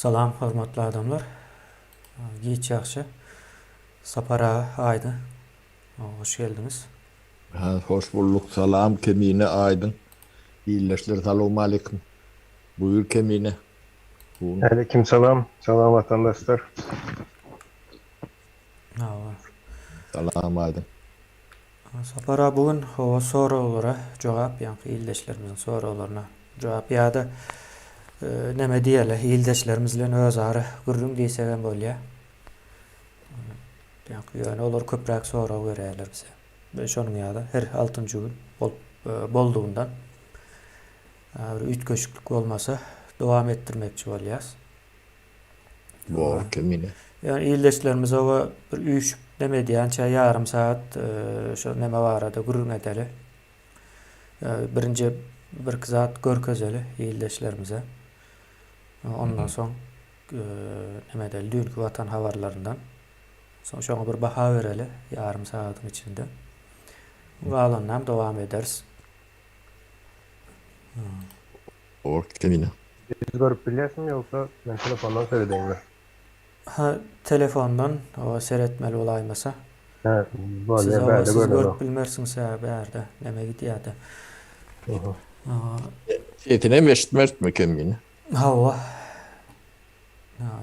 Salam hormatly adamlar. Giç ýagşy. Sapar aga Aýdyň. Hoş geldiňiz. Ha, hoş bulduk. Salam Kemine Aýdyň. Ildeşler salowmaleýkim. Buýur Kemine. Aleýkim salam. Salam watandaşlar. Hawa. Salam Aýdyň. Sapar aga bu gün howa soraglara jogap ýaňky ildeşlerimiziň soraglaryna jogap ýa-da neme diýeli ildeşlerimiz bilen özara gürrüň diýsegem bolýar. Ýaňky ýöne olar köpräk sorag berýärler bize. We şonuň ýaly her altynjy gün bolup boldugyndan bir üýtgeşiklik bolmasa dowam etdirmekçi bolýas. Bor kemine. Ýöne ildeşlerimiz oba bir üýşüp neme edýänçä ýarym sagat şo neme barada gürrüň edeli. Birinji birki zat görkezeli ildeşlerimize. Ondan soň neme edeli düýnki watan habarlaryndan. Soň şoňa bir baha bereli ýarym sagadyň içinde. Galanynam dowam ederis. Bor kemine. Biz görüp bilýäsmi ýogsa men telefondan seredeýinmi? Ha telefondan oba seretmeli bolaýmasa. Hä bolýa Siz oba siz görüp bilmersiňiz hä bärde neme gidýäde. Sesinem eşitmerismi kemine? Hawa.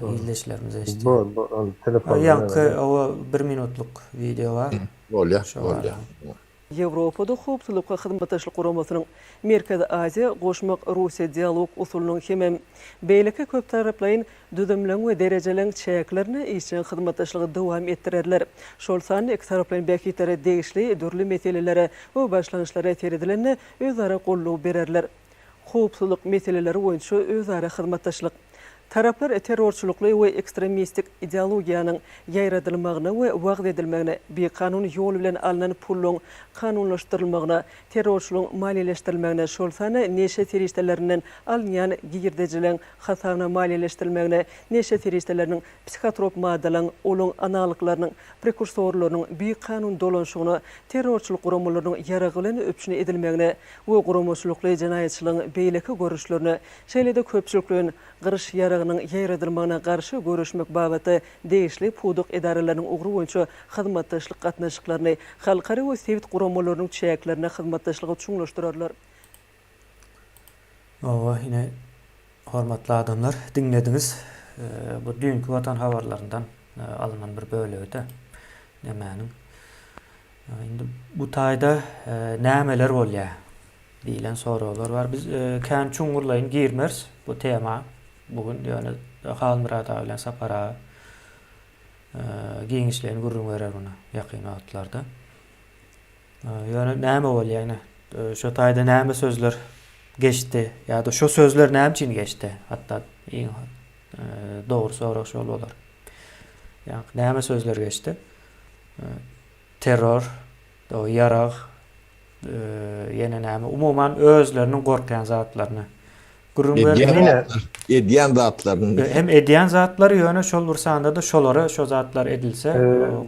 Ildeşlerimiz eşitýär. Bor bor ol telefondan. Ýaňky oba bir minutlyk wideo bar. Bolýa bolýa. Ýewropada Howpsuzlyk we Hyzmatdaşlyk Guramasynyň, Merkezi Aziýa goşmak Russiýa dialog usulynyň hemem beýleki köptaraplaýyn düzümleň we derejeleň çäklerinde işjeň hyzmatdaşlygy dowam etdirerler. Şol sanda ikitaraplaýyn bähbitlere degişli dürli meselelere we başlangyçlara seredilende özara goldaw bererler. Howpsuzlyk meseleleri boýunça özara hyzmatdaşlyk. Taraplar terrorçylykly we ekstremistik ideologiýanyň ýaýradylmagyna we wagyz edilmegine, bikanun ýol bilen alnan puluň kanunlaşdyrylmagyna, terrorçylygyň maliýeleşdirilmegine, şol sanda neşe serişdelerinden alynýan girdejileriň hasabyna maliýeleşdirilmegine, neşe serişdeleriniň, psihotrop maddalaryň, olaň analoglarynyň, prekursorlarynyň bikanun dolanyşygyna, terrorçylyk guramalarynyň ýarag bilen üpjün edilmegine we guramaçylykly jenaýatçylygyň beýleki görnüşlerine, şeýle-de köpçülikleýin gyryş ýaragynyň ýaýradylmagyna garşy göreşmek babatda degişli pudak edaralarynyň ugry boýunça hyzmatdaşlyk gatnaşyklaryny halkara we sebit guramalarynyň çäklerinde hyzmatdaşlygy çuňlaşdyrarlar. Hawa, ine, hormatly adamlar, diňlediňiz. Bu düýnki Watan habarlaryndan alnan bir bölegi-de nemäniň. Indi bu taýda nämeler bolýar diýlen soraglar bar. Biz kän çuňňurlaýyn girmeris bu tema bu gün, ýöne Halmyrat aga bilen Sapar aga giňişleýin gürrüň berer muny ýakyn wagtlarda. Ýöne näme bolýar ine? Şo taýda näme sözler geçdi ýa-da şo sözler näme üçin geçdi? Hatda iň dogry sorag şol bolar. Ýa näme sözler geçdi? Terror, ýarag, ýene näme? Umuman özleriniň gorkýan zatlaryny Gürrüň berdiler. Edýän zatlaryny. Hem edýän zatlary ýöne şol bir sanda-da şolara şo zatlar edilse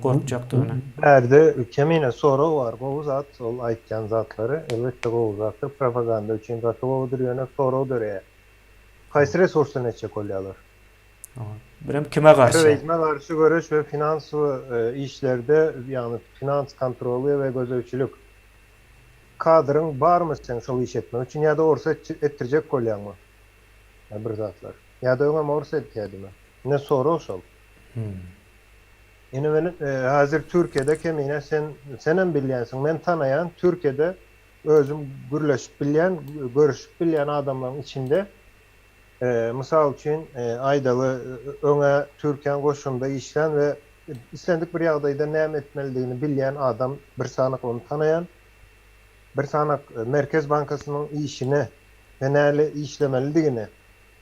gorkjakdygyny. Bärde kemine sorag bar gowy zat ol aýtýan zatlary elbetde gowy zatdyr propaganda üçin gaty gowudyr ýöne sorag döreýär haýsy resursdan etjek bolýalar. Birem kime garşy? Terrorizme garşy göreş we finans işlerde ýagny finans kontroly we gözegçilik. Kadryň barmy seň şol işi etmek üçin ýa-da orsa etdirjek bolýaňmy bir zatlar? Ýa-da öňem ors edýädimi? Ine sorag şol. Ine men häzir Türkiýede kemine sen senem bilýänsiň men tanaýan Türkiýede özüm gürleşip bilýän görüşip bilýän adamlaryň içinde mysal üçin aýdaly öňä Türkiýäň goşunynda işlän we islendik bir ýagdaýda näme etmelidigini bilýän adam bir sanak ony tanaýan Bir sanak Merkez bankasynyň işine we näle işlemelidigine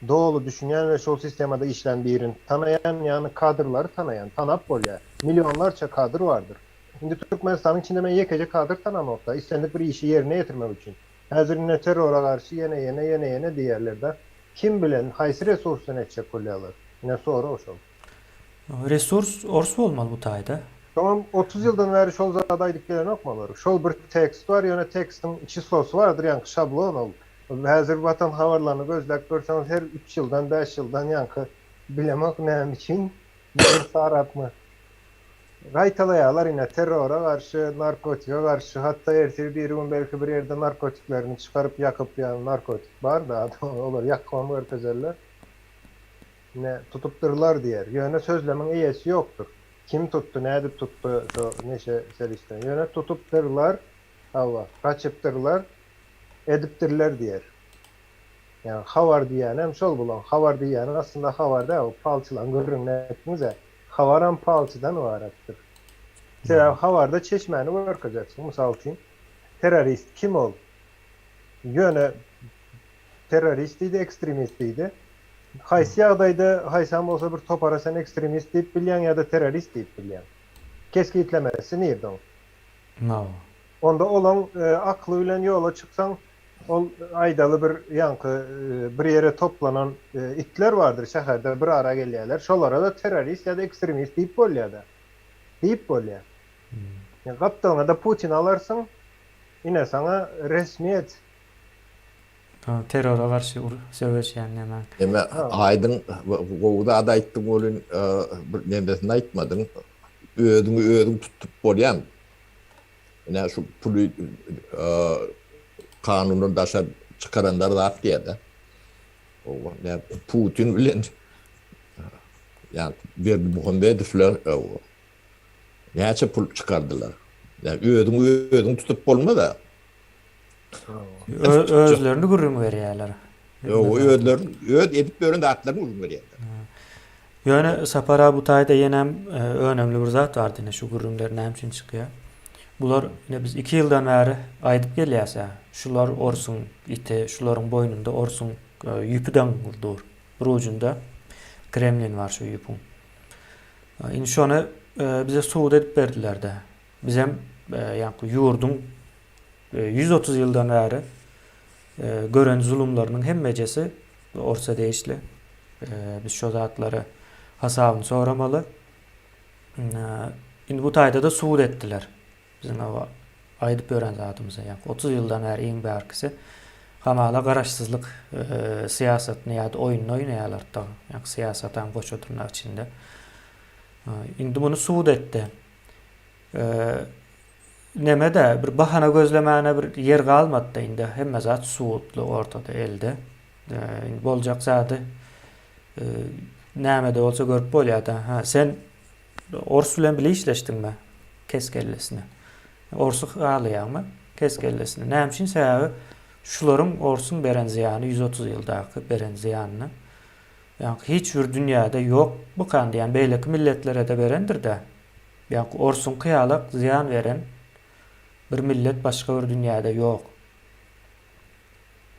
doly düşünýän we şol sistemada işlän birini tanaýan, ýagny kadrlary tanaýan, tanap bolýar. Millionlarça kadr bardyr. Indi Türkmenistanyň içinde men ýekeje kadr tanamok-da, islendik bir işi ýerine ýetirmek üçin. Häzir ine terrora garşy ýene ýene ýene ýene diýýärler-de. Kim bilen, haýsy resursdan etjek bolýarlar? Ine sorag şol. Resurs ors bolmaly bu taýda. Soňam 30 ýyldan bäri şol zady aýdyp gelenokmy olar? Şol bir tekst bar, ýöne tekstiň çislosy bardyr, ýaňky şablon ol. Häzir Watan habarlaryny gözläp görseňiz her üç ýyldan, bäş ýyldan ýaňky. Bilemok näme üçin, bir sarapmy. Gaýtalaýarlar ine terrora garşy, narkotige garşy, hatda ertir birigün belki bir ýerde narkotiklerini çykaryp ýakyp ýa narkotik bar-da olar ýakybam görkezerler. Ine tutupdyrlar diýer. Ýöne sözlemiň eýesi ýokdur. Kim tutdy, nädip tutdy şo neşe serişdeni. Ýöne tutupdyrlar, hawa, gaçypdyrlar, edipdirler diýer. Ýagny habar diýýänem şol bulaň. Habar diýýäni aslynda habar däl, o palçylaň gürrüňini etdiňiz-ä. Habaram palçydan ybaratdyr. Sebäbi habarda çeşmäni görkezersiň. Mysal üçin, terrorist kim ol? Ýöne terrorist diýdi, ekstremist diýdi. Haýsy ýagdaýda haýsam bolsa bir topara sen ekstremist diýip bilýäň ýa-da terrorist diýip bilýäň? Kesgitlemesi nirde oň? Onda olaň akly bilen ýola çyksaň, Ol aýdaly bir ýaňky bir ýere toplanan itler bardyr şäherde bir ara gelýärler. Şolara-da terrorist ýa-da ekstremist diýip bolýar-da. Diýip bolýar. Gapdalyňa-da Putini alarsyň, ine saňa resmiýet. Terrora garşy söweşýän näme. Eme aýdyň gowy zat aýtdyň welin bir nemesini aýtmadyň. Özüňi özüň tutup bolýamy? Ine şu puly kanundan daşary çykaranlar zat diýýär-de. Owa, Putin bilen ýa Berdimuhamedowlar näçe pul çykardylar. Ýa özüňi özüň tutup bolmaz-a. Özlerini gürrüň berýärler. Ýok, özleri öz edip ýören zatlaryny gürrüň berýärler. Ýöne Sapar aga bu taýda ýenem önemli bir zat bardy ine şu gürrüňler näme üçin çykýar. Bular ine biz 2 ýyldan bäri aýdyp gelýäs-ä. Şular orsuň iti, şularyň boýnunda orsuň ýüpi daňyl dur. Bir ujunda Kremlin bar şu ýüpüň. Indi şony bize subut edip berdiler-de. Bizem ýaňky ýurduň 130 ýyldan bäri gören zulumlarynyň hemmejesi orsa degişli. Biz şo zatlary hasabyny soramaly. Indi bu taýda-da subut etdiler. Biziň aýdyp ýören zadymyzy, ýagny 30 ýyldan bäri iň bärkisi hamala garaşsyzlyk syýasatyny ýa-da oýnuny oýnaýarlar da, ýagny syýasatam goşa dyrnak içinde. Indi muny subut etdi. Neme-de, bir bahana gözlemäne bir ýer galmady-da indi hemme zat subutly ortada elde. Indi boljak zady näme-de bolsa görüp bolýar-da. Ha, sen ors bilen bile işleşdiňmi? Kes kellesini. Orsy halaýaňmy? Kes kellesini. Näme üçin? Sebäbi şularyň orsuň beren zyýany 130 ýyldaky beren zyýanyny ýaňky hiç bir dünýäde ýok bukan diýen beýleki milletlere-de berendir-dä. Ýaňky orsuňky ýalak zyýan beren bir millet başga bir dünýäde ýok.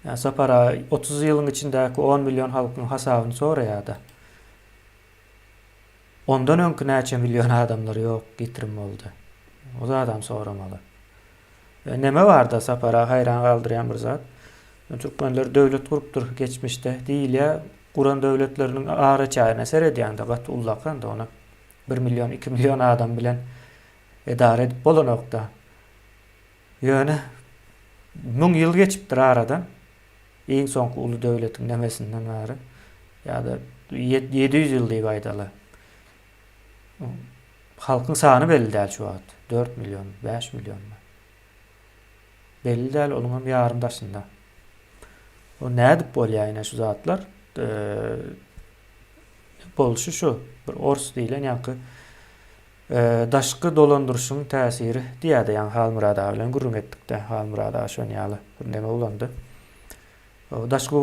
Ýa Sapar aga 30 ýylyň içindäki on million halkyň hasabyny soraýada. Ondan öňki näçe million adamlar ýok ýitirim boldy. O zadam soramaly. E, neme barda Sapar aga haýran galdyrýan bir zat. Türkmenler döwlet gurupdyr geçmişde diýilýär. Guran döwletleriniň araçägine seredýäňde gaty ullakan-da ony. Bir million, iki million adam bilen edara edip bolanokda. Ýöne müň ýyl geçipdir aradan. Iň soňky uly döwletiň nemesinden bäri. Ýa-da 700 ýyl diýip aýdaly. Halkyň sany belli däl şu wagt. 4 million, 5 millionmy? Belli däl, onuň hem ýarym daşynda. O nädip bolýar ine şu zatlar? Bolşy şu, bir ors diýlen ýaňky daşky dolandyryşyň täsiri diýýärdi ýaňy Halmyrat aga bilen gürrüň etdikde, Halmyrat aga şon ýaly bir neme ulandy. Daşky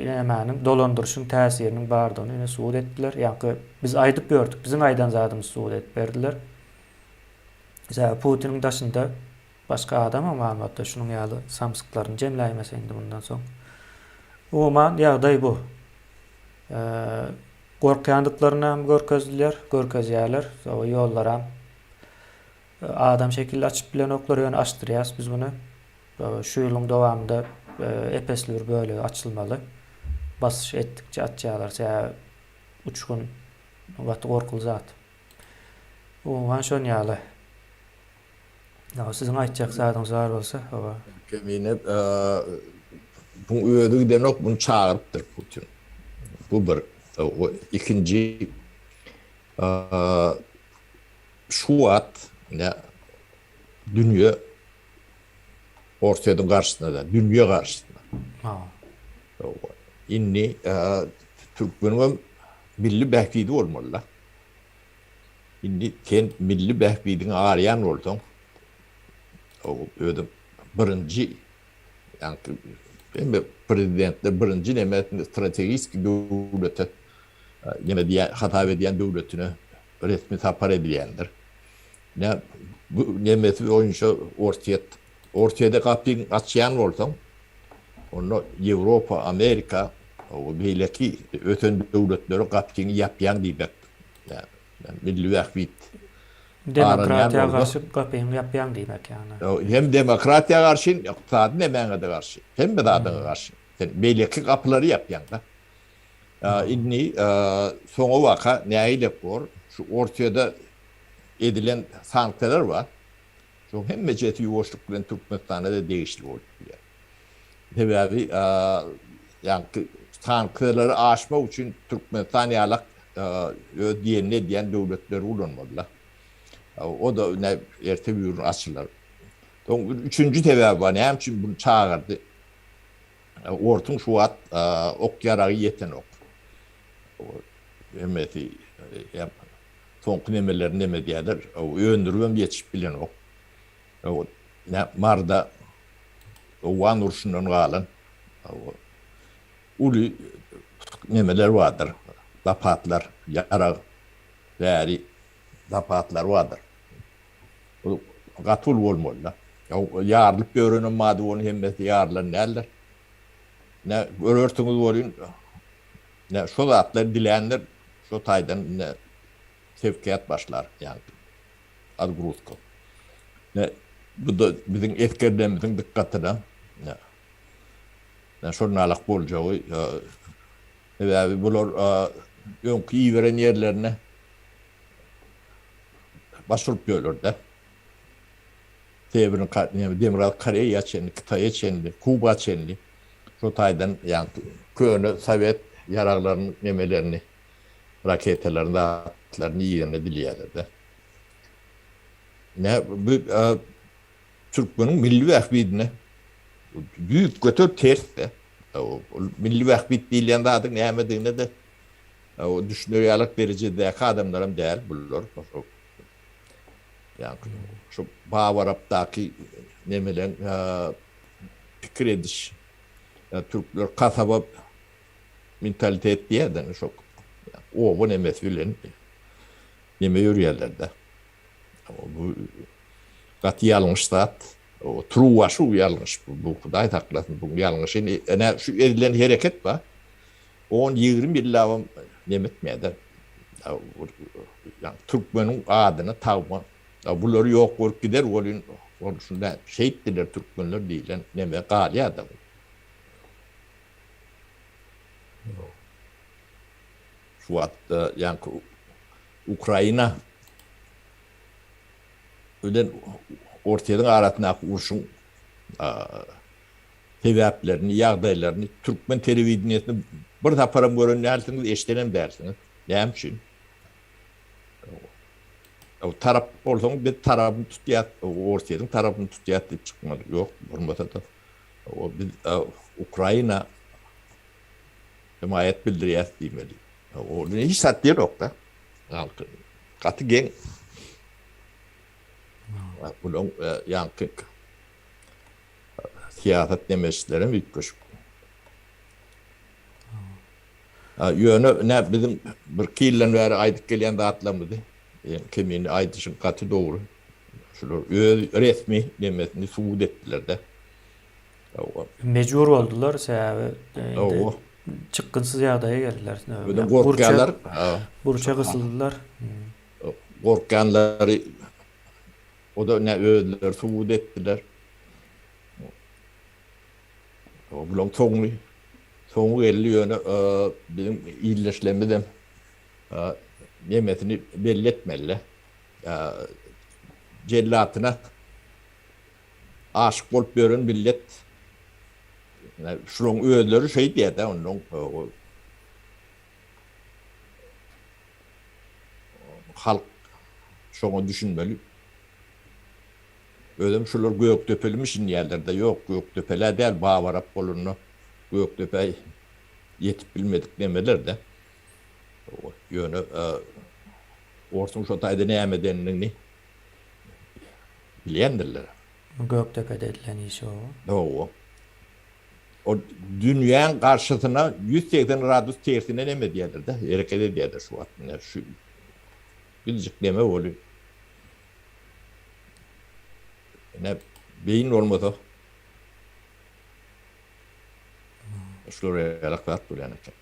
nämäniň dolandyryşyň täsiriniň bardygyny ine subut etdiler. Ýaňky biz aýdyp ýördük, biziň aýdan zadymyzy subut edip berdiler. Sebäbi Putiniň daşynda başga adamam galmady-da, şunuň ýaly samsyklaryny jemläýmese indi mundan soň. Umuman ýagdaý bu. Gorkýandyklaryny hem görkezdiler, görkezýärler. O ýollaram adam şekilli açyp bilenoklar, ýöne açdyrýas biz muny. Şu ýylyň dowamynda ep-esli bir bölegi açylmaly. Basyş etdikçe açýarlar. Sebäbi uçgun gaty gorkuly zat. Umuman şon ýaly. Siziň aýtjak zadyňyz bar bolsa, hawa. Kemine buň özi gidenok, buny çagyrypdyr Putin. Bu bir. Ikinji şu wagt ine dünýe Orsýetiň garşysyna-da, dünýe garşysyna. Indi türkmeniňem milli bähbidi bolmaly-da. Indi sen milli bähbidiňi araýan bolsaň, özüň birinji ýaňky hemme prezidentler birinji nemesini strategiski döwlete neme diýýän hasap edýän döwletine resmi sapar edilýändir. Ne bu nemesi boýunça Orsýet Orsýede gapyňy açýan bolsaň, onda Ýewropa, Amerika we beýleki ösen döwletlere gapyňy ýapýaň diýmekdir. Milli bähbit Demokratiýa garşy gapyňy ýapýaň diýmek ýagny. Hem demokratiýa garşy, ykdysady nemäňe-de garşy. Hemme zadyňa garşy. Sen beýleki gapylary ýapýaň-da. Indi soňa waka nähilek bor? Şu Orsýede edilen sanksiýalar bar. Şoň hemmejesi ýuwaşlyk bilen Türkmenistana-da degişli bolup bilýär. Sebäbi ýaňky sanksiýalary aşmak üçin Türkmenistan ýalak öz diýenini edýän döwletleri ulanmalylar. O-da ine erte bürün açylar. Soň bir üçünji sebäbi bar, näme üçin bunu çagyrdy? Orsuň şu wagt ok-ýaragy ýetenok. Hemmesi soňky nemelerini neme edýärler, öndüribem ýetişip bilenok. Marda Owgan urşundan galan uly nemeler bardyr, zapatlar, ýarag, däri zapatlar bardyr. Bu gaty uly bolmaly-da. Ýarylyp ýörenem bardy, onuň hemmesi ýarylan däldir. Ine, görersiňiz welin, ine, şo zatlary diländir, şo taýdan ine, sewkiýat başlar, ýagny odgruzka. Ine, bu-da biziň esgerlerimiziň dykgatyna, ine, şonalak boljagy, sebäbi bular öňki iberen ýerlerine baş urup ýörler-de. Sewerny, Demirgazyk Koreýa çenli, Hytaýa çenli, Kuba çenli şo taýdan ýaňky köne sowet ýaraglarynyň nemelerini, raketalaryny, zatlaryny ýerine dilýärler-de. Ine, bu türkmeniň milli bähbidine düýpgöter ters-de. Ol milli bähbit diýilýän zadyň nämedigine-de düşüner ýalyk derejedäki adamlaram däl bular. Ýaňky şu Babarapdaky nemeleň pikir ediş türkler kasaba mentalitet diýýärler şo oba nemesi bilen neme ýörýärler-de. Bu gaty ýalňyş zat. Turuwbaşy ýalňyş bu. Hudaý saklasyn bu ýalňyşy. Ine şu edilen hereket bar. On 20 ýyllabam neme etmeýärler. Türkmeniň adyna tagma bulary ýok bolup gider welin ol şunda şeýtdiler türkmenler diýlen neme galýar-da. Şu wagt ýaňky Ukraina bilen Orsýetiň arasyndaky urşuň sebäplerini, ýagdaýlaryny türkmen telewideniýesinde bir saparam gören dälsiňiz, eşidenem dälsiňiz. Näme üçin? Tarap bolsaňyz biz tarapyny tutýas, Orsýetiň tarapyny tutýas diýip çykmaly. Ýok, bolmasa-da biz Ukraina hemaýat bildirýäs diýmeli. Ol hiç zat diýenok-da. Gaty geň. Bulaň ýaňky syýasat nemeçlerem üýtgeşik. Ýöne ine biziň birki ýyldan bäri aýdyp gelýän zatlarymyzy Kemine aýdyşyň gaty dogry. Şular öz resmi nemesini subut etdiler-de. Mejbur boldular sebäbi indi çykgynsyz ýagdaýa geldiler. Özem gorkýarlar. Burça gysyldylar. Gorkýanlary o-da ine özleri subut etdiler. Bulaň soňy soňy geldi ýöne biziň ildeşlerimizem nemesini belli etmeli-de. Jellatyna aşyk bolup ýören millet şulaň özleri şeý diýýär-de onnoň. Halk şoňa düşünmeli. Özem şular Gökdepelimişin diýýärler-de, ýok, Gökdepel-ä däl, Babarap bolanda Gökdepä ýetip bilmedik nemeler-de. Ýöne orsuň şo taýda näme edendigini bilýändirler. Gökdepede edilen iş o. Hawa. Ol dünýäň garşysyna 180 gradus tersine neme edýärler-de, hereket edýärler şu wagt. Ine şu kiçijik neme bolup. Ine beýin bolmasa şular ýalak zat bolýan eken.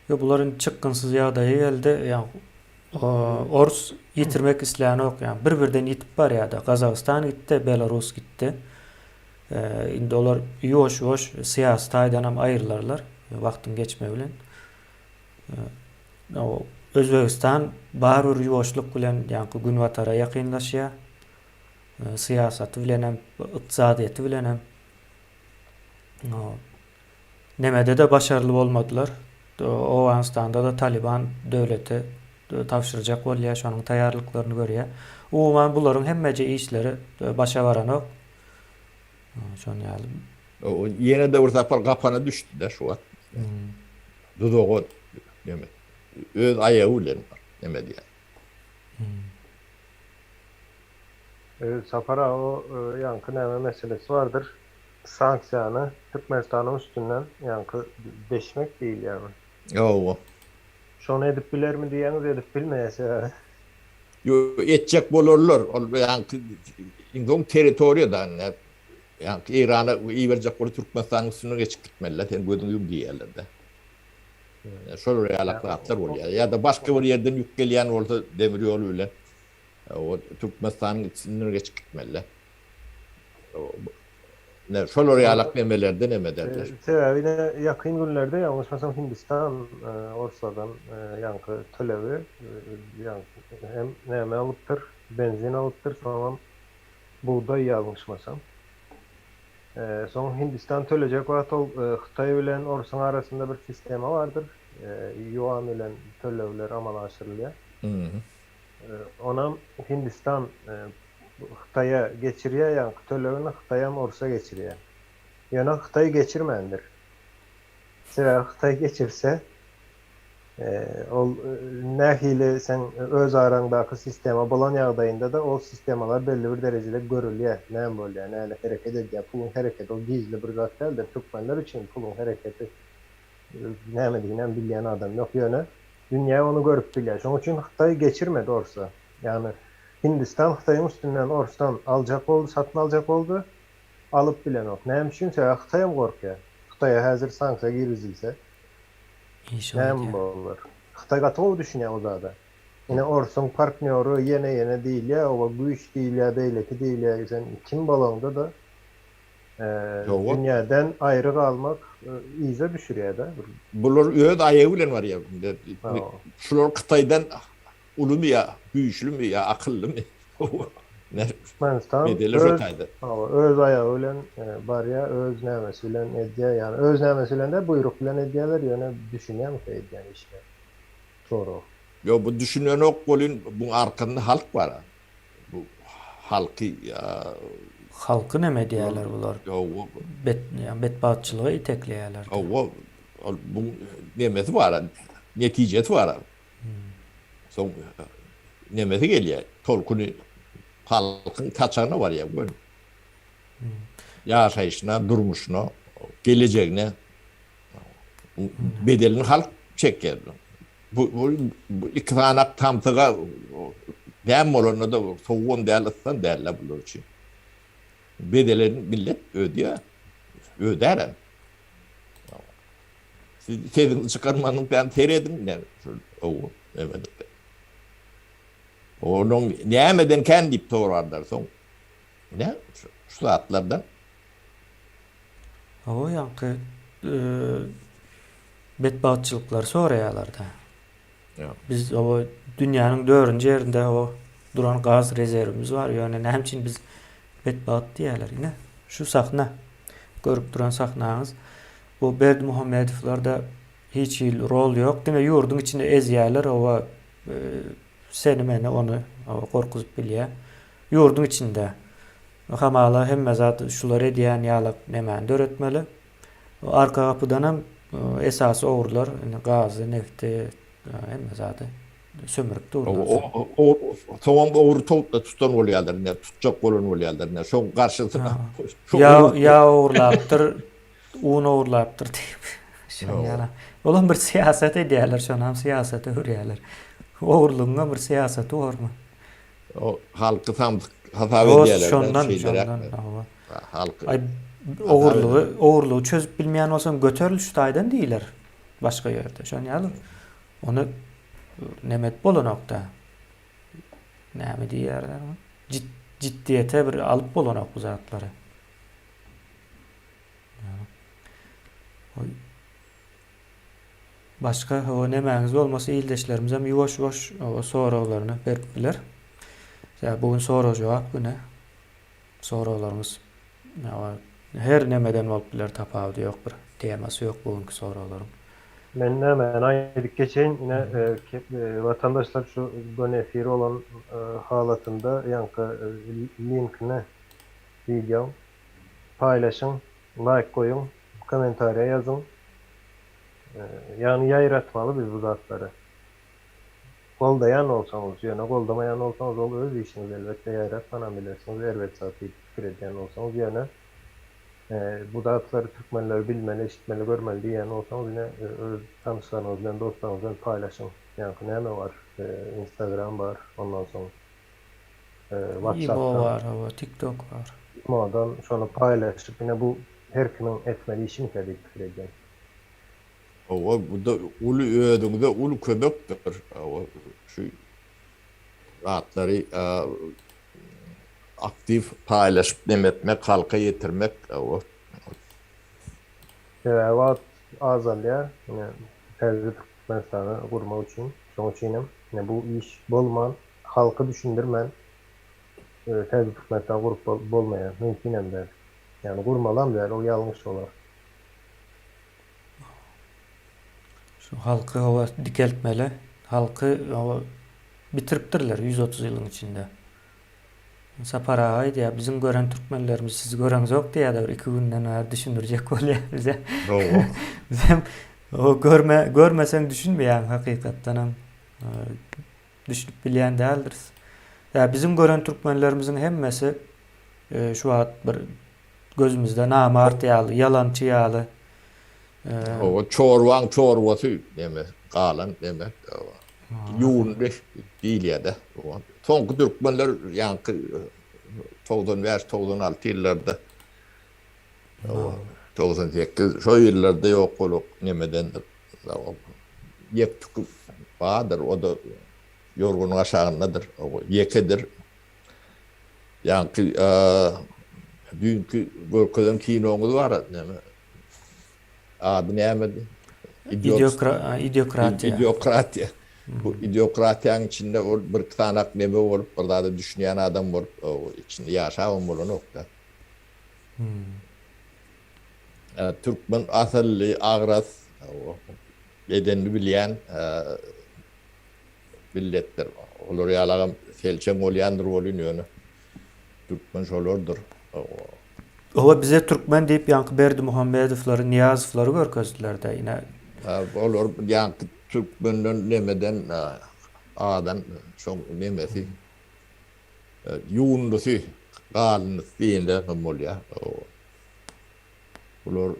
Ýok, bular indi çykgynsyz ýagdaýa geldi. Ýa ors ýitirmek islänok, ýa bir-birden ýitip barýar-da. Gazagystan gitdi, Belarus gitdi. Indi olar ýuwaş-ýuwaş syýasy taýdan hem aýrylarlar wagtyň geçmegi bilen. Özbegistan barybir ýuwaşlyk bilen ýaňky günbatara ýakynlaşýar. Syýasaty bilen hem, ykdysadyýeti bilen hem. Nemede-de başarly bolmadylar. Owganystanda-da Talyban döwleti tabşyrjak bolýar, şonuň taýýarlyklaryny görýär. Umuman bularyň hemmeje işleri başa baranok. Şonuň ýaly. Ýene-de bir sapar gapana düşdi-de şu wagt. Duzaga neme öz aýagy bilen neme diýýär. Sapar aga o ýaňky näme meselesi bardyr. Sanksiýany Türkmenistanyň üstünden ýaňky deşmek diýilýärmi? Hawa. Şony edip bilermi diýýäňiz, edip bilmeýär sebäbi. Ýok, etjek bolarlar. Ol ýaňky iň soň territoriýada indi ýaňky Eýrana iberjek bolup Türkmenistanyň üstünden geçip gitmeli-dä, sen gözüňi ýum diýýärler-de. Şolar ýalak zatlar bolýar. Ýa-da başga bir ýerden ýük gelýän bolsa demir ýol bilen o Türkmenistanyň içinden geçip gitmeli-dä. Ne, şolar ýalak nemelerde neme ederler. Sebäbi ine ýakyn günlerde ýalňyşmasam Hindistan orslardan ýaňky tölegi ýaňky hem näme alypdyr, benzin alypdyr, soňam bugdaý ýalňyşmasam. Soň Hindistan tölejek wagt ol Hytaý bilen orsuň arasynda bir sistema bardyr, ýuan bilen tölegler amala aşyrylýar. Onam Hindistan Hytaýa geçirýär ýaňky tölegini Hytaýam Orusa geçirýär. Ýöne Hytaý geçirmändir. Sebäbi Hytaý geçirse ol nähili seň öz araňdaky sistema bolan ýagdaýynda-da ol sistemalar belli bir derejede görülýär. Näme bolýar, näle hereket edýär, puluň hereketi ol gizli bir zat däldir. Türkmenler üçin puluň hereketi nämediginem bilýän adam ýok. Ýöne dünýä ony görüp bilýär. Şonuň üçin Hytaý geçirmedi Orusa. Ýagny Hindistan Hytaýyň üstünden Orsdan aljak boldy, satyn aljak boldy, alyp bilenok. Näme üçin? Sebäbi Hytaýam gorkýar. Hytaýa häzir sanksiýa girizilse, näme bolar? Hytaý gaty gowy düşünýär o zada. Ine Orsuň partnýory ýene-ýene diýilýär, oba güýç diýilýär, beýleki diýilýär. Sen kim bolaňda-da dünýäden aýry galmak yza düşürýär-de. Bular öz aýagy bilen barýar. Şular Hytaýdan Ulumy ýa güýçlümi ýa akyllymy? Türkmenistan öz, hawa, öz aýagy bilen barýar, öz nämesi bilen edýär, ýagny öz nämesi bilen däl, buýruk bilen edýärler, ýöne düşünýärmikä edýän işine? Sorag. Ýok, bu düşünenok welin, buň arkasynda halk bar-a. Bu halky Halky neme edýärler bular? Ýok. Bet, ýagny betbagtçylyga itekleýärler. Hawa, ol buň nemesi bar-a, netijesi bar-a. Soň nemesi gelýär, tolkuny halkyň saçagyna barýar göni. Ýaşaýşyna, durmuşyna, gelejegine bedelini halk çekýär. Bu, bu iki sanak tamsyga däm bolanda-da sowugam däl, yssam däl-le bular üçin. Bedelini millet ödeýär, ödärem. Siz sesiňizi çykarmanyň sen serediň ne şol ow nemede. Onuň nämeden kän diýip sorarlar soň. Ne şu zatlardan. Hawa ýaňky betbagtçylyklary soraýarlar-da. Biz o dünýäniň dördünji ýerinde o duran gaz rezerwimiz bar, ýöne näme üçin biz betbagt diýýärler. Ine, şu sahna, görüp duran sahnaňyz. Bu Berdimuhamedowlar-da. Hiç hili rol ýok. Diňe ýurduň içinde ezýärler, oba seni meni ony gorkuzyp bilýär. Ýurduň içinde. Hamala hemme zat şular edýän ýalak nemäni döretmeli. Arka gapydanam esasy ogrular indi gazy, nefti, hemme zady sömürip durlar. Soňam ogry towukda tutan bolýarlar, ine tutjak bolan bolýarlar, ine şoň garşysyna. Ýa ýa ogurlapdyr, un ogurlapdyr diýip. Şoň ýaly. Olam bir syýasat edýärler, şonam syýasata öwürýärler. Ogurlygyňam bir syýasaty bormy? O halky samsyk hasap edýärler. Şondan, şondan. Halky. Aý ogurlygy, ogurlygy çözüp bilmeýän bolsaň göteril şu taýdan diýiler başga ýerde. Şon ýaly. Ony neme edip bolanok-da. Näme diýýärler ony? Jiddiýete bir alyp bolanok bu zatlary. Başga hawa nemäňiz bolmasa ildeşlerimizem ýuwaş-ýuwaş hawa soraglaryny berip biler. Sebäbi bu gün sorag-jogap güni. Soraglaryňyz hawa her nemeden bolup biler tapawudy ýok bir temasy ýok bu günki soraglaryň. Men nämäni aýdyp geçeýin ine watandaşlar şu göni efir bolan halatynda ýaňky linkini wideoň paýlaşyň laýk goýuň kommentariýa ýazyň Ýagny ýaýratmaly biz bu zatlary. Goldaýan bolsaňyz, ýöne goldamaýan bolsaňyz ol öz işiňiz elbetde ýaýratmanam bilersiňiz erbet zat diýip pikir edýän bolsaňyz ýöne bu zatlary türkmenler bilmeli eşitmeli görmeli diýýän bolsaňyz ine öz tanyşlaryňyz bilen dostlaryňyz bilen paýlaşyň. Ýaňky näme bar instagram bar ondan soň Imo bar hawa tiktok bar. Imodan şony paýlaşyp ine bu her kimiň etmeli işimikä diýip pikir edýän. Hawa bu-da uly özüňize uly kömekdir. Hawa şu zatlary aktiw paýlaşyp neme etmek halka ýetirmek hawa. Sebäbi wagt azalýar ine täze Türkmenistany gurmak üçin şoň üçinem ine bu iş bolman halka düşündirmän täze Türkmenistan gurup bolmaýar mümkinem däl. Ýagny gurmalam däl ol ýalňyş bolar. Şu halky hawa dikeltmeli. Halky hawa bitiripdirler 130 ýylyň içinde. Sapar aga aýdýar, biziň gören türkmenlerimizi siz göreňzok diýýär-de bir iki günden bäri düşündirjek bolýar bize. Hawa. Bizem o görme görmeseň düşünmeýäň hakykatdanam. Düşünip bilýän däldiris. Ýa biziň gören türkmenlerimiziň hemmesi şu wagt bir gözümizde namart ýaly, ýalançy ýaly. Hawa, çorbaň çorbasy neme, galan neme. Ýuwundy diýilýär-de. Soňky türkmenler ýaňky 95, 96 ýyllarda 98 şo ýyllarda ýok bolup nemedendir. Ýek-tük bardyr, o-da ýorganyň aşagyndadyr, ýekedir. Ýaňky düýnki görkezen kinoňyz bar, näme? Ady nämedi? Idiokratiýa. Idiokratiýa. Bu idiokratiýanyň içinde ol bir sanak neme bolup, bir zada düşünýän adam bolup, içinde ýaşabam bolanok-da. Türkmen asylly, agras, bedenini bilýän milletdir. Olar ýalagam selçeň bolýandyr welin ýöne türkmen şolardyr. Oba bize türkmen diýip ýaňky Berdimuhamedowlary, Nyýazowlary görkezdiler-de ine. Olar ýaňky türkmenden nemeden adan şoň nemesi ýuwundysy galyndysy diýende hem bolýar. Bular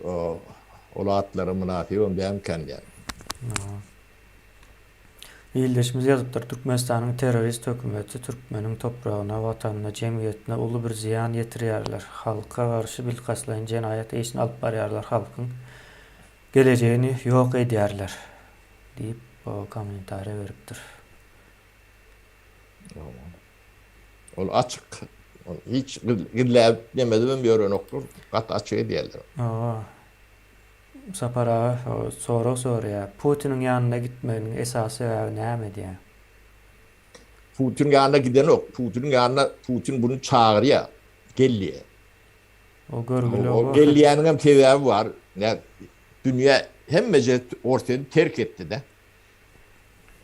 ol atlara mynasybam dälmikan diýýän. Ildeşimiz ýazypdyr, Türkmenistanyň terrorist hökümeti türkmeniň topragyna, watanyna, jemgyýetine uly bir zyýan ýetirýärler. Halka garşy bilkastlaýyn jenaýat işini alyp barýarlar, halkyň gelejegini ýok edýärler diýip kommentariýa beripdir. Ol açyk. Ol hiç gizläp nemedibem ýörenoklar. Gaty açyk edýärler. Hawa. Sapar aga sorag soraýar. Putiniň ýanyna gitmeginiň esasy sebäbi näme diýýär. Putiniň ýanyna gidenok. Putiniň ýanyna Putin buny çagyrýar. Gel diýýär. O görgüli O gel diýýäniňem sebäbi bar. Dünýä. Hemmeje Orsýeti terk etdi-de.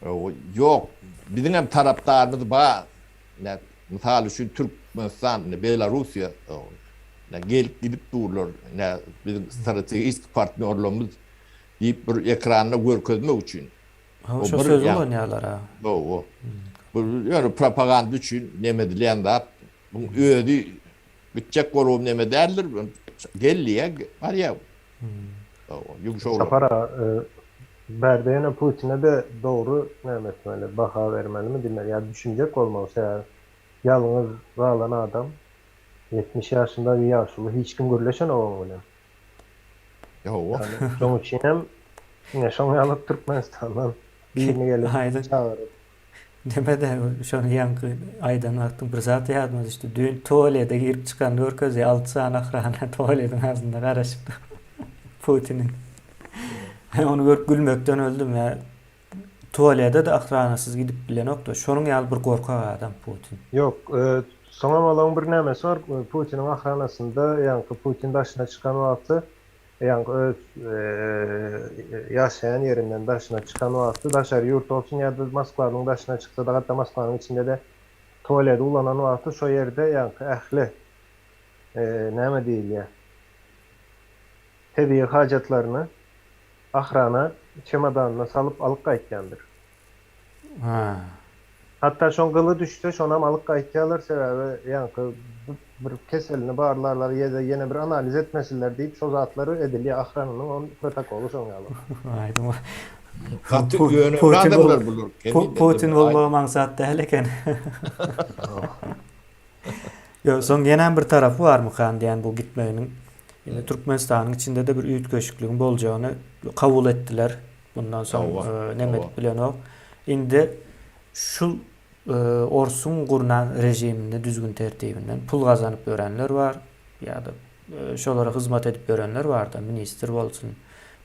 Ýok, biziň hem tarapdarymyz bar. Ine, mysal üçin, Türkmenistan, ine, Belarussiýa, ine, gelip gidip durlar, ine, biziň strategik partnýorlarymyz diýip bir ekranda görkezmek üçin. Hawa, şo sözi ulanýarlar-a. Hawa. Bu ýöne propaganda üçin neme edilýän zat. Muň özi gitjek bolubam neme däldir. Gel diýýär, barýar. Sapar aga, bärde ýene Putine-de dogry näme etmeli, baha bermelimi diýmeli, ýa düşünjek bolmaly, sebäbi ýalňyz galan adam, 70 ýaşynda bir ýaşuly, hiç kim gürleşenok oň bilen. Ýowa. Şoň üçinem ine şoň ýaly Türkmenistandan birini gelip çagyryp. Neme-de şony ýaňky aýdan wagtyň bir zat ýadyma düşdi. Düýn tualete girip çykanyny görkezdi. Alty sany ohrana tualetiň agzynda garaşyp dur. Putiniň. Men ony görüp gülmekden öldüm ýa. Tualete-de ohranasyz gidip bilenok-da. Şonuň ýaly bir gorkak adam Putin. Ýok, soňam olaň bir nämesi bar, Putiniň ohranasynda ýaňky Putin daşyna çykan wagty Ýaňky öz ýaşaýan ýerinden daşyna çykan wagty, daşary ýurt bolsun ýa-da Moskwanyň daşyna çyksa-da, hatda Moskwanyň içinde-de tualeti ulanan wagty şo ýerde ýaňky ähli näme diýilýär, tebigy hajatlaryny ahrana çemodanyna salyp alyp gaýtýandyr. Ha. Hatda şoň gyly düşse şonam alyp gaýtýarlar sebäbi ýaňky bir keselini barlarlar ýa-da ýene bir analiz etmesinler diýip şo zatlar edilýär ahrananyň on protokoly şoň ýaly. Aýdyň. Gaty ýöne adamlar bular. Putin bolmagam aňsat däl eken. Ýok, soň ýenem bir tarapy barmykan diýen bu gitmeginiň. Indi Türkmenistanyň içinde-de bir üýtgeşikligiň boljagyny kabul etdiler. Bundan soň neme edip bilenok. Indi şu orsuň gurnan režiminde düzgün tertibinden pul gazanyp ýörenler bar ýa-da şolara hyzmat edip ýörenler bar-da, ministr bolsun.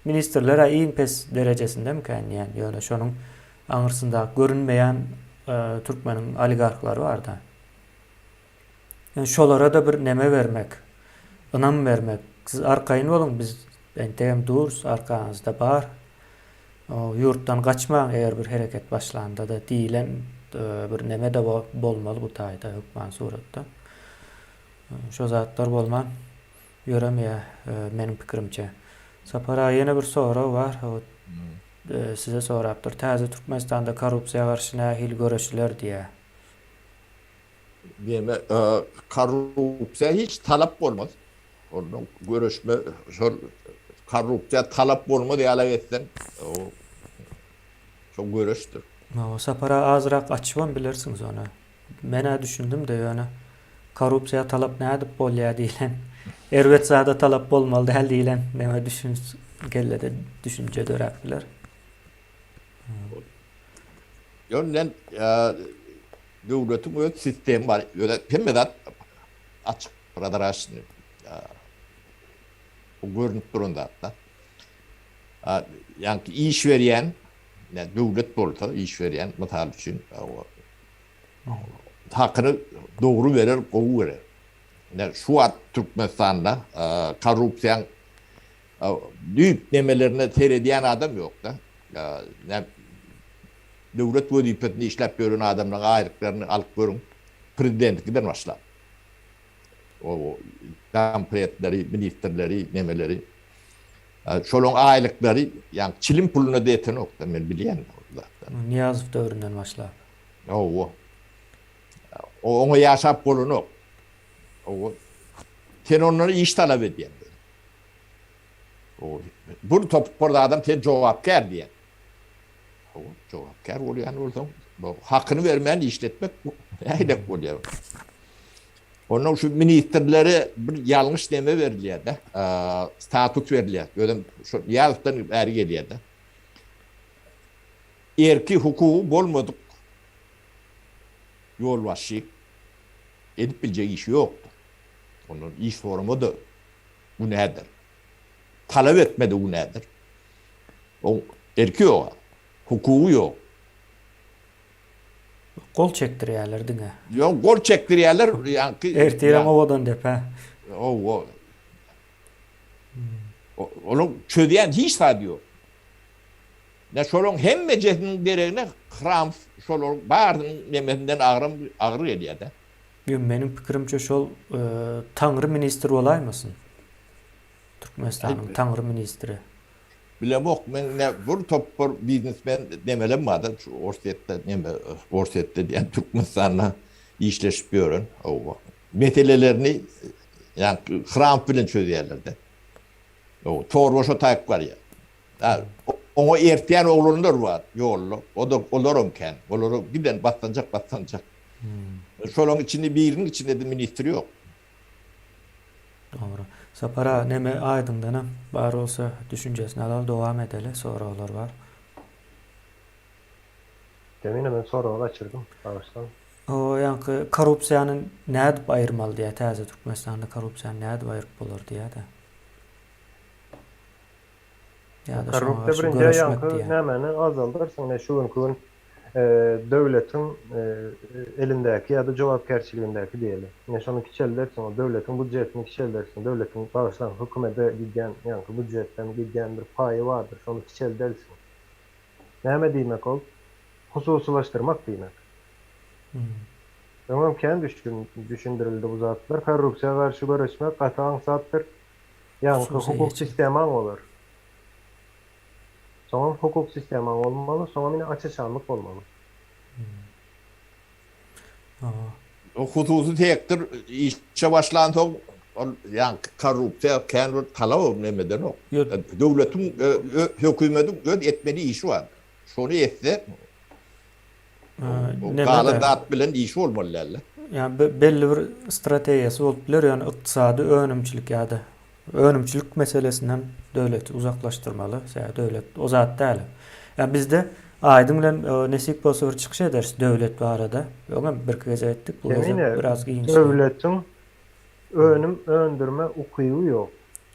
Ministrler-ä iň pes derejesindemikän diýýän, ýöne şonuň aňyrsyndaky görünmeýän türkmeniň oligarhlary bar-da. Ýöne şolara-da bir neme bermek, ynam bermek. Siz arkaýyn boluň, biz entegem durus, arkaňyzda bar. Ýurtdan gaçmaň eger bir hereket başlanda-da diýlen bir neme-de bolmaly bu taýda hökman suratda. Şo zatlar bolman ýöremeýär meniň pikirimçe. Sapar aga ýene bir sorag bar. Size sorapdyr. Täze Türkmenistanda korrupsiýa garşy nähili göreşiler diýýär. Diýme, korrupsiýa hiç talap bolmaz. Onda göreşme şol korrupsiýa talap bolmaz ýaly etseň, o şo göreşdir. Hawa, Sapar aga azrak açybam bilersiňiz ony. Men-ä düşündim-de ýöne korrupsiýa talap nädip bolýar diýlen, erbet zada talap bolmaly däl diýlen neme düşün kellede düşünje döräp biler. Ýöne men Döwletiň öz sistemi bar. Ýöne hemme zat açyk, prozraçnyý. Bu görnüp duran zat-da. Ýaňky iş berýän, döwlet bolsa iş berýän, mysal üçin, hakyny dogry berer, gowy berer. Ine, şu wagt Türkmenistanda korrupsiýaň düýp nemelerine seredýän adam ýok-da. Döwlet wezipesinde işläp ýören adamlaryň aýlyklaryny alyp görüň, prezidentnikiden başlap. O zampredleri, ministrleri, nemeleri. Şolaryň aýlyklary ýaňky çilim puluna-da ýetenok-da, men bilýän o zatlary. Nyýazow döwründen başlap. Hawa. Oňa ýaşap bolanok. Hawa. Sen ondan iş talap edýäň. Bir topar adam sen jogapkär diýýän. Hawa, jogapkär bolýan bolsaň, bu hakyny bermän işletmek nähilek bolýar? Ondan şu ministrlere bir ýalňyş neme berilýär-de, status berilýär. Özem şu Nyýazowdan bäri gelýär-de. Erki hukugy bolmadyk ýolbaşçy edip biljek işi ýokdur. Ondan iş sorama-da günädir. Talap etme-de günädir. Oň erki ýok, hukugy ýok. Gol çekdirýärler diňe. Ýok, gol çekdirýärler, ýaňky. Ertirem owadan depä. Hawa. Olaň çözýän hiç zady ýok. Ine şolaň hemmejesiniň deregine Hramow şolaryň barynyň nemesinden agram agyr gelýär-de. Ýok, meniň pikirimçe şol Taňry ministr bolaýmasyn? Türkmenistanyň Taňry ministri. Bilemok, men ne bir topar biznesmen nemelem barda şu Orsýetde neme Orsýetde diýen Türkmenistanda işleşip ýören hawa. Meselelerini ýa Hramow bilen çözýärler-de. Torba şo taýyp barýar. Oňa ertýän oglanlar bar ýolda. O-da olaram kän. Olara giden basgançak basgançak. Şolaryň içinde biriniň içinde-de ministr ýok. Dogry. Sapar aga neme aýdyňdanam bar bolsa düşünjesini alaly dowam edeli soraglar bar. Kemine men soragy gaçyrdym bagyşlaň. O ýaňky korrupsiýany nädip aýyrmaly diýýär täze Türkmenistanda korrupsiýany nädip aýyryp bolar diýýär-de. Ýa-da şoňa Korrupsiýa garşy birinji göreşmek ýaňky diýýär. nämeni azaldarsyň ine şu günki gün döwletiň elindäki ýa-da jogapkärçiligindäki diýeli. Ine şony kiçeldersiň o döwletiň budjetini kiçeldersiň döwletiň bagyşlaň hökümede gidýän ýaňky budjetden gidýän bir paýy bardyr şony kiçeldersiň. Näme diýmek ol? Hususylaşdyrmak diýmek. Öňem kän düşündirildi bu zatlar. Korrupsiýa garşy göreşmek gaty aňsatdyr. Ýaňky hukuk sistemaň bolar. Soňam hukuk sistemaň bolmaly, soňam ine aç-açanlyk bolmaly. Hususy sektor işe başlansoň ol ýaňky korrupsiýa kän bir talap neme edenok. Döwletiň hökümediň öz etmeli işi bar. Şony etse galan zat bilen işi bolmaly dälde. Ýa belli bir strategiýasy bolup biler, ýöne ykdysady önümçilik ýa-da önümçilik meselesinden döwleti uzaklaşdyrmaly. Sebäbi döwlet o zat däl. Ýa bizde Aýdyň bilen nesip bolsa bir çykyş ederis döwlet barada. Öňem birki gezek etdik, bu gezek biraz giňişleýin. Döwletiň Önüm öndürme ukyby ýok.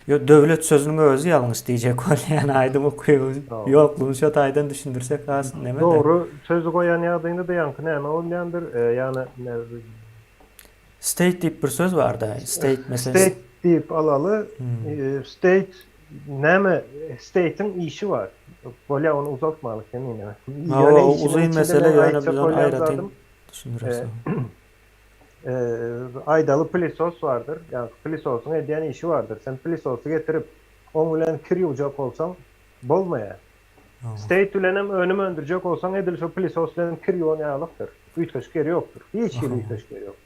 Ýok döwlet sözüniň özi ýalňyş diýjek bolýan aýdym ukyby ýoklugyny şo taýdan düşündirsek has nemede. Dogry sözi goýan ýagdaýyňda-da ýaňky näme bolýandyr ýagny State diýip bir söz barda state meselem. State diýip alaly state näme state'iň işi bar. Bolýa ony uzaltmaly kemine. Ýöne uzyn mesele ýöne biz ony aýratyn düşündireris. Aýdaly pylesos bardyr. Ýagny pylesosyň edýän işi bardyr. Sen pylesosy getirip, oň bilen kir ýuwjak bolsaň, bolmaýar. State bilenem önüm öndürjek bolsaň, edil şo pylesos bilen kir ýuwan ýalykdyr. Üýtgeşik ýeri ýokdur. Hiç hili üýtgeşik ýeri ýok.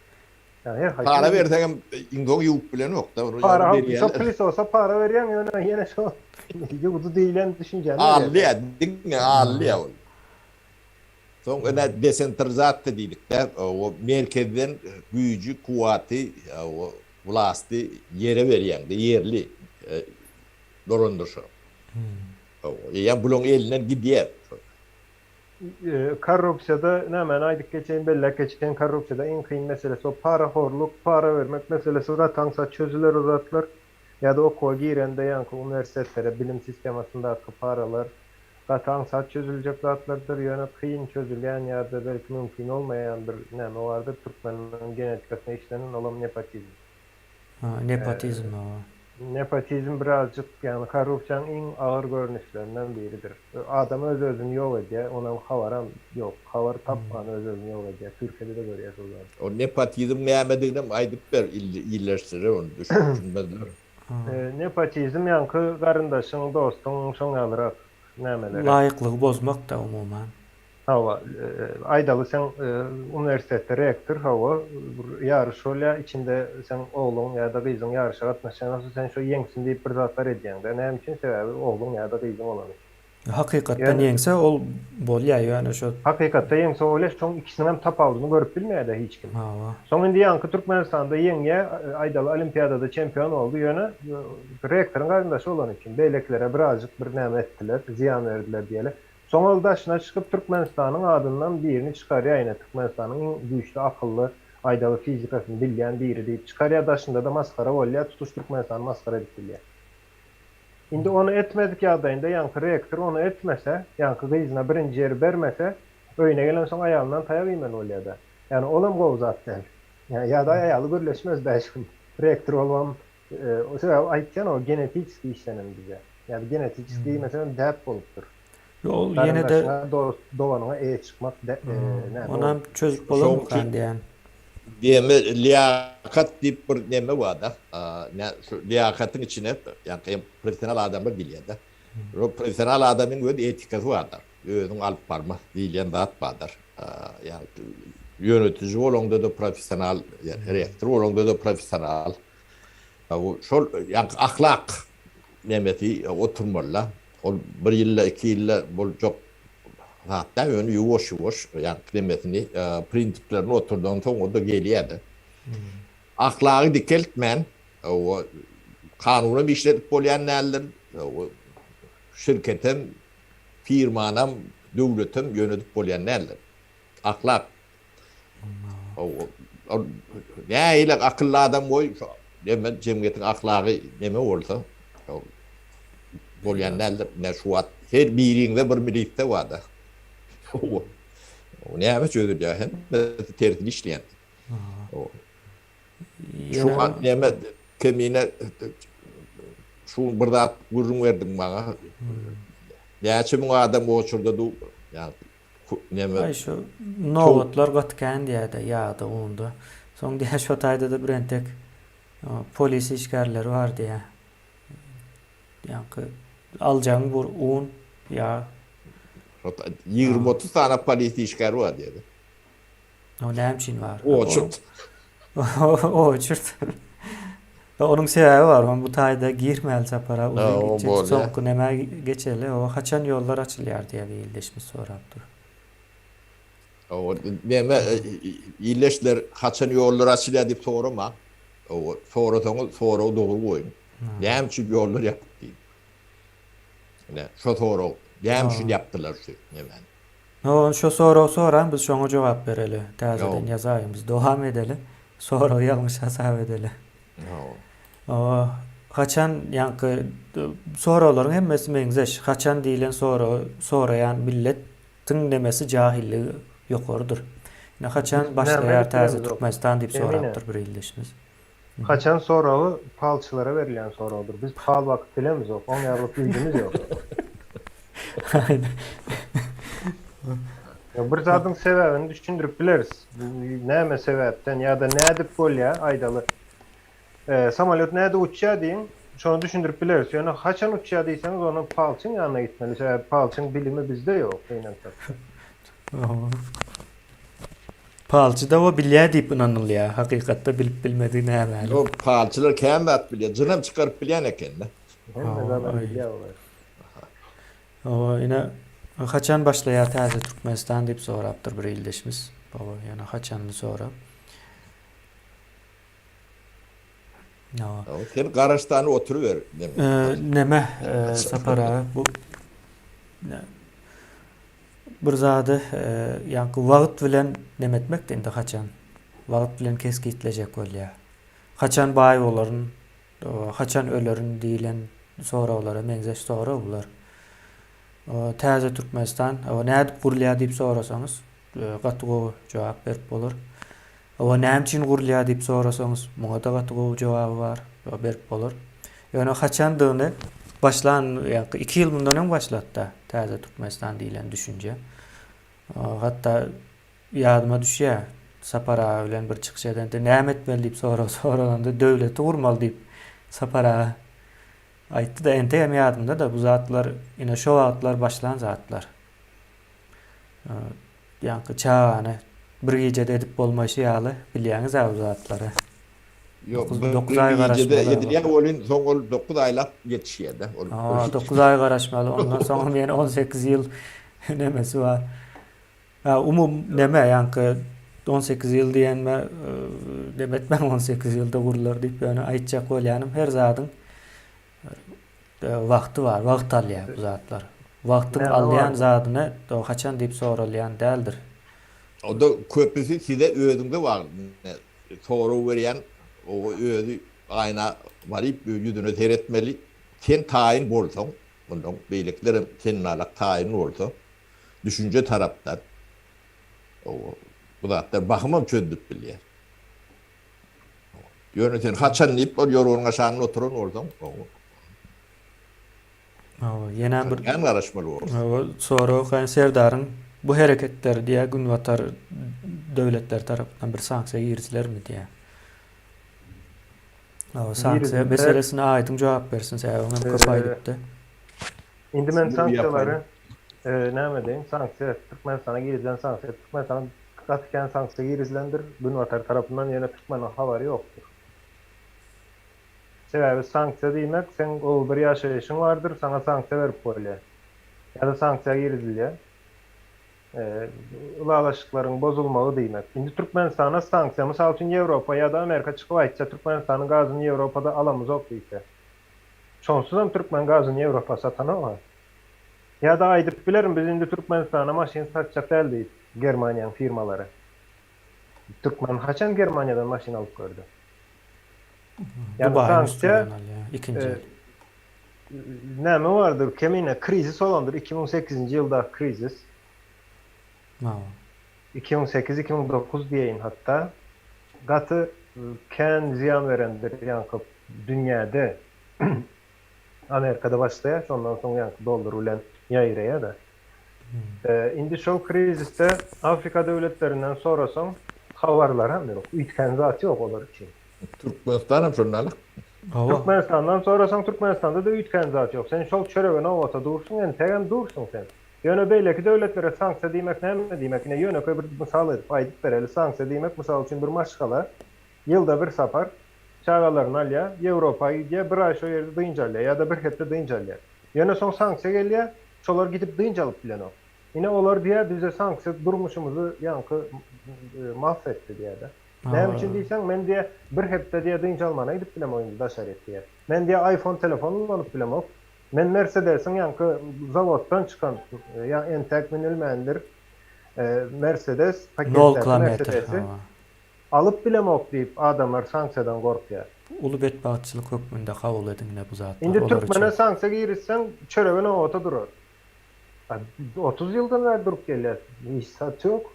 Ýagny her haýsy Para berseňem iň soň ýuwup bilenok-da. Para, şo pylesosa para berýäň, ýöne ýene şo ýuwdy diýlen düşünjäni berýär. Alýar, diňe alýar ol. Soň ine desentralizasiýa diýdik-dä, o merkezden güýji, kuwwaty, o wlasty ýere berýäň-de, ýerli dolandyryşa. Eýýäm bulaň elinden gidýär. Korrupsiýada nämäni aýdyp geçeýin, belläp geçeýin, korrupsiýada iň kyn meselesi o parahorluk, para bermek meselesi gaty aňsat çözüler o zatlar. Ýa-da okuwa girende ýaňky uniwersitetlere bilim sistemasyndaky paralar gaty aňsat çözüljek zatlardyr, ýöne kyn çözülýän ýa-da belki mümkin bolmaýan bir näme bardyr, türkmeniň genetikasyna işlenen, olam nepotizm. Ha, nepotizm hawa. Nepotizm birazjyk, ýagny korrupsiýanyň iň agyr görnüşlerinden biridir. Adam öz-özüni ýok edýär, onam habaram ýok, habar tapman öz-özüni ýok edýär, Türkiýede-de görýäs o zady. O nepotizm nämediginem aýdyp ber, illeşdirer ony, düşünmezler. Nepotizm ýaňky garyndaşyň, dostuň şoň ýalyrak nämeleri. Laýyklygy bozmak-da umuman. Hawa, aýdaly seň uniwersitetde rektor, hawa, bir ýaryş bolýar, içinde seň ogluň ýa-da gyzyň ýaryşa gatnaşýan bolsa, sen şo ýeňsin diýip bir zatlar edýäň-dä. Näme üçin? Sebäbi ogluň ýa-da gyzyň bolany üçin. Hakykatdan ýeňse ol bolýar, ýöne şo. Hakykatda ýeňse bolýar, şoň ikisiniňem tapawudyny görüp bilmeýär-dä hiç kim. Hawa. Soň indi ýaňky Türkmenistanda ýeňýär, aýdaly olimpiadada çempion boldy, ýöne rektoryň garyndaşy bolany üçin, beýlekilere birazjyk bir näme etdiler, zyýan berdiler diýeli. Soň ol daşyna çykyp Türkmenistanyň adyndan birini çykarýar ine Türkmenistanyň iň güýçli akylly aýdaly fizikasyny bilýän biri diýip çykarýar daşyndada masgara bolýar tutuş Türkmenistany masgara edip bilýär. Indi ony etmedik ýagdaýynda ýaňky rektor ony etmese ýaňky gyzyna birinji ýeri bermese öýüne gelensoň aýalyndan taýak iýmeli bolýada. Ýagny olam gowy zat däl. Ýa-da aýaly gürleşmez bäş gün rektor bolubam. Sebäbi aýtýan o genetiçeski işlenen bize. Ýa-da genetiçeski diýmesem däp bolupdyr. Ýok, ol ýene-de Garyndaşyňa, dost, doganyňa eýe çykmak näme Onam çözüp bolarmykan diýýän. Deme liýakat diýip bir neme bar-da. Nä şu liýakatyň içine ýaňky professional adamlar girýär-de. Şo professional adamyň öz etikasy bardyr. Özüňi alyp barmak diýilýän zat bardyr. Ýagny ýönetiji bolaňda-da professional, rektor bolaňda-da professional. Şol ýaňky ahlak nemesi oturmaly-da. Ol bir ýylda, iki ýylda boljak zat däl, ýöne ýuwaş-ýuwaş ýaňky nemesini, prinsiplerini oturdan soň o-da gelýär-de. Ahlagy dikeltmän, kanunam işledip bolýan däldir, şirketem, firmanam, döwletem ýönedip bolýan däldir. Ahlak. Ol nähili akylly adam goý, şo neme jemgyýetiň ahlagy neme bolsa, bolýan däldir. Ine şu wagt her biriňde bir milisiýa bar-da. O näme çözülýär? Hemmesi tersine işleýän. Şu wagt neme kemine şu bir zat gürrüň berdiň maňa. Näçe müň adam oçurda du, ýa neme. Aý şu nobatlar gaty kän diýýärde ýagda unda. Soň diýýär şo taýda-da bir entek polis işgärleri bar diýýär. Ýaňky aljagyň bur un, ýag. 20-30 sany polis işgäri bar diýýär. O näme üçin bar? Oçurt. Oçurt. Onuň sebäbi bar. Onuň bu taýda girmäli Sapar aga. Uzyn gitjek. Soňky nämä geçeli. O haçan ýollar açylýar diýýär bir ildeşimiz sorap dur. O näme ildeşler haçan ýollar açylýar diýip soramaň. O sorasaňyz soragy dogry goýuň. Näme üçin ýollar ýapyk diýip. Ine şo sorag. Näme üçin ýapdylar şu nämäni? Hawa, şo soragy soraň, biz şoňa jogap bereli. Täzeden ýazaýyň, biz dowam edeli. Soragy ýalňyş hasap edeli. Hawa. Hawa, haçan ýaňky soraglaryň hemmesi meňzeş. Haçan diýlen soragy soraýan milletiň nemesi jahilligi ýokarydyr. Ine haçan başlaýar täze Türkmenistan diýip sorapdyr bir ildeşimiz. Haçan soragy palçylara berilýän soragdyr. Biz pal bakyp bilemizok, oň ýaly güýjümiz ýok. Ýok, bir zadyň sebäbini düşündirip bileris. Näme sebäpden ýa-da nädip bolýar, aýdaly. Samolýot nädip uçýar diýiň, şony düşündirip bileris. Ýöne haçan uçýar diýseňiz, ony palçyň ýanyna gitmeli. Sebäbi palçyň bilimi bizde ýok, gynansak. Palçy-da o bilýär diýip ynanylýar. Hakykatda bilip bilmedigi nämälim. Ýok, palçylar kän zat bilýär. Jynam çykaryp bilýän eken-de. Hemme zadam bilýär olar. Hawa, ine, haçan başlaýar täze Türkmenistan diýip sorapdyr bir ildeşimiz. Hawa, ýöne haçanyny sorap. Hawa. Sen garaşdany oturyber. Neme, Sapar aga, bu Bir zady ýaňky wagt bilen neme etmekdi indi haçan wagt bilen kesgitlejek bolýar. Haçan baý bolaryn, haçan ölerin diýlen soraglara meňzeş sorag bular. Täze Türkmenistan nädip gurulýar diýip sorasaňyz gaty gowy jogap berip bolar. Hawa, näme üçin gurulýar diýip sorasaňyz, muňa-da gaty gowy jogaby bar, berip bolar. Ýöne haçandygyny başlan, ýa-da iki ýyl mundan öň başlady-da, Täze Türkmenistan diýlen düşünje. Hatda ýadyma düşýär, Sapar aga bilen bir çykyş edende, näme etmeli diýip sorag soralanda, döwleti gurmaly diýip Sapar aga aýtdy-da, entegem ýadymda-da bu zatlar ine şo wagtlar başlan zatlar. Ýaňky çagany bir gijede edip bolmaýşy ýaly bilýäňiz-ä bu zatlary. Ýok, bir gijede edilýär welin, soň ol 9 aýlap ýetişýär-de. Hawa, 9 aý garaşmaly, ondan soňam ýene 18 ýyl nemesi bar. Ha, umum neme, ýaňky 18 ýyl diýenime neme etmäň 18 ýylda gurlar diýip, ýöne aýtjak bolýanym her zadyň Wagty bar, wagt alýar bu zatlar. Wagtyň alýan zadyny haçan diýip soralýan däldir. Onda köpüsi size özüňize bagly. Sorag berýän o özi aýna baryp ýüzüne seretmeli. Sen taýyn bolsaň, ondan beýlekilerem sennalak taýyn bolsa, düşünje tarapdan bu zatlar bahymam çözülip bilýär. Ýöne sen haçan diýip ol ýorganyň aşagynda oturan bolsaň, Hawa, ýene bir kän garaşmaly bolarsyň. Hawa, sorag okaýan Serdaryň bu hereketleri diýýär Günbatar döwletleri tarapyndan bir sanksiýa girizilermi diýýär. Hawa, sanksiýa meselesine aýdyň jogap bersin, sebäbi oňam köp aýdypdy. Indi men sanksiýalary näme diýin, sanksiýa, Türkmenistana girizilen sanksiýa, Türkmenistana gaty kän sanksiýa girizilendir Günbatar tarapyndan, ýöne türkmeniň habary ýokdur. Sebäbi sanksiýa diýmek, seň gowy bir ýaşaýşyň bardyr, saňa sanksiýa berip bolýar. Ýa-da sanksiýa girizilýär. Ylalaşyklaryň bozulmagy diýmek. Indi Türkmenistana sanksiýa, mysal üçin Ýewropa ýa-da Amerika çykyp aýtsa, Türkmenistanyň gazyny Ýewropada alamyzok diýse. Şonsuzam türkmen gazyny Ýewropa satanok-a. Ýa-da aýdyp bilerin, biz indi Türkmenistana maşyn satjak däl diýip, Germaniýanyň firmalary. Türkmen haçan Germaniýadan maşyn alyp gördi? Ýagny sanksiýa ikinji el. Näme bardyr, kemine krizis bolandyr, 2008-nji ýyldaky krizis. Hawa. 2008, 2009 diýeýin hatda. Gaty kän zyýan berendir ýaňky dünýäde. Amerikada başlaýar, şondan soň ýaňky dollar bilen ýaýraýar-da. Indi şol krizisde Afrika döwletlerinden sorasaň, habarlaram ýok, üýtgän zat ýok olar üçin. Türkmenistanam şonda alyk. Hawa. Türkmenistandan sorasaň, Türkmenistanda-da üýtgän zat ýok. Sen şol çörege nobata dursuň, entegem dursuň sen. Ýöne beýleki döwletlere sanksiýa diýmek näme diýmek? Ine ýönekeý bir mysal edip aýdyp bereli. Sanksiýa diýmek, mysal üçin bir maşgala ýylda bir sapar çagalaryny alýar, Ýewropa gidýär, bir aý şo ýerde dynç alýar ýa-da bir hepde dynç alýar. Ýöne soň sanksiýa gelýär, şolar gidip dynç alyp bilenok. Ine olar diýýär bize sanksiýa durmuşymyzy ýaňky mahw etdi diýýär-de. Näme üçin diýseň, men diýýär bir hepde diýýär dynç almana gidip bilemok indi daşaryk diýýär. Men diýýär iPhone telefon ulanyp bilemok. Men Mersedesiň ýaňky zawoddan çykan, ýa entäk münülmändir, Mersedes Nol paketdäki kilometr, Mersedesi hawa. alyp bilemok diýip adamlar sanksiýadan gorkýar. Uly betbagtçylyk hökmünde kabul ediňle bu zatlar Indi olar türkmene üçin. sanksiýa girizseň çörege nobata durar. A 30 ýyldan bäri durup gelýär. Hiç zat ýok.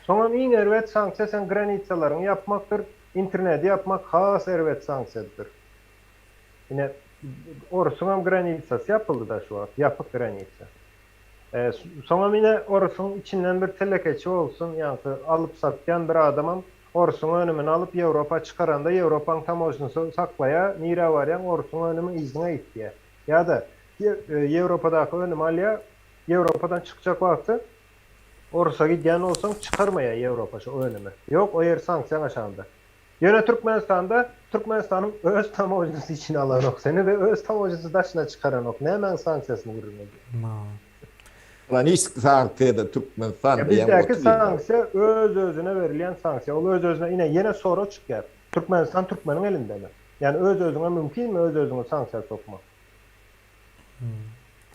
Soňam iň erbet sanksiýa seň granitsalaryňy ýapmakdyr, interneti ýapmak has erbet sanksiýadyr. Ine orusyňam granitsasy ýapyldy-da şu wagt, ýapyk granitsa. Soňam ine orusyň içinden bir telekeçi bolsun, ýaňky alyp satýan bir adamam orusyň önümini alyp Ýewropa çykaranda Ýewropaň tamožnysy saklaýar, nirä barýaň orusyň önümi yzyňa git diýýär. Ýa-da Ýewropadaky önümi alýar, Ýewropadan çykjak wagty orusa gidýän bolsaň çykarmaýar Ýewropa şo önümi. Ýok o ýer sanksiýaň aşagynda. Ýöne Türkmenistanda Türkmenistanyň öz tamožnysy içine alanok seni we öz tamožnysy daşyna çykaranok. Nämäň sanksiýasyny gürrüň edýäň? Hronistik sanksiýada Türkmenistan Ýa eýýäm bizdäki 30 ýyl bäri. sanksiýa öz-özüne berilýän sanksiýa. Ol öz-özüne ine ýene sorag çykýar. Türkmenistan türkmeniň elindemi? Ýani öz-özüňe mümkinmi öz-özüňi sanksiýa sokmak?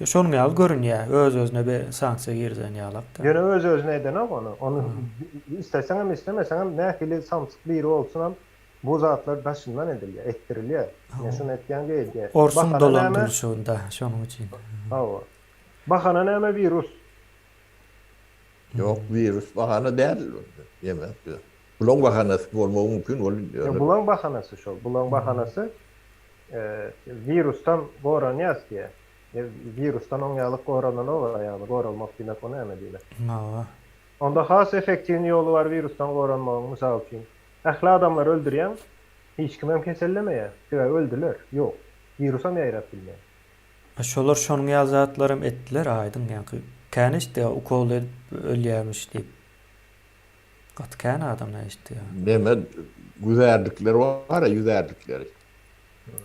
Şonuň ýaly görünýär, öz-özüne be sanksiýa girizen ýalak-da. Ýöne öz-özüne edenok ony. Ony isleseňem, islemeseňem, nähili samsyk biri bolsunam, bu zatlar daşyndan edilýär, etdirilýär. Ine şuny etýäň diýip edýär. Orsuň Bahana näme? dolandyrylyşygynda, şonuň üçin. Hawa. Bahana näme wirus? Ýok, wirus bahana däl. Ýeme. Bulaň bahanasy bolmagy mümkin ol Ýok, ýöne. bulaň bahanasy şol. Bulaň bahanasy wirusdan goranýas diýýär. Wirusdan oň ýaly gorananok ýagny goralmak diýmek o näme diýmek. Hawa. Onda has effektiwnyý ýoly bar wirusdan goranmagyň mysal üçin. Ähli adamlary öldürýäň, hiç kimem kesellemeýär. Sebäbi öldüler. Ýok. Wirusam ýaýrap bilmeýär. A şolar şonuň ýaly zatlaram etdiler aýdyň ýaňky kän eşitdik ukol edip ölýämiş diýip. Gaty kän adamdan eşitdik. Neme güzärlikleri bar-a ýüzärlikleri.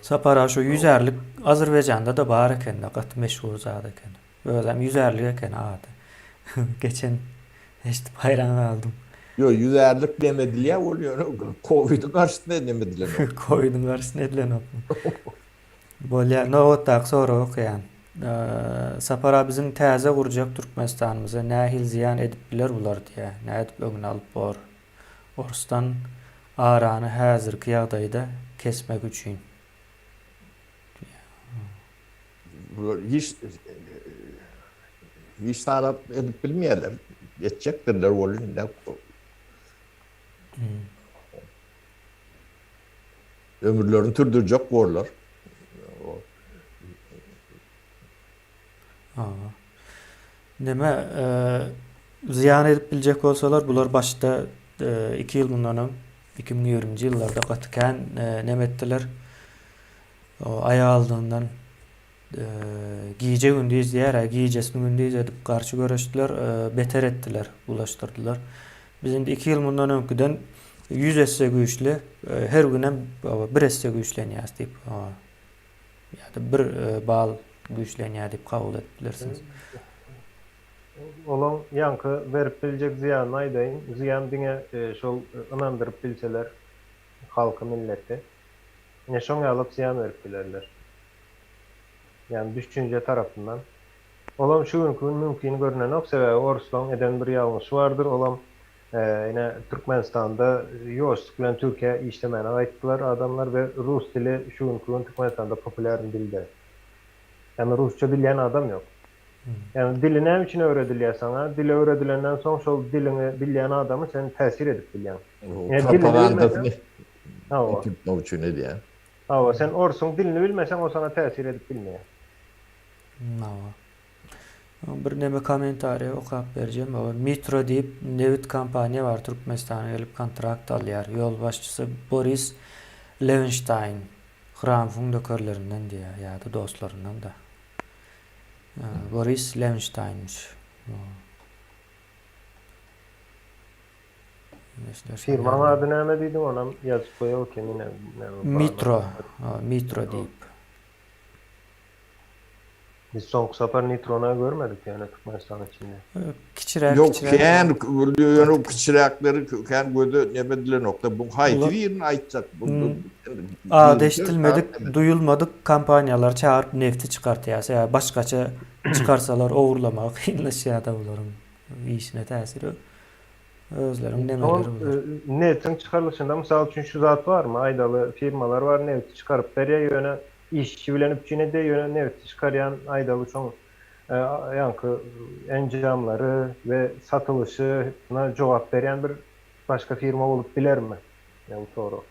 Sapar aga şu ýüzärlik Azerbaýjanda-da bar ekende gaty meşhur zat eken. Özem ýüzärlik eken ady. Geçen eşidip haýran galdym. Ýok ýüzärlik neme edilýär ol ýöne kowidiň garşysyna neme edilenok. Kowidiň garşysyna edilenokmy? Bolýar nobatdaky soragy okaýan. Sapar aga biziň täze gurjak Türkmenistanymyza nähili zyýan edip biler bular diýýär. Nädip öňüni alyp bor? Orsdan arany häzirki ýagdaýda kesmek üçin. Bular hiç hiç zat edip bilmeýärler. Etjekdirler welin. Ömürlerini sürdürjek borlar. Hawa. Neme, zyýan edip biljek bolsalar, bular başda 2 ýyl mundan öň, 2020-nji ýyllarda gaty kän neme etdiler. Aýak aldyndan gije-gündiz diýer-ä, gijesini gündiz edip garşy göreşdiler, beter etdiler, bulaşdyrdylar. Biz indi 2 ýyl mundan öňküden 100 esse güýçli, her günem bir esse güýçlenýäs diýip, ýa-da bir bal güýçlenýär diýip kabul edip bilersiňiz. Olaň ýaňky berip biljek zyýanyny aýdaýyn. Zyýan diňe şol ynandyryp bilseler halky, milleti. Ine şoň ýalyk zyýan berip bilerler. Ýagny düşünje tarapyndan. Olam şu günki gün mümkin görnenok, sebäbi orslaň eden bir ýalňyşy bardyr, olam ine Türkmenistanda ýuwaşlyk bilen Türkiýä işlemäne gaýtdylar adamlar we rus dili şu günki gün Türkmenistanda populýarny dil däl. Ýagny rusça bilýän adam ýok. Ýagny dili näme üçin öwredilýär saňa? Dil öwredilenden soň şol diliňi bilýän adamy sen täsir edip bilýäň. Propagandasyny oturtmak üçin edýär. Hawa, sen orsuň dilini bilmeseň o saňa täsir edip bilmeýär. Hawa. Bir neme kommentariýa okap berjem. Hawa, Mitro diýip nebit kompaniýa bar Türkmenistana gelip kontrakt alýar. Ýolbaşçysy Boris Lewenştaýn. Hramsyň nökerlerinden diýýär ýa-da dostlaryndan-da. Boris Lewenştaýnmyş. Firmaň ady näme diýdiň onam ýazyp goýaw kemine näme Mitro Mitro diýip. Biz soňky sapar Nitrona görmedik ýöne Türkmenistanyň içinde. Kiçiräk Ýok kän ýöne kiçiräkleri kän göze neme edilenokda bu haýsy birini aýtjak bu Ady eşidilmedik duýulmadyk kompaniýalary çagyryp nefti çykartýar sebäbi başgaça çykarsalar ogurlamagy kynlaşýada bularyň işine täsiri Özleriň nemeleri bular. Nebtiň çykarylyşynda mysal üçin şu zat barmy? Aýdaly firmalar bar nebti çykaryp berýär ýöne işçi bilen üpjün edýär ýöne nebti çykarýan aýdaly şoň ýaňky enjamlary we satylyşyna jogap berýän bir başga firma bolup bilermi? Ýa bu sorag.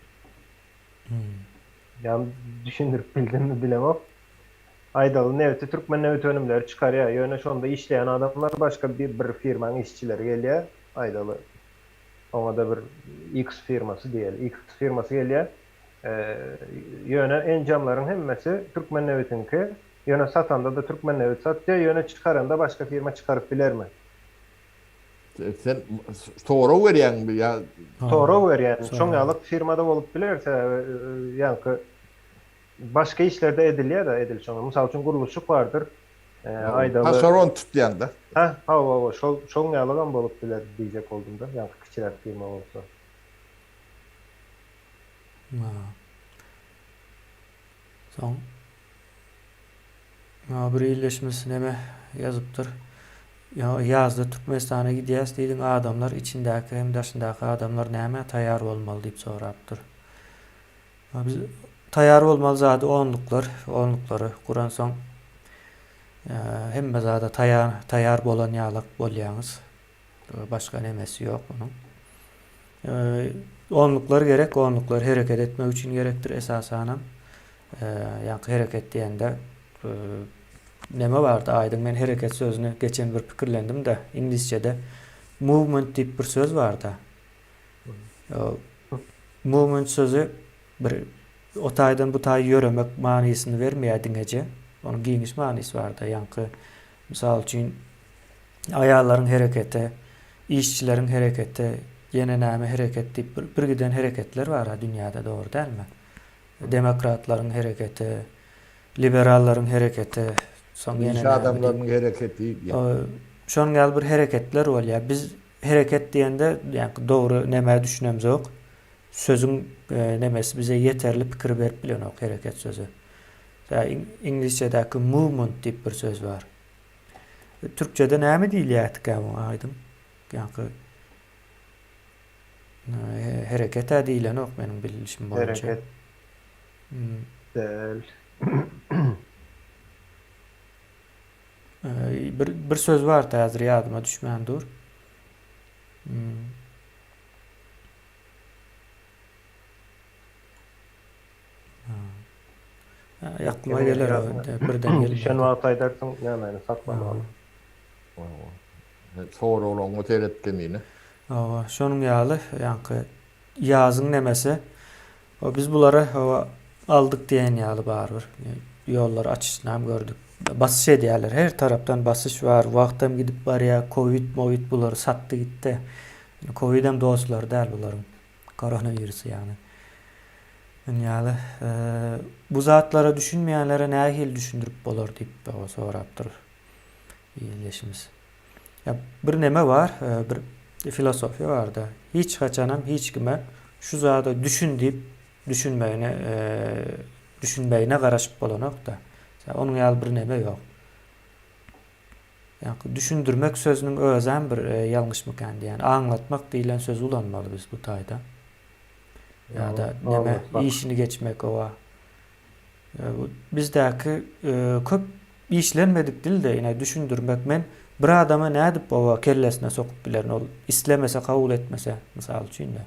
Ýa düşündirip bildimmi bilemok. Aýdaly nebti Türkmennebitönümleri çykarýar, ýöne şonda işleýän adamlar başga bir bir firmaň işçileri gelýär, aýdaly oňa-da bir X firmasy diýeli, X firmasy gelýär. Ýöne enjamlaryň hemmesi Türkmennebitiňki, ýöne satanda-da Türkmennebit satýar, ýöne çykaranda başga firma çykaryp bilermi? Sen sorag berýäňmi ýa? Sorag berýän, şoň ýaly firmada bolup biler, sebäbi ýaňky Başga işlerde edilýär-de edil şoňa. Mysal üçin gurluşyk bardyr. Aýdaly. Taşeron tutýaň-da. Hä, hawa, hawa, şol, şoň ýalygam bolup biler diýjek boldum-da, ýaňky kiçiräk firma bolsa. Soň bir ildeşimiz neme ýazypdyr. Ýazda Türkmenistana gidýäs diýdiň, adamlar içindäki hem daşyndaky adamlar nämä taýýar bolmaly diýip sorapdyr. Biz taýýar bolmaly zady onluklar, onluklary guransoň hemme zada taýýar taýýar bolan ýalak bolýaňyz. Başga nemesi ýok munuň. Onluklar gerek, onluklar hereket etmek üçin gerekdir esasanam. Ýaňky hereket diýende neme bardy aýdyň men hereket sözüni geçen bir pikirlendim-de iňlisçede movement diýip bir söz barda. Movement sözi bir o taýdan bu taýa ýöremek manysyny bermeýär diňeje. Onuň giňiş manysy barda. Ýaňky mysal üçin aýallaryň hereketi, işçileriň hereketi, ýene näme hereket diýip bir, bir giden hereketler bar-a dünýäde dogry dälmi? Demokratlaryň hereketi, liberallaryň hereketi, soň ýene Iş näme diýip. adamlarynyň hereketi. Şonuň ýaly bir hereketler bolýar. Biz Hereket diýende ýaňky dogry nämä düşünemzok. Sözüň nemesi bize ýeterli pikir berip bilenok hereket sözi. Iňlisçedäki movement diýip bir söz bar. Türkçede näme diýilýärdikä muňa aýdyň? Ýaňky hereket-ä diýilenok meniň bilişim boýunça. Hereket däl. Bir bir söz bar häzir ýadyma düşmän dur. Hmm. Ýaklyma geler o birden gelmedi. Düşen wagt aýdarsyň nämäni saklamaly. Soraglaryňa seret Kemine. Hawa, şonuň ýaly ýaňky ýazyň nemesi. Biz bulary hawa aldyk diýen ýaly barybir. Ýollary açyşynam gördük. Basyş edýärler. Her tarapdan basyş bar. Wagtam gidip barýar. Kowid, mowid bulary satdy gitdi. Kowidem dostlary däl bularyň. Koronawirusy ýagny. Ün ýaly bu zatlara düşünmeýänlere nähili düşündirip bolar diýip sorapdyr ildeşimiz. Ýa bir neme bar, bir filosofiýa barda. Hiç haçanam hiç kime şu zada düşün diýip düşünmegine düşünmegine garaşyp bolanok-da. Onuň ýaly bir neme ýok. Ýaňky düşündirmek sözüniň özem bir ýalňyşmykan diýýän. Aňlatmak diýlen sözi ulanmaly biz bu taýda. Ýa-da neme işini geçmek owa. Bizdäki köp işlenmedik dilde ine düşündirmek men bir adama nädip owa kellesine sokup bilerin ol islemese kabul etmese mysal üçin-de.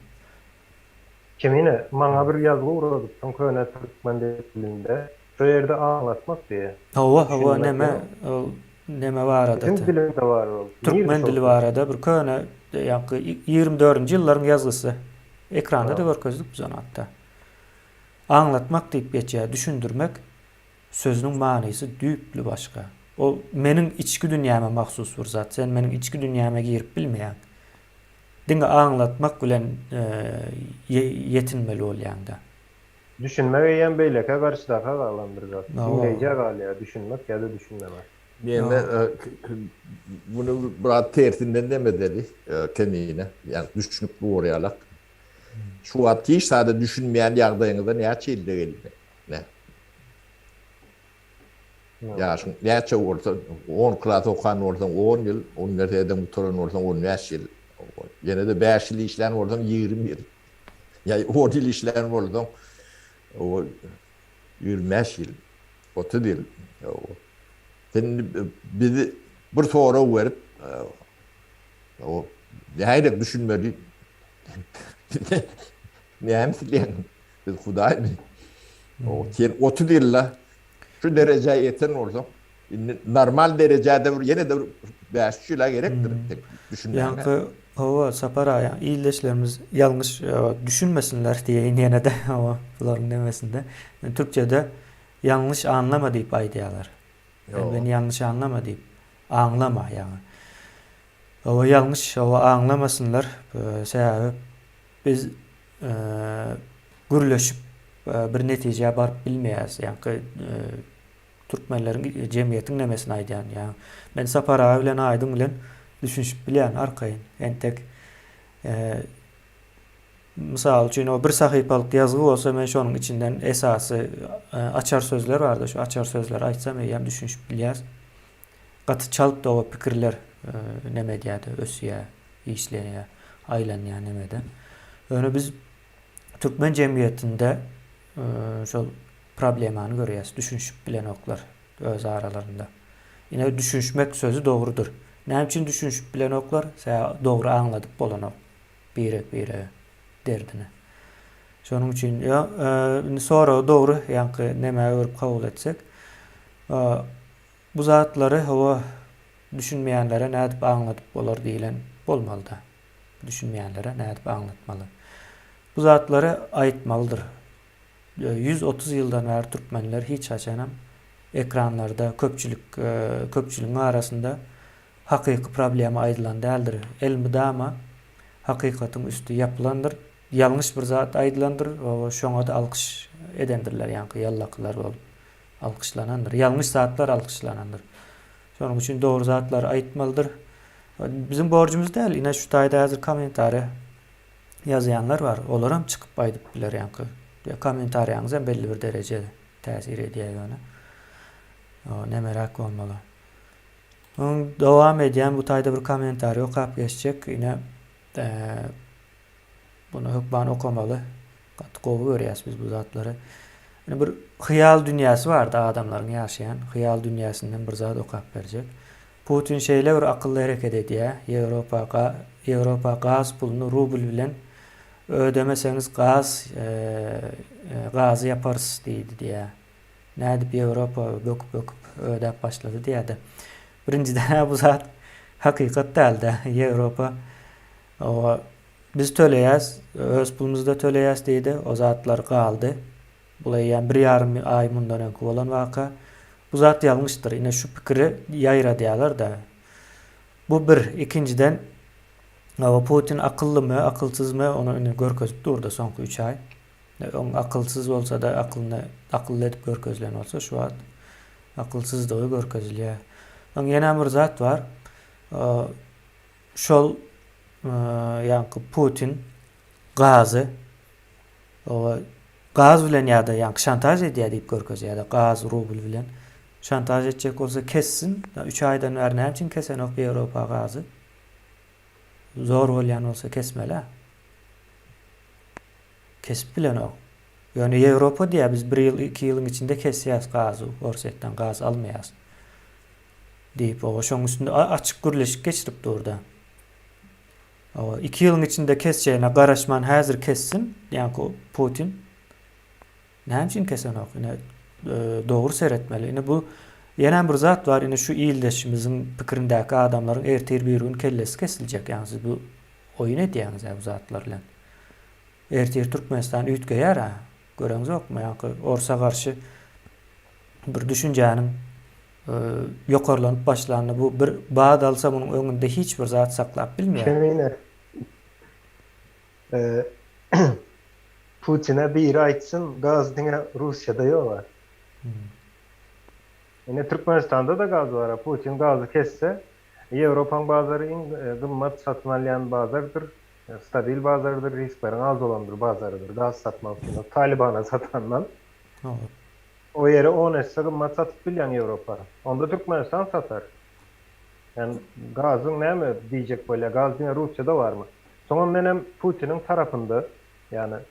Kemine, maňa bir ýazgy ugradypsyň köne türkmen dilinde. Şo ýerde aňlatmak diýýär. Hawa, hawa, neme, ol neme barada? Biziň dilimizde bar ol. Türkmen dili barada bir köne, ýaňky 24-nji ýyllaryň ýazgysy. Ekranda-da görkezdik biz ony hatda. Aňlatmak diýip geçýär, düşündirmek sözüniň manysy düýpli başga. Ol meniň içki dünýäme mahsus bir zat. Sen meniň içki dünýäme girip bilmeýäň. Diňe aňlatmak bilen ýetinmeli bolýaňda. Düşünmek eýýäm beýlekä garşydaka galan bir zat. Diňleýjä galýar düşünmek ýa-da düşünmemek. Mende muny biraz tersinden dem edeli Kemine. Ýagny düşünip bor ýalak. Şu wagt hiç zada düşünmeýän ýagdaýyňyzda näçe ýylda geldi? Ne? Ýaşyň näçe bolsa, on klas okan bolsaň on ýyl, uniwersitetden gutaran bolsaň on bäş ýyl, ýene-de bäş ýyl işlän bolsaň 20 ýyl. Ýa on ýyl işlän bolsaň o 25 ýyl, 30 ýyl. Sen indi bizi bir sorag berip, o nähili düşünmeli? Näme isleýäň? Biz Hudaýmy? O sen 30 ýylda şu derejä ýeten bolsaň, indi normal derejede bir ýene-de bir 5-3 ýyla gerekdir düşünmäge. Ýaňky hawa Sapar aga, ildeşlerimiz ýalňyş düşünmesinler diýeýin ýene-de hawa bularyň nemesinde. Türkçede ýalňyş anlama diýip aýdýarlar. Sen meni ýalňyş anlama diýip, aňlama ýaňy. Hawa ýalňyş hawa aňlamasynlar. Sebäbi Biz gürleşip bir netijä baryp bilmeýäris. Ýaňky türkmenleriň jemgyýetiň nemesini aýdýan. Ýa men Sapar aga bilen Aýdyň bilen düşünişip bilýän arkaýyn. Entek mysal üçin o bir sahypalyk ýazgy bolsa men şonuň içinden esasy açar sözler barda şu açar sözleri aýtsam eýýäm düşünişip bilýäs. Gaty çalt o pikirler neme edýär-de ösýär. Işleýär, aýlanýar nemede. Ýöne biz türkmen jemgyýetinde şol problemany görýäs, düşünişip bilenoklar öz aralarynda. Ine düşünişmek sözi dogrudyr. Näme üçin düşünişip bilenoklar? Sebäbi dogry aňladyp bolanok birek-birege derdini. Şonuň üçin ýa indi soragy dogry ýaňky nämä öwrüp kabul etsek, bu zatlary hawa Düşünmeýänlere nädip aňladyp bolar diýlen bolmalyda. Düşünmeýänlere nädip aňlatmaly. Bu zatlary aýtmalydyr. 130 ýyldan bäri türkmenler hiç haçanam ekranlarda köpçülik köpçüligiň arasynda hakyky problema aýdylan däldir. Elmydama hakykatyň üsti ýapylandyr. Ýalňyş bir zat aýdylandyr, şoňa-da alkyş edendirler ýaňky ýallakylar bolup alkyşlanandyr. Ýalňyş zatlar alkyşlanandyr. Şonuň üçin dogry zatlary aýtmalydyr. Biziň borjumyz däl. Ine şu taýda häzir kommentariýa ýazýanlar bar. Olaram çykyp aýdyp biler ýaňky. Kommentariýaňyz hem belli bir derejede täsir edýär ýöne. Nemeräk bolmaly. Oň dowam edýän bu taýda bir kommentariýa okap geçjek. Ine Buny hökman okamaly. Gaty gowy görýäs biz bu zatlary. Ine bir hyýal dünýäsi bardy adamlaryň ýaşaýan. Hyýal dünýäsinden bir zat okap berjek. Putin şeýle bir akylly hereket edýär. Ýewropa ga Ýewropa gaz puluny rubl bilen ödemeseňiz gaz gazy ýaparys diýdi diýýär. Nädip Ýewropa böküp-böküp ödäp başlady diýýär-de. Birinjiden-ä bu zat hakykat däl-de. Ýewropa oba biz töleýäs, öz pulumyzda töleýäs diýdi. O zatlar galdy. Bul eýýäm bir ýarym aý mundan öňki bolan waka. Bu zat ýalňyşdyr. Ine şu pikiri ýaýradýarlar-da. Bu bir. Ikinjiden, oba Putin akyllymy, akylsyzmy ony indi görkezip durdy soňky üç aý. Öň akylsyz bolsa-da akylyny akylly edip görkezilen bolsa şu wagt akylsyzdygy görkezilýär. Öň ýene bir zat bar. Şol ýaňky Putin gazy gaz bilen ýa-da ýaňky şantaž edýär diýip görkezýär-de gaz rubl bilen şantaž etjek bolsa kessin. Üç aýdan bäri näme üçin kesenok Ýewropa gazy? Zor bolýan bolsa kesmeli. Kesip bilenok. Ýöne Ýewropa diýýär biz bir ýyl iki ýylyň içinde kesýäs gazy Orsýetden gaz almaýas diýip oba şoň üstünde açyk gürleşik geçirip durda. Oba iki ýylyň içinde kesjegine garaşman häzir kessin ýaňky Putin. Näme üçin kesenok? Ine dogry seretmeli. Ine bu ýene bir zat bar ine şu ildeşimiziň pikirindäki adamlaryň ertir bir gün kellesi kesiljek ýagny siz bu oýun edýäňiz bu zatlar bilen. Ertir Türkmenistan üýtgeýär-ä. Göreňzokmy, ýaňky orsa garşy bir düşünjäniň ýokarlanyp başlanyny bu bir bat alsa munuň öňünde hiç bir zat saklap bilmeýär. Kemine. Putine biri aýtsyn, gaz diňe Russiýada ýog-a. Ine Türkmenistanda-da gaz bar-a. Putin gazy kesse, Ýewropaň bazary iň gymmat satyn alýan bazardyr. Stabil bazardyr, riskleriň az bolan bir bazarydyr gaz satmak üçin. Talybana satandan o ýere on esse gymmat satyp bilýäň Ýewropa. Onda Türkmenistan satar. Ýani gazyň näme diýjek bolýar, gaz diňe Russiýada barmy? Soňam menem Putiniň tarapynda, ýani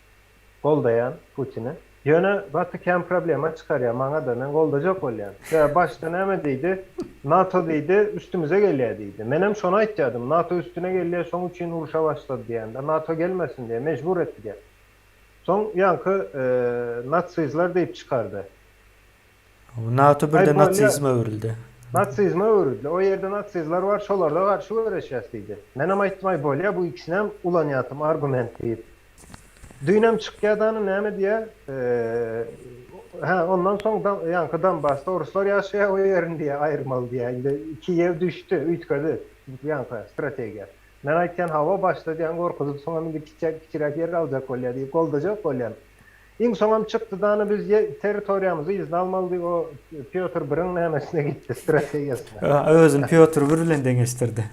Goldaýan Putini. Ýöne gaty kän problema çykarýar maňada men goldajak bolýan. Sebäbi başda näme diýdi NATO diýdi üstümize gelýär diýdi. Menem şony aýtýadym NATO üstüne gelýär şoň üçin urşa başlady diýende NATO gelmesin diýe mejbur etdi diýe. Soň ýaňky natsizler diýip çykardy. NATO birden natsizme öwrüldi. Natsizme öwrüldi. O ýerde natsizler bar, şolarda garşy göreşýäs diýdi. Menem aýtdym, aý bolýa, bu ikisinem ulanýatym argument diýip. Düýnem çykýa dany näme diýýä, hä ondan soň ýaňky Donbasda oruslar ýaşaýa o ýerini diýýä aýyrmaly diýýä. Indi Kiýew düşdi, üýtgedi ýaňky strategiýa. Men aýtýan hawa başda diýýän gorkuzyp soňam indi kiçiräk ýer aljak bolýa diýip goldajak bolýan. Iň soňam çykdy dany biz territoriýamyzy yzyna almaly diýip o Pýotr biriň nämesine gitdi strategiýasyna. Özüni Pýotr bir bilen deňeşdirdi.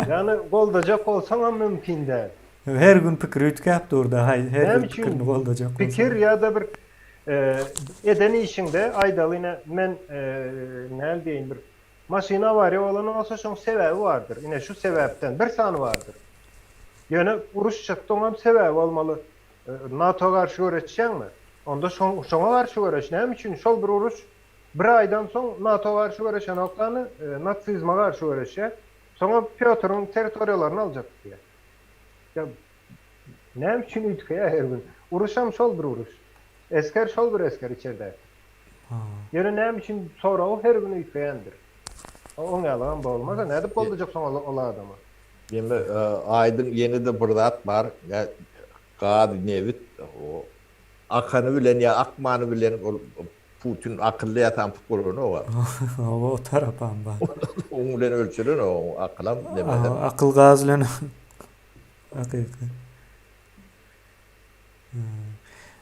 Ýagny goldajak bolsaňam mümkin däl. Her gün pikiri üýtgäp durda haý her bir pikirini goldajak bolsaň. Pikir ýa-da bir eden işiňde aýdaly ine men näl diýeýin bir maşyn awariýa bolan bolsa şoň sebäbi bardyr. Ine şu sebäpden bir sany bardyr. Ýöne uruş çykdy oňam sebäbi bolmaly. NATO garşy göreşýäňmi? Onda şoňa garşy göreş. Näme üçin şol bir uruş bir aýdan soň NATO garşy göreşenok dany natsizme garşy göreşýär. Soňam Pýotryň territoriýalaryny aljak diýýär. Ýa näme üçin üýtgeýär her gün? Uruşam şol bir uruş. Esger şol bir esger içerdäki. Ýöne näme üçin soragy her gün üýtgeýändir. Oň ýalygam bolmasa nädip goldajak soň ol adamy? Ýene aýdyň ýene-de bir zat bar. Gaz, nebit akany bilen ýa akmany bilen ol Putin akylly ýa samsyk bolanok-a. Hawa o tarapam bar. Oň bilen ölçelenok oň akylam nemesem. Akyl gaz bilen hakyky.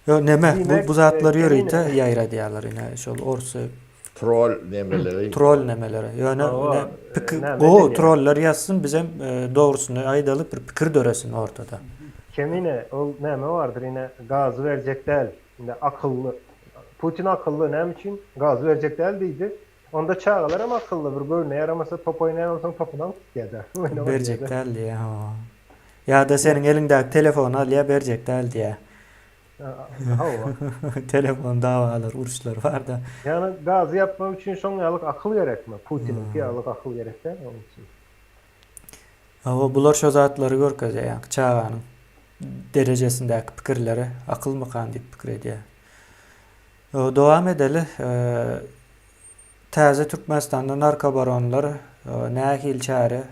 Ýok neme bu bu zatlar ýörite ýaýradýarlar ine şol orsy Troll nemeleri. Troll nemeleri. Ýöne ine pikir gowy trollar ýazsyn bizem dogrusyny aýdaly bir pikir döresin ortada. Kemine ol näme bardyr ine gazy berjek däl indi akylly Putin akylly näme üçin gazy berjek däl diýdi onda çagalaram akylly bir göwnüne ýaramasa top oýnaýan bolsaň topuny alyp gitýädä Berjek däl diýýä hawa. Ýa-da seniň eliňdäki telefony alýar, berjek däl diýýär. Hawa. Telefon dawalar, uruşlar bar-da. Ýagny gazy ýapmak üçin şoň ýalyk akyl gerekmi? Putiniňki ýalyk akyl gerek däl onuň üçin. Hawa, bular şo zatlary görkezýär, ýaňky çaganyň derejesindäki pikirleri akylmykan diýip pikir edýär. Dowam edeli. Täze Türkmenistanda narkobaronlar nähili çäre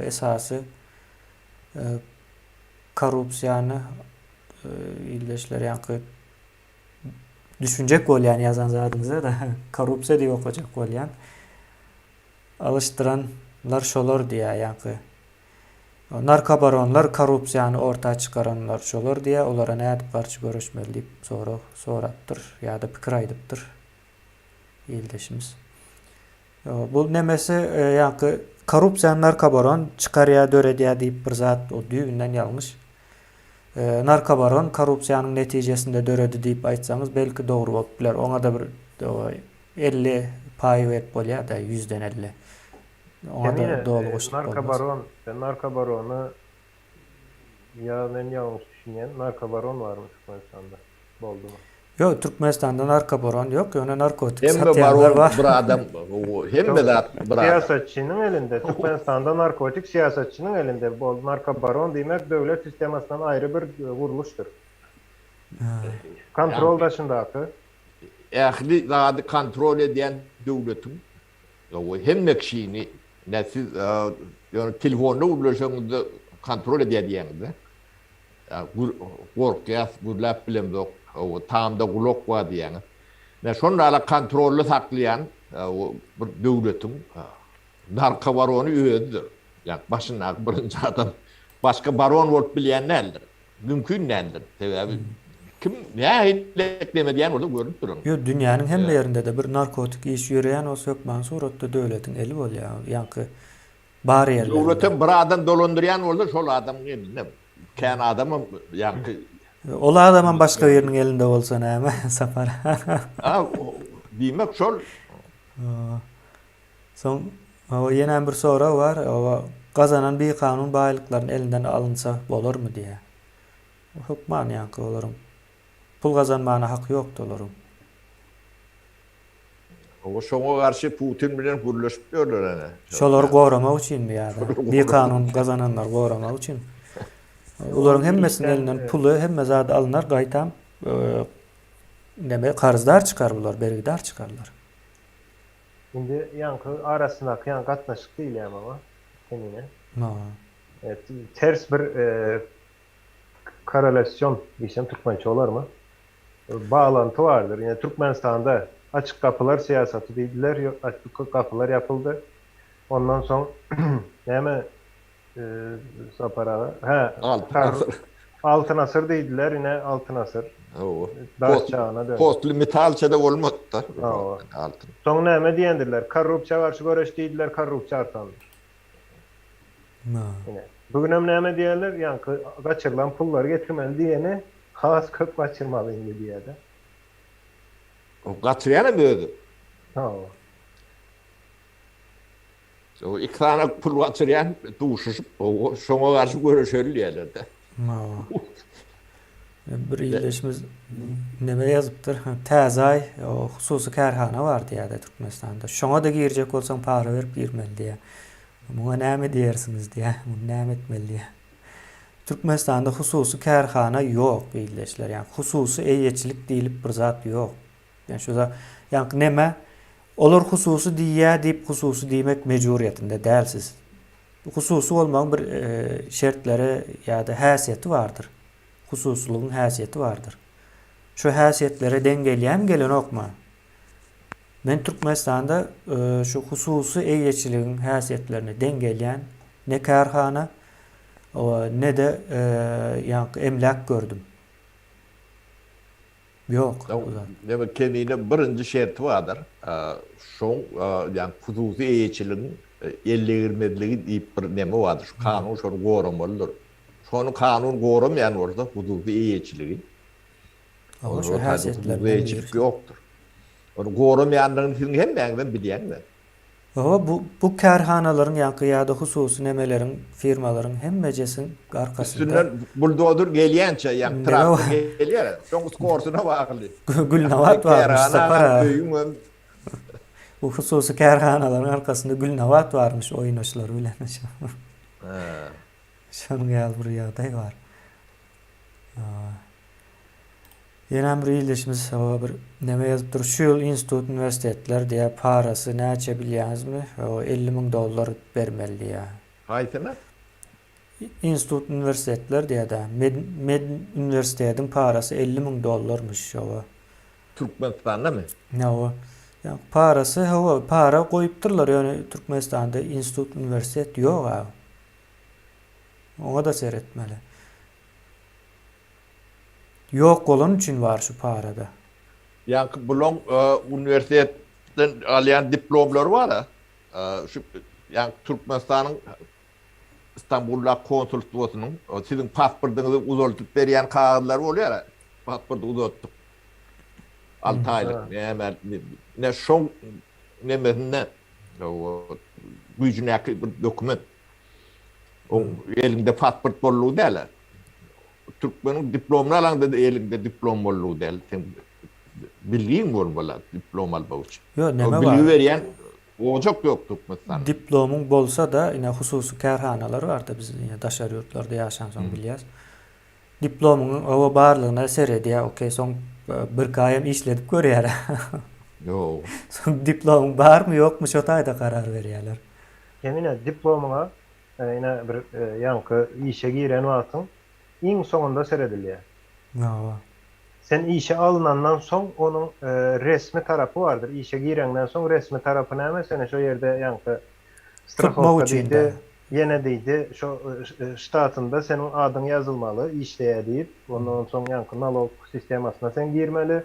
esasy korrupsiýany ildeşler ýaňky düşünjek bolýan ýazan zadyňyza-da korrupsiýa diýip okajak bolýan. Alyşdyranlar şolar diýýär ýaňky. Narkobaronlar korrupsiýany orta çykaranlar şolar diýýär, olara nädip garşy göreşmeli diýip sorag sorapdyr ýa-da pikir aýdypdyr ildeşimiz. Bu nemesi ýaňky korrupsiýany narkobaron çykarýar, döredýär diýip bir zat o düýbünden ýalňyş. Narkobaron korrupsiýanyň netijesinde döredi diýip aýtsaňyz belki dogry bolup biler. Oňa-da bir 50 paý berip bolýar-da, ýüzden 50. Oňa-da doly goşulyp bolmaz. Narkobaron, narkobarony ýa men ýalňyş düşünýän, narkobaron barmy Türkmenistanda? Boldumy? Ýok, Türkmenistanda narkobaron ýok, ýöne narkotik Hemme satýanlar baron bar. bir adam, hemme zat bir adam. Syýasatçynyň elinde, Türkmenistanda narkotik syýasatçynyň elinde. Boldy, narkobaron diýmek döwlet sistemasyndan aýry bir gurluşdyr. Kontrol daşyndaky. Ähli zady kontrol edýän döwletiň hemme kişini, ne siz ýöne telefonda gürleşeňizde kontrol edýär diýýäňizde. Gorkýas, gürläp bilemzok, tamda gulak bar diýýäňiz. Ine şonda ala kontrolda saklaýan bir döwletiň narkobarony özüdir. Ýagny başyndaky birinji adam başga baron bolup bilýän däldir. Mümkin däldir. Sebäbi kim nähili ekleme edýän bolsa görnüp duran. Ýok, dünýäniň hemme ýerinde-de bir narkotik iş ýöreýän bolsa hökmany suratda döwletiň eli bolýar. Ýaňky Bar ýerlerinde. Döwletem bir adam dolandyrýan bolsa şol adamyň elinde. Kän adamam ýaňky. Ol adamam başga biriniň elinde bolsa näme Sapar. Ha, diýmek şol. Soň hawa ýenem bir sorag bar. Hawa gazanan bikanun baýlyklaryny elinden alynsa bolarmy diýýär. Hökman ýaňky olaryň pul gazanmana haky ýokdy olaryň. Hawa şoňa garşy Putin bilen gürleşip ýörler ene. Şolary goramak üçinmi ýa-da bikanun gazananlary goramak üçin? Olaryň hemmesiniň elinden puly, hemme zady alynar, gaýtam neme karzdar çykar bular, bergidar çykarlar. Indi ýaňky arasyndaky ýaňky gatnaşyk diýilýär maňa Kemine. Ters bir korrelasiýon diýsem türkmençe bolarmy? Baglanty bardyr. Ine Türkmenistanda açyk gapylar syýasaty diýdiler, açyk gapylar ýapyldy. Ondan soň näme Sapar aga? Hä, Altyn asyr. Altyn asyr diýdiler, ine altyn asyr. Hawa. Daş çagyna döndi. Postly metalça-da bolmady-da. Hawa. Altyn. Soň näme diýendirler? Korrupsiýa garşy göreş diýdiler, korrupsiýa artandyr. Ine. Bu günem näme diýerler? Ýaňky gaçyrylan pullary getirmeli diýeni has köp gaçyrmaly indi diýýär-de. O gaçyrýanam özi. Hawa. O iki sany pul gaçyrýan duşuşyp, şoňa garşy göreşeli diýýärler-de. Hawa. Bir ildeşimiz neme ýazypdyr? Täze aý hususy kärhana bar diýýär-de Türkmenistanda. Şoňa-da girjek bolsaň para berip girmeli diýýär. Muňa näme diýersiňiz diýýär. Muny näme etmeli diýýär. Türkmenistanda hususy kärhana ýok ildeşler. Ýagny hususy eýeçilik diýlip bir zat ýok. Ýagny şu zat, ýagny neme? Olar hususy diýýär diýip hususy diýmek mejburyýetinde däl siz. Hususy bolmagyň bir şertleri ýa-da häsiýeti bardyr. Hususylygyň häsiýeti bardyr. Şu häsiýetlere deň gelýärmi gelenokmy? Men Türkmenistanda şu hususy eýeçiligiň häsiýetlerine deň gelýän ne kärhana, ne-de ýaňky emläk gördüm. Ýok bu zat. Demek kemine birinji şerti bardyr. Şoň ýaňky hususy eýeçiligiň eldegirmezligi diýip bir neme bardyr. Şu kanun şony goramalydyr. Şony kanun goramaýan bolsa hususy eýeçiligi Oňa şu häsiýetlerden biri. Ýokdur. Ony goramaýandygyny siziň hemmäňizem bilýäňiz. Hawa, bu bu kärhanalaryň ýaňky ýa-da hususy nemeleriň, firmalaryň hemmejesiniň arkasynda. Üstünden buldozer gelýänçä, ýaňky traktor gelýär, şoň skorsyna bagly. Gülnabat barmyş, Sapar aga. Öýüňem. Bu hususy kärhanalaryň arkasynda Gülnabat barmyş oýnaşlary bilen. Şonuň ýaly bir ýagdaý bar. Ýenem bir ildeşimiz hawa bir neme ýazypdyr. Şu ýyl institut uniwersitetler diýýär parasy näçe bilýäňizmi? Hawa 50 müň dollar bermeli diýýär. Haýsyna? Institut uniwersitetler diýýär-de. Med med uniwersitetiň parasy 50 müň dollarmyş hawa. Türkmenistandamy? Hawa. Ýa parasy hawa para goýupdyrlar ýöne Türkmenistanda institut uniwersitet ýok-a. Oňa-da seretmeli. Ýok bolany üçin bar şu parada. Ýaňky bulaň uniwersitetden alýan diplomlary bar-a. Şu ýaňky Türkmenistanyň Stambuldaky konsulstwasynyň siziň pasportyňyzy uzaldyp berýän kagyzlary bolýar-a. Pasporty uzatdyk. Alty aýlyk näme ine şoň nemesinde güýjündäki bir dokument. Oň eliňde pasport boldugy däl-ä. Türkmeniň diplomyny alaňda-da eliňde diplom boldugy däl. Seň bilgiň bolmaly diplom almak üçin. Ýok, neme bar? Bilgi berýän ojak ýok Türkmenistanda. Diplomyň bolsa-da, ine hususy kärhanalar bar-da biz ine daşary ýurtlarda ýaşansoň bilýäs. Diplomyňyň oba barlygyna seredýär, okey, soň birki aýam işledip görýär. Ýok. Soň diplomyň barmy, ýokmy şo taýda karar berýärler. Sen ine diplomyňa ine bir ýaňky işe giren wagtyň iň soňunda seredilýär. Hawa. Sen işe alynandan soň onuň resmi tarapy bardyr. Işe gireňden soň resmi tarapy näme seni şo ýerde ýaňky Tutmak strahowka üçin diýdi, dä. ýene diýdi şo ştatynda seniň adyň ýazylmaly işleýär diýip, ondan soň ýaňky nalog sistemasyna sen girmeli.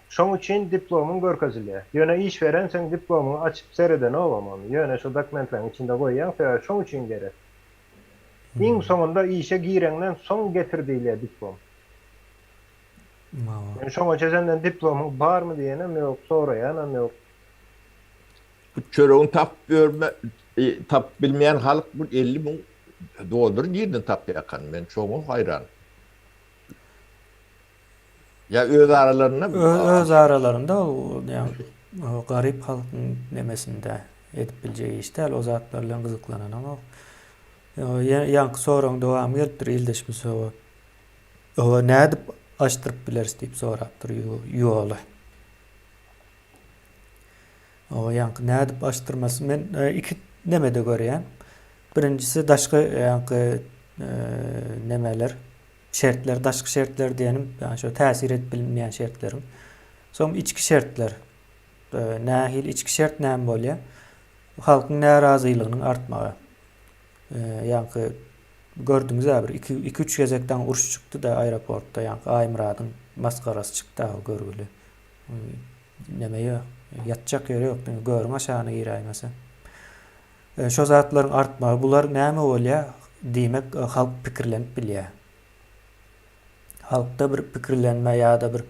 Şoň üçin diplomyň görkezilýär. Ýöne iş beren seň diplomyňy açyp seredenogam ony. Ýöne şo dokumentleriň içinde goýýaň, sebäbi şoň üçin gerek. Iň soňunda işe gireňden soň getir diýilýär diplom. Ýöne şoňaça senden diplomyň barmy diýenem ýok, soraýanam ýok. Bu çöregini tapyp ýörme, tapyp bilmeýän halk bu 50 müň dollar nirden tapýarkan? Men şoňa haýran. Ýa öz aralarynda Öz aralarynda ol ýa garyp halkyň nemesinde edip biljek iş däl, o zatlar bilen gyzyklananok. Ýaňky soragyň dowamy gelipdir ildeşimiz hawa. Hawa nädip açdyryp bileris diýip sorapdyr ýoly. Hawa ýaňky nädip açdyrmasy men iki nemede görýän. Birinjisi daşky ýaňky nemeler Şertler, daşky şertler diýenim, ýagny şo täsir edip bilinmeýän şertleriň. Soň içki şertler. Nähili içki şert näme bolýar? Halkyň närazylygynyň artmagy. Ýaňky gördüňiz-ä bir 2-3 gezek daň uruş çykdy-da aeroportda, ýaňky Aýmyradyň masgarasy çykdy-a görgüli. Neme ýok, ýatjak ýeri ýok, diňe görüň aşagyna giräýmese. Şo zatlaryň artmagy, bular näme bolýar? Diýmek, halk pikirlenip bilýär. Halkda bir pikirlenme ýa-da bir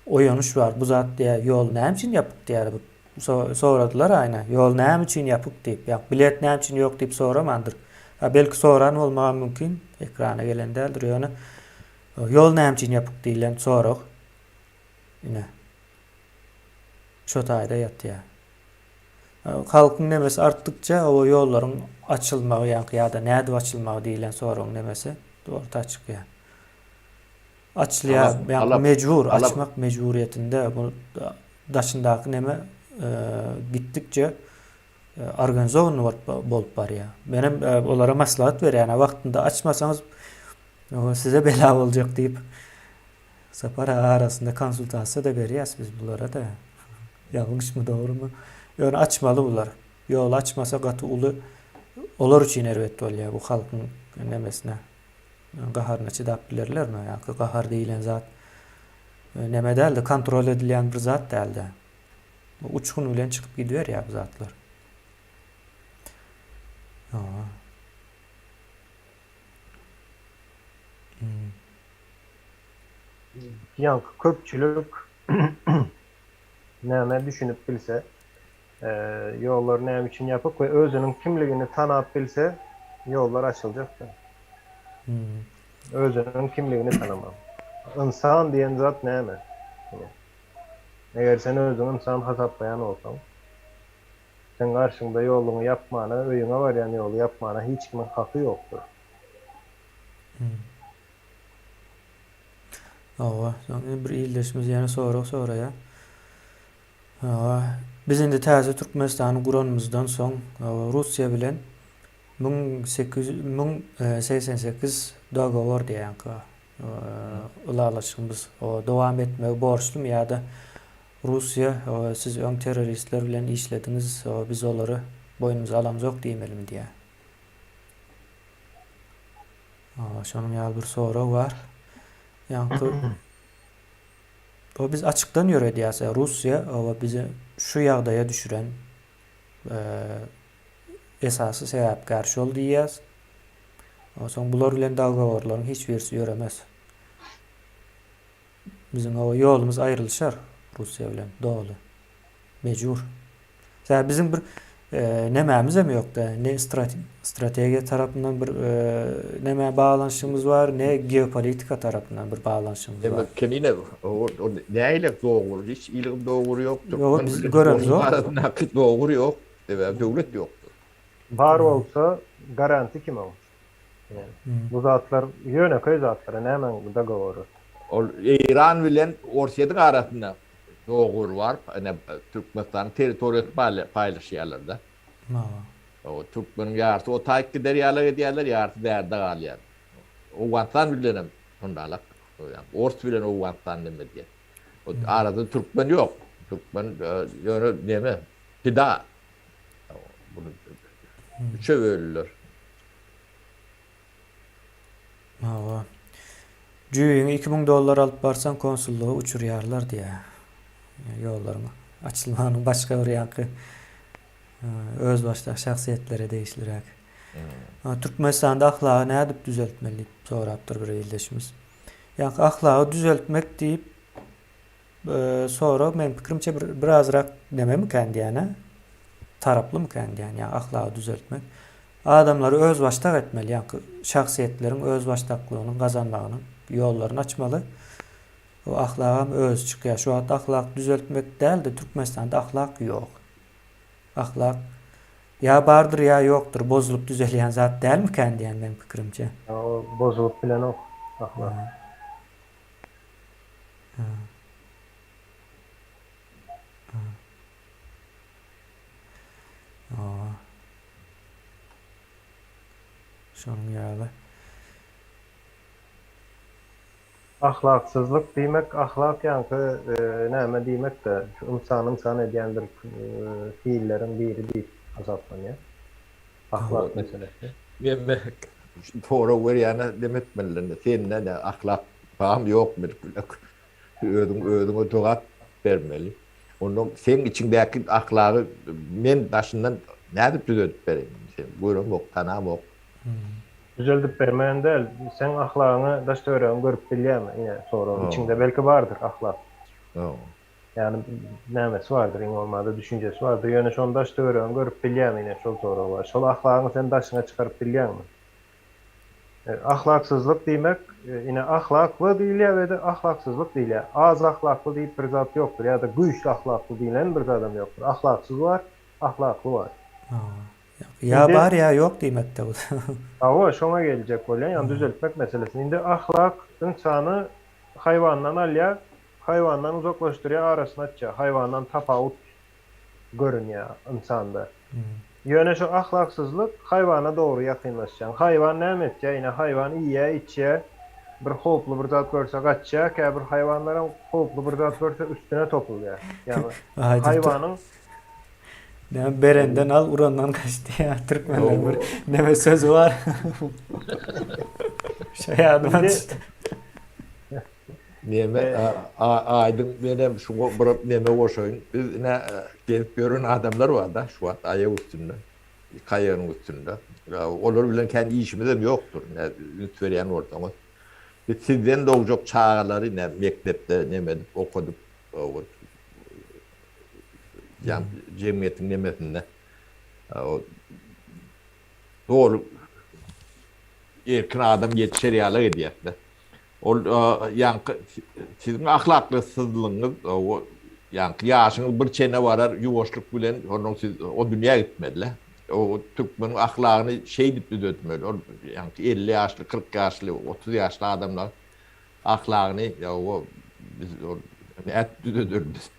oýanyş bar. Bu zat diýýär, ýol näme üçin ýapyk diýýär. Soradylar aýna, ýol näme üçin ýapyk diýip. Ýa bilet näme üçin ýok diýip soramandyr. Ha belki soran bolmagam mümkin, ekrana gelen däldir, ýöne ýol näme üçin ýapyk diýlen sorag ine şo taýda ýatýar. Halkyň nemesi artdykça o ýollaryň açylmagy ýaňky ýa-da nädip açylmagy diýlen soragyň nemesi orta çykýar. Açylýar, ýaňky mejbur, açmak mejburyýetinde bu daşyndaky neme gitdikçe organizowanyý bolup barýar. Menem olara maslahat berýän, wagtynda açmasaňyz size bela boljak diýip. Sapar aga arasynda konsultasiýa-da berýäs biz bulara-da. Ýalňyşmy, dogrumy? Ýöne açmaly bular. Ýoly açmasa gaty uly olar üçin erbet bolýar bu halkyň nemesine. Gaharyna çydap bilerlermi? Ýa-da gahar diýlen zat neme däldi, kontrol edilýän bir zat däldi. Uçgun bilen çykyp gidiberýär bu zatlar. Hawa. Hmm. Ýaňky köpçülik nämä düşünip bilse, ýollar näme üçin ýapyk we özüniň kimligini tanap bilse, ýollar açyljakdyr. Özüniň kimligini tanamaly. Ynsan diýen zat näme? Eger sen özüňi ynsan hasaplaýan bolsaň, seň garşyňda ýoluňy ýapmana, öýüňe barýan ýoly ýapmana hiç kimiň haky ýokdur. Hawa, soň indi bir ildeşimiz ýene sorag soraýar. Hawa, biz indi täze Türkmenistany guranymyzdan soň, hawa, Russiýa bilen 1088 dogowor diýýänka ylalaşygymyz dowam etmegi borçlumy ýa-da Russiýa, siz öň terroristler bilen işlediňiz, biz olary boýnumyza alamzok diýmelimi diýýär. Şonuň ýaly bir sorag bar. Ýaňky O biz açykdan ýöredýäs. Russiýa oba bizi şu ýagdaýa düşüren esasy sebäpkär şol diýýäs. Soň bular bilen dogoworlaryň hiç birisi ýöremez. Biziň oba ýolumyz aýrylyşar Russiýa bilen doly. Mejbur. Sebäbi biziň bir nemämizem ýokda, ne strategiýa tarapyndan bir nämä baglanyşygymyz bar, ne geopolitika tarapyndan bir baglanyşygymyz bar. Demek Kemine o nähili dogry, hiç iligiň dogry ýok. Ýok, biz göremzok. Arasyndaky dogry ýok, sebäbi döwlet ýokdur. Bar bolsa garanti kim oň? Bu zatlar ýönekeý zatlar, nämäň dogowory? Ol Eýran bilen Orsýetiň arasynda Dogry bar, ine Türkmenistanyň territoriýasyny paýlaşýarlar-da. Hawa. Türkmeniň ýarysy o taýyk gider ýalak edýärler, ýarysy bärde galýar. Owganystan bilenem şondalak. Ors bilen Owganystan neme edýär. Arada türkmen ýok. Türkmen ýöne neme, pida. Bunu üçe böldüler. Hawa. Jübiňe 2000 dollar alyp barsaň konsullyga uçurýarlar diýýär. Ýollaryň açylmagynyň başga bir ýaňky özbaşdak şahsyýetlere degişliräk. Türkmenistanda ahlagy nädip düzeltmeli diýip sorapdyr bir ildeşimiz. Ýaňky ahlagy düzeltmek diýip Sorag meň pikirimçe bir birazrak nememikän diýýän-ä, taraplymykän diýýän, ýa ahlagy düzeltmek. Adamlary özbaşdak etmeli, ýaňky şahsyýetleriň özbaşdaklygynyň gazanmagynyň ýollaryny açmaly. O ahlagam özi çykýar. Şu wagt ahlak düzeltmek däl-de, Türkmenistanda ahlak ýok. Ahlak ýa bardyr ýa ýokdur, bozulyp düzelýän zat dälmikän diýýän meň pikirimçe. Ýa o bozulyp bilenok ahlak. Şonuň ýaly. Ahlaksyzlyk diýmek, ahlak ýaňky näme diýmek-de, şu ynsany ynsan edýän bir hilleriň biri diýip hasaplanýar. Ahlak meselesi. Memme sorag berýäne neme etmeli, sende ne ahlak Barmy ýokmy bilek. Özüň özüňe jogap bermeli. Ondan seň içiňdäki ahlagy men daşyndan nädip düzedip bereýin? Sen göremok, tanamok. Düzeldip bermegem däl, seň ahlagyňy daş töweregiň görüp bilýärmi? Ine sorag. Içiňde belki bardyr ahlak. Ýagny nämesi bardyr, iň bolmanda düşünjesi bardyr. Ýöne şony daş töweregiň görüp bilýärmi? Ine şol sorag bar. Şol ahlagyňy sen daşyňa çykaryp bilýäňmi? Ahlaksyzlyk diýmek, ine ahlakly diýilýär we-de ahlaksyzlyk diýilýär. Az ahlakly diýip bir zat ýokdur ýa-da güýçli ahlakly diýlen bir zadam ýokdur. Ahlaksyz bar, ahlakly bar. Ýa bar ýa ýok diýmekde bu. Hawa, şoňa geljek bolýan, ýagny düzeltmek meselesini. Indi ahlak ynsany haýwandan alýar, haýwandan uzaklaşdyrýar, arasyny açýar. Haýwandan tapawut görünýär ynsanda. Ýöne şu ahlaksyzlyk haýwana dogry ýakynlaşýaň. Haýwan näme etýär? Ine haýwan iýýär, içýär. Bir howply bir zat görse gaçýar. Käbir haýwanlaram howply bir zat görse üstüne topulýar. Ýagny haýwanyň Näme berenden al, urandan gaç diýýär. Türkmenleriň bir neme sözi bar. Şo ýadyma düşdi. Neme aýdyň menem şuňa bir neme goşaýyn. Biz ine gezip ýören adamlar barda şu wagt aýak üstünde, iki aýagynyň üstünde. Olar bilen kän işimizem ýokdur. Ine üns berýän bolsaňyz. Biz sizden dogjak çagalary ine mekdepde neme edip okadyp jemgyýetiň nemesinde doly erkin adam ýetişer ýaly edýäs-de. Ol ýaňky siziň ahlaksyzlygyňyz o ýaňky ýaşyňyz bir çene barar ýuwaşlyk bilen ondan siz o dünýä gitmeli. O türkmeniň ahlagyny şeýdip düzetmeli. Ol ýaňky 50 ýaşly, 40 ýaşly, 30 ýaşly adamlar. Ahlagyny ýa biz nädip düzederis biz.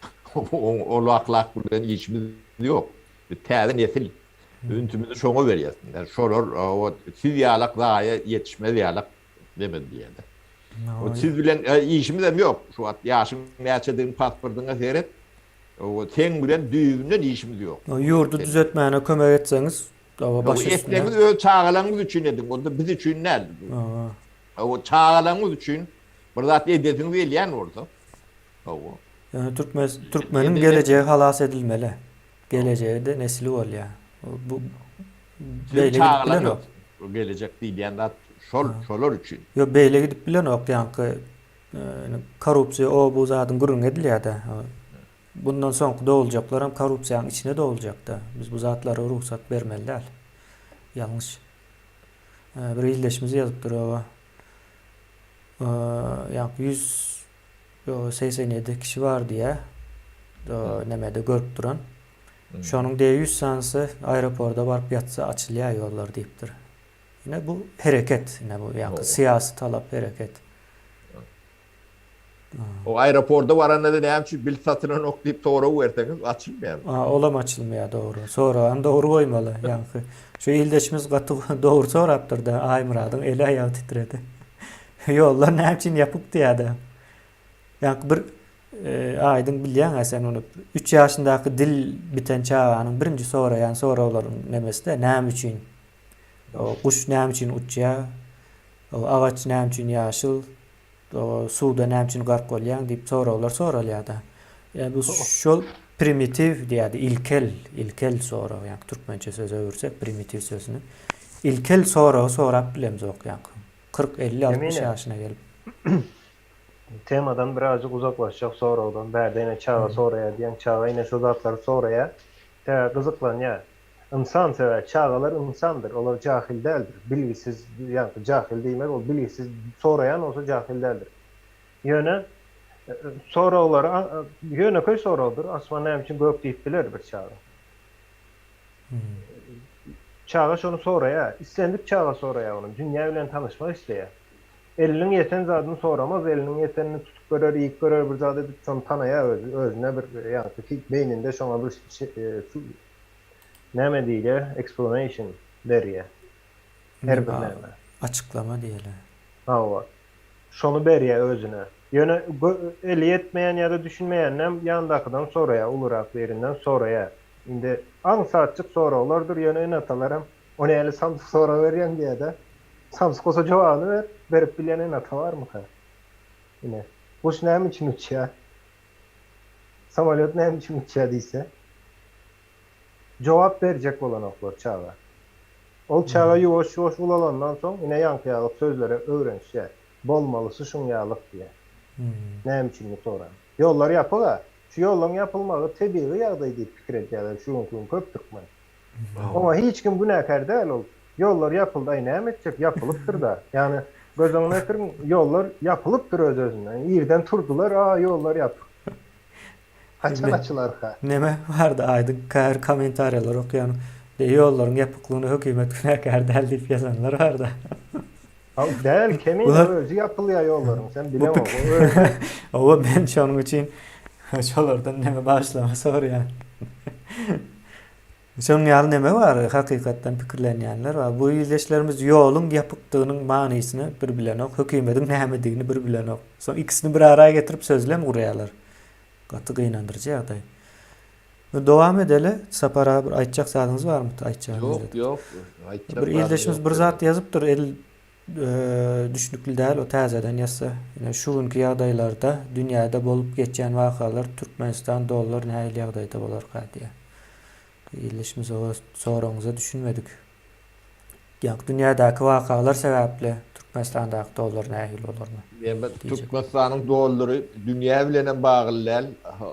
Ol ahlak bilen işimiz ýok. Biz täze nesil. Ünsümizi şoňa berýäs. Şolar siz ýalak zaýa ýetişmez ýalak neme diýýärler. Siz bilen işimiz hem ýok. Şu wagt ýaşyň näçedigini pasportyňa seret. Seň bilen düýbünden işimiz ýok. Ýurdy düzetmäne kömek etseňiz, baş üstüne. Etseňiz öz çagalaryňyz üçin ediň, onda biz üçin däl. Hawa, çagalaryňyz üçin bir zat edesiňiz gelýän bolsa, hawa. Ýöne türkmen türkmeniň gelejegi halas edilmeli. Gelejegi-de nesli bolýar. Bu beýle gidip bilenok. Gelejek diýilýän zat şol, şolar üçin. Ýok, beýle gidip bilenok, ýaňky korrupsiýa o bu zadyň gürrüňi edilýär-de. Bundan soňky doguljaklaram korrupsiýanyň içine doguljakda. Biz bu zatlara rugsat bermeli däl. Ýalňyş. Bir ildeşimiz ýazypdyr oba. Ýaňky 187 kişi bar diýýär. Nemede görüp duran. Şonuň diýýär 100 sanysy aeroporda baryp ýatsa açylýar ýollar diýipdir. Ine bu hereket, ine bu ýaňky syýasy talap hereket. O aeroporda baranda-da näme üçin bilet satylanok diýip sorag berseňiz açylmaýar. A, olam açylmaýar dogry. Soragam dogry goýmaly ýaňky. Şu ildeşimiz gaty dogry sorapdyr-da, Aýmyradyň eli aýagy titredi. Ýollar näme üçin ýapyk diýýär-de. Ýaňky bir aýdyň bilýäň-ä sen ony. Üç ýaşyndaky dil biten çaganyň birinji soraýan soraglaryň nemesi-de näme üçin? Guş näme üçin uçýar? Agaç näme üçin ýaşyl? Suwda näme üçin gark bolýaň diýip soraglar soralýar-da. Ýa bu şol primitiw diýýärdi, ilkel, ilkel sorag, ýa türkmençe söze öwürsek primitiw sözüni. Ilkel soragy sorap bilemzok ýa 40, 50, 60 ýaşyna gelip. Temadan birazjyk uzaklaşjak soragdan, bärde ine çaga soraýar diýýäň, çaga ine şo zatlary soraýar, sebäbi gyzyklanýar. Ynsan sebäbi çagalar ynsandyr, olar jahil däldir, bilgisiz, ýaňky jahil diýmek ol bilgisiz soraýan bolsa jahil däldir. Ýöne soraglary ýönekeý soragdyr, asman näme üçin gök diýip biler bir çaga. Çaga şony soraýar, islendik çaga soraýar ony, dünýä bilen tanyşmak isleýär. Eliniň ýeten zadyny soramaz, eliniň ýetenini tutup görer, iýip görer, bir zat edip şony tanaýar özi, özüne bir ýaňky beýninde şoňa bir Näme diýilýär? Explanation berýär. Her bir näme. Açyklama diýeli. Hawa. Şony berýär özüne. Ýöne eli ýetmeýän ýa-da düşünmeýäninem ýandakydan soraýar, ulurak birinden soraýar. Indi aňsatjyk soraglardyr, ýöne ene-atalaram O näli samsyk sorag berýäň diýýär-de. Samsyk bolsa jogabyny ber. Berip bilýän ene-ata barmyka? Ine. Guş näme üçin uçýar? Samolýot näme üçin uçýar diýse. Jogap berjek bolanoklar çaga. Ol çaga ýuwaş-ýuwaş ulalandan soň ine ýaňky ýalyk sözlere öwrenişýär. Bolmalysy şuň ýalyk diýýär. Näme üçinini soran. Ýollar ýapyg-a. Şu ýollaryň ýapylmagy tebigy ýagdaý diýip pikir edýärler şu günki gün köp türkmen. Oňa hiç kim günäkär däl ol. Ýollar ýapyldy aý näme etjek ýapylypdyr-da. Ýagny göz öňüne getiriň ýollar ýapylypdyr öz-özünden. Irden turdular a ýollar ýapyk. Haçan açylarka? Neme bardy aýdyň käbir kommentariýalar okýan ýollaryň ýapyklygyna hökümet günäkär däl diýip ýazanlar barda. Däl kemine özi ýapylýar ýollaryň sen bileňok o özi. Hawa men şonuň üçin şolardan neme bagyşlama soraýan. Şonuň ýaly neme bar hakykatdan pikirlenýänler bar. Bu ildeşlerimiz ýoluň ýapykdygynyň manysyny bir bilenok, hökümediň nämedigini bir bilenok. Soň ikisini bir ara getirip sözlem gurýarlar. Gaty gynandyryjy ýagdaý. Dowam edeli. Sapar aga bir aýtjak zadyňyz barmy? Aýtjagyňyz. Ýok, ýok. Aýtjak Bir ildeşimiz bir zat ýazypdyr. Edil düşnükli däl o täzeden ýazsa. Ine şu günki ýagdaýlarda dünýäde bolup geçýän wakalar Türkmenistan dollar nähili ýagdaýda bolarka diýýär. Ildeşimiz o soragyňyza düşünmedik. Ýa dünýädäki wakalar sebäpli Türkmenistandaky dollar nähili bolarmy? Ýa Türkmenistanyň dollary dünýä bilenem bagly däl,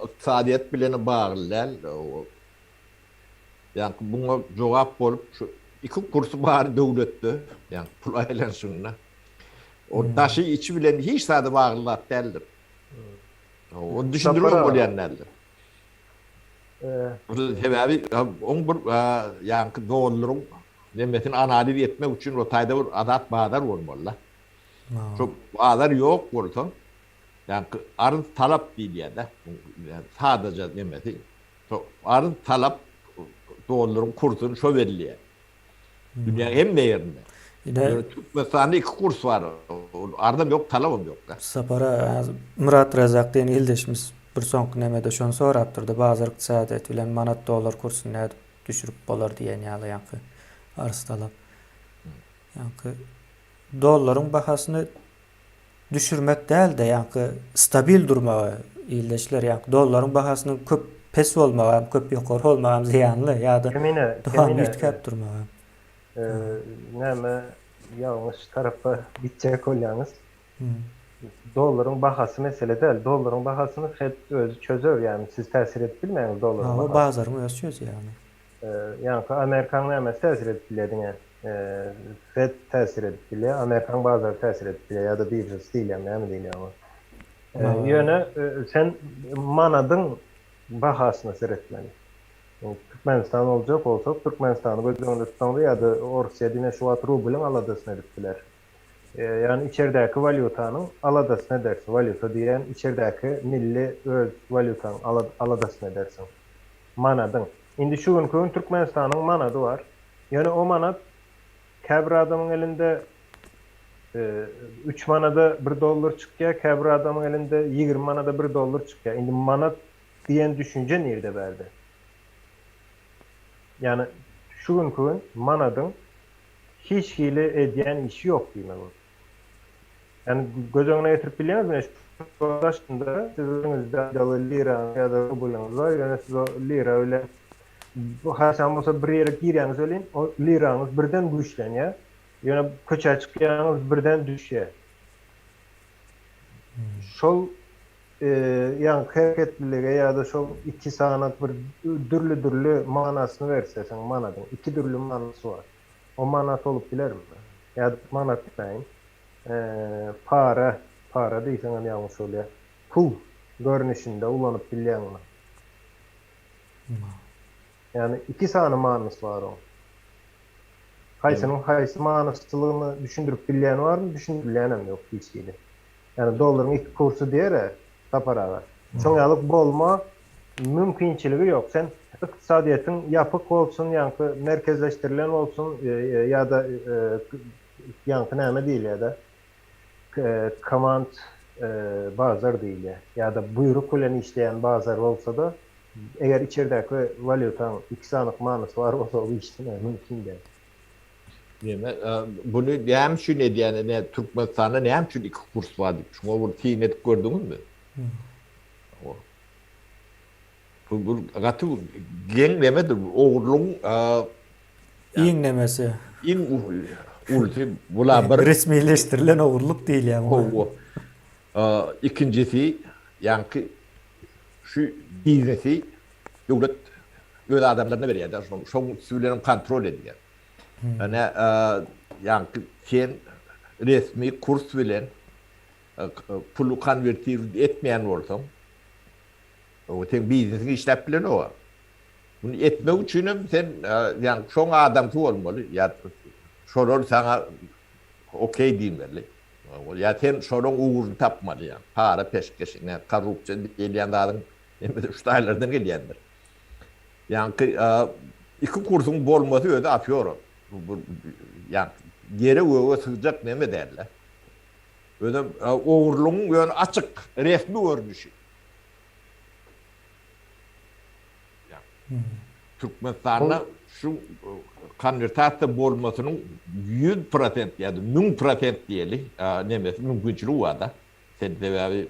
ykdysadyýet bilenem bagly däl. Ýaňky buňa jogap bolup şu iki kursy bar döwletde, ýaňky pul aýlanyşygynda. O daşy içi bilen hiç zada bagly zat däldir. O düşündirip bolýan däldir. Sebäbi oň bir ýaňky dollaryň nemesini analiz etmek üçin o taýda bir azat bazar bolmaly-da. Şo bazar ýok bolsa, ýaňky arz talap diýilýär-de, sadaja nemesi. Şo arz talap dollaryň kursuny şo belleýär. Dünýäň hemme ýerinde. Ýöne Türkmenistanda iki kurs bar. Arzam ýok, talabam ýok-da. Sapar Myrat Razak diýen ildeşimiz bir soňky nemede şony sorapdyrdy, bazar ykdysadyýeti bilen manat dollar kursuny nädip düşürip bolar diýen ýaly ýaňky arz talap. Ýaňky dollaryň bahasyny düşürmek däl-de, ýaňky stabil durmagy ildeşler, ýaňky dollaryň bahasynyň köp pes bolmagy hem, köp ýokary bolmagy hem zyýanly ýa-da Kemine, dowamly kemine, üýtgäp durmagy hem. Näme ýalňyş tarapa gitjek bolýaňyz. Dollaryň bahasy mesele däl. Dollaryň bahasyny Fed özi çözer, ýagny siz täsir edip bilmeýäňiz dollaryň Hawa, bahasyna. bazaryň özi çözýär ony. Ýaňky Amerikaň nämesi täsir edip bilýär diňe Fed täsir edip bilýär, Amerikaň bazary täsir edip bilýär ýa-da biržasy diýilýärmi näme diýilýär oňa. Ýöne sen manadyň bahasyna seretmeli. Türkmenistan boljak bolsak, Türkmenistany göz öňünde tutsaňda ýa-da Orsýet ine şu wagt rublyň aladasyny edip biler. Ýagny içerdäki walýutanyň aladasyny edersiň. Walýuta diýýän içerdäki milli öz walýutaň aladasyny edersiň. Manadyň. Indi şu günki gün Türkmenistanyň manady bar. Ýöne o manat käbir adamyň elinde üç manada bir dollar çykýar, käbir adamyň elinde 20 manada bir dollar çykýar. Indi manat diýen düşünje nirde bärde? Ýagny şu günki gün manadyň hiç hili edýän işi ýok diýmek ol. Ýagny göz öňüne getirip bilýäňizmi, şu daşynda siz özüňizde aýdaly liraňyz ýa-da rublyňyz bar, ýöne siz o lira bilen haçan bolsa bir ýere girýäňiz welin, o liraňyz birden güýçlenýär, ýöne köçä çykýaňyz birden düşýär. Şol ýaňky hereketlilige ýa-da şol iki sany bir dürli-dürli manysyny berseň manadyň iki dürli manysy bar. O manat bolup bilermi? Ýa-da manat diýmäýin. Para, para diýseňem ýalňyş bolýar. Pul görnüşinde ulanyp bilýäňmi? Ýagny iki sany manysy bar oň. Haýsynyň haýsy manysylygyny düşündirip bilýän barmy? Düşündirilýänem ýok hiç hili. Ýagny dollaryň iki kursy diýer-ä Sapar aga. Şoň ýaly bolma mümkinçiligi ýok. Sen ykdysadyýetiň ýapyk bolsun, ýaňky merkezleşdirilen bolsun ýa-da ýaňky näme diýilýär-de, komand bazar diýilýär ýa-da buýruk bilen işleýän bazar bolsa-da, eger içerdäki walýutaň iki sanyk manysy bar bolsa, ol işlemegi mümkin däl. Neme, buny näme üçin edýän, ine, Türkmenistanda näme üçin iki kurs bar diýip, şuňa bir syn edip gördüňizmi? Bu bu gaty geň nemedir, ogurlygyň iň nemesi. Iň ulusy bula bir. Resmileşdirilen ogurlyk diýilýär muňa. Hawa. Ikinjisi, ýaňky şu biznesi döwlet öz adamlaryna berýär-de, şoň üsti bilen hem kontrol edýär. Ýöne ýaňky sen resmi kurs bilen puly konwertirowat etmeýän bolsaň, seň biznesiň işläp bilenok. Muny etmek üçin hem sen ýaňky şoň adamsy bolmaly, ýa şolar saňa okey diýmeli. Ýa sen şolaň ugruny tapmaly, ýa para peşgeş, ine korrupsiýa diýilýän zadyň hemmesi şu taýlardan gelýändir. Ýaňky iki kursuň bolmasy özi afýora. Bu ýaňky ýere göge sygjak neme däl-de. Özem ogurlygyň ýöne açyk resmi görnüşi. Türkmenistanda şu konwertasiýa bolmasynyň 100% ýa-da 1000% diýeli nemesi mümkinçiligi bar-da. Sen sebäbi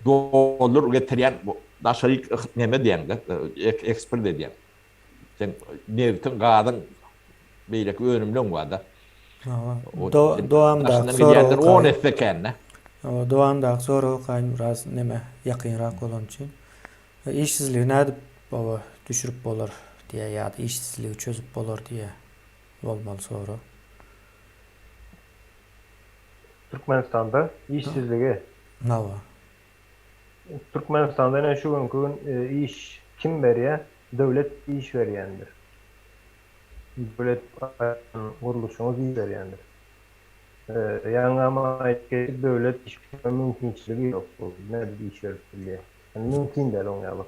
dollar getirýän daşary neme diýeňde, eksport edýäň. Sen nebitiň, gazyň, beýleki önümleň bar-da. Dowamdaky sorag 10 esse kän-de. Dowamdaky sorag okaýyn biraz neme ýakynrak bolany üçin. Işsizligi nädip baba düşürip bolar diýýär ýa-da işsizligi çözüp bolar diýýär bolmaly sorag. Türkmenistanda işsizligi. Hawa. Türkmenistanda ine şu günki gün iş kim berýär? Döwlet iş berýändir. Döwlet gurluşyňyz iş berýändir. Ýaňam aýdyp geçdik, döwlet iş berme mümkinçiligi ýok. Bu nädip iş berip bilýär? Ýani mümkin däl oň ýaly.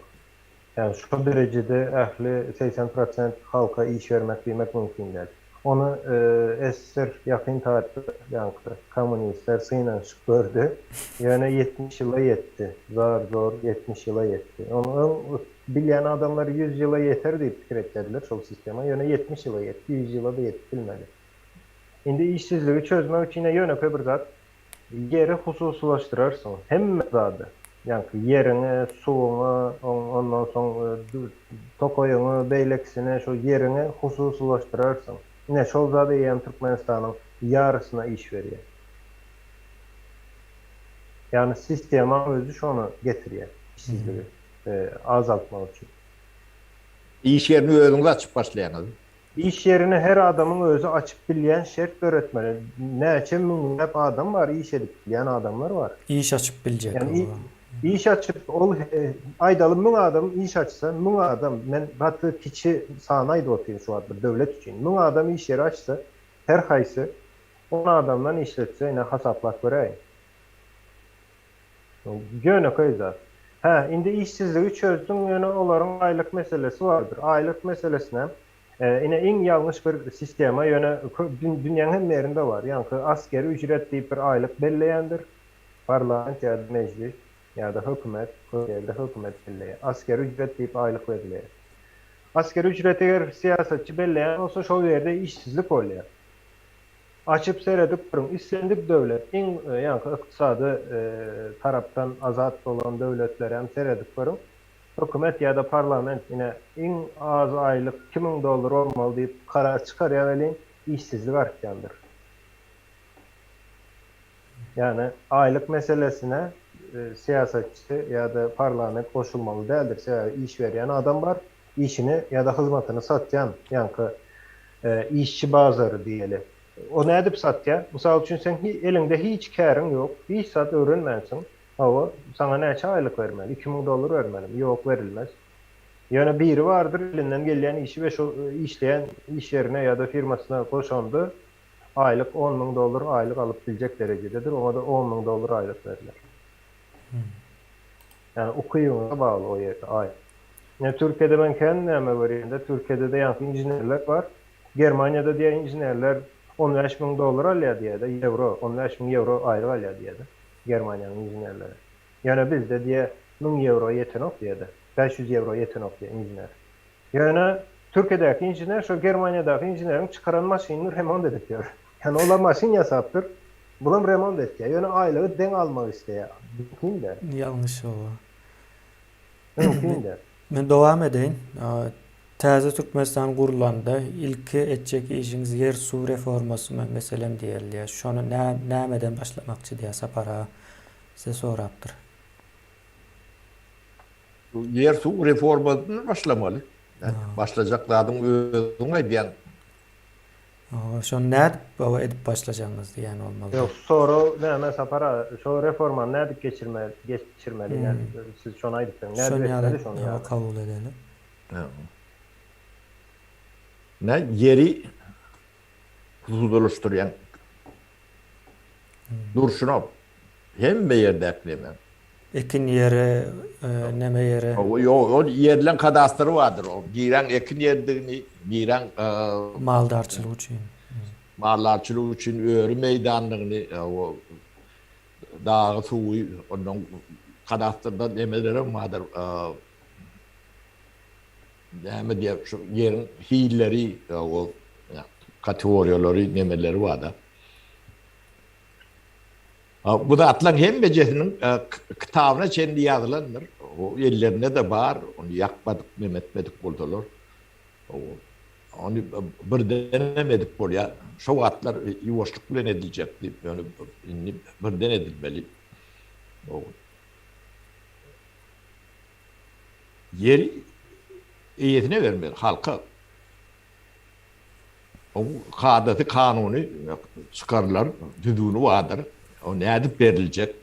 Ýani şo derejede ähli 80 prosent halka iş bermek diýmek mümkin däl. Ony SSR ýakyn taryhda ýaňky kommunistler synanyşyp gördi. Ýöne 70 ýyla ýetdi. Zar-zor 70 ýyla ýetdi. Ony öň bilýän adamlar 100 ýyla ýeter diýip pikir etýärdiler şol sistema. Ýöne 70 ýyla ýetdi, 100 ýyla-da ýetip bilmedi. Indi işsizligi çözmek üçin-ä ýönekeý bir zat, ýeri hususylaşdyrarsyň, hemme zady. Ýaňky ýeriňi, suwuňy, ondan soň tokaýyňy, beýlekisini, şol ýeriňi hususylaşdyrarsyň. Ine, şol zat eýýäm Türkmenistanyň ýarysyna iş berýär. Ýagny sistemaň özi şony getirýär, işsizligi azaltmak üçin. Iş ýerini özüňiz açyp başlaýaňyz. Iş ýerini her adamyň özi açyp bilýän şert döretmeli. Näçe müňläp adam bar, iş edip bilýän adamlar bar. Iş açyp biljek. Ýagny iş açyp, ol aýdaly müň adam iş açsa, müň adam, men gaty kiçi san aýdyp otyryn şu wagt bir döwlet üçin, müň adam iş ýeri açsa, her haýsy on adamdan işletse, ine hasaplap göräýiň. Ýönekeý zat. Hä, indi işsizligi çözdüň, ýöne olaryň aýlyk meselesi bardyr. Aýlyk meselesine, ine iň ýalňyş bir sistema, ýöne dünýäň hemme ýerinde bar. Ýaňky askeri ücret diýip bir aýlyk belleýändir. Parlament ýa-da mejlis ýa-da hökümet, köp ýerde hökümet belleýär. Askeri ücret diýip aýlyk berilýär. Askeri ücret eger syýasatçy belleýän bolsa, şol ýerde işsizlik bolýar. Açyp seredip görüň, islendik döwlet, iň ýaňky ykdysady tarapdan azat bolan döwletlerem seredip görüň, hökümet ýa-da parlament ine iň az aýlyk 2000 dollar bolmaly diýip karar çykarýar welin, işsizlik artýandyr. Ýagny aýlyk meselesine syýasatçy ýa-da parlament goşulmaly däldir, sebäbi iş berýän adam bar, işini ýa-da hyzmatyny satýan, ýaňky işçi bazary diýeli. O nädip satýar? Mysal üçin, seň eliňde hiç käriň ýok, hiç zat öwrenmänsiň. Hawa, saňa näçe aýlyk bermeli? 2000 dollar bermelimi? Ýok, berilmez. Ýöne biri bardyr, elinden gelýän işi we şol işleýän iş ýerine ýa-da firmasyna goşanda aýlyk on müň dollar aýlyk alyp biljek derejededir, oňa-da on müň dollar aýlyk berler. Ýagny ukybyňyza bagly o ýerde aý. Ine Türkiýede men kän näme görýände Türkiýede-de ýaňky inženerler bar. Germaniýada diýýär inženerler 15 müň dollar alýar diýýär-de, ýewro, 15 müň ýewro aýlyk alýar diýýär-de Germaniýanyň inženerleri. Ýöne bizde diýýär 1000 ýewro ýetenok diýýär-de, 500 ýewro ýetenok diýýär inžener. Ýöne Türkiýedäki inžener şol Germaniýadaky inženeriň çykaran maşynyny remont edip ýör. Ýagny olar maşyn ýasapdyr, bulam remont etýär. Ýöne aýlygy deň almak isleýär. Mümkin däl. Ýalňyş oba. Mümkin däl. Men dowam edeýin. Täze Türkmenistan gurlanda ilki etjek işiňiz ýer-suw reformasymy meselem diýilýär. Şony nämeden başlamakçy diýýär Sapar aga size sorapdyr. Ýer suw reformasyny başlamaly. Başlajak zadyň özüň aýdýaň. Şony nädip baba edip başlajagyňyz diýýän bolmaly. Ýok, sorag näme Sapar aga, şo reformany nädip geçirmeli, geçirmeli, nädip, siz şony aýdyp beriň, nädip etmeli şony ýaly. Kabul edeli. Nä ýeri hususylaşdyrýaň. Durşuna hemme ýerdäki neme. Ekin ýeri, neme ýeri. Ýok, ol ýerleň kadastry bardyr. O niräň ekin ýerdigini, niräň Maldarçylyk üçin. Maldarçylyk üçin öri meýdandygyny, o dagy, suwy, ondan kadastrda nemelerem bardyr. Näme diýer, şu ýeriň hilleri, o kategoriýalary, nemeleri bar-da. Bu zatlaryň hemmejesiniň kitabyna çenli ýazylandyr. O ellerinde-de bar, ony ýakmadyk, neme etmedik bolsalar. Ony birdenem edip bolýar. Şo wagtlar ýuwaşlyk bilen ediljekdi, ýöne indi birden edilmeli. Ýeri eýesine bermeli, halka. Oň kadasy, kanuny çykarylar, düzgüni bardyr. O nädip beriljek,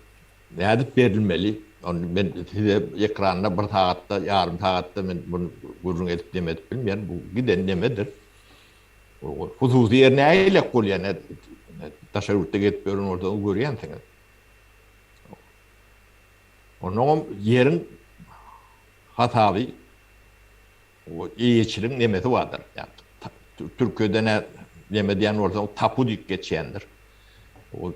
nädip berilmeli? Ony men size ekranda bir sagatda, ýarym sagatda men muny gürrüň edip neme edip bilmeýän. Bu giden nemedir. Hususy ýer nähilek bolýar? Daşary ýurtda gezip ýören bolsaňyz görýänsiňiz. Onnoňam ýeriň hasaby eýeçiligiň nemesi bardyr. Ýa Türkiýede nä neme diýen bolsaň tapu diýip geçýändir. O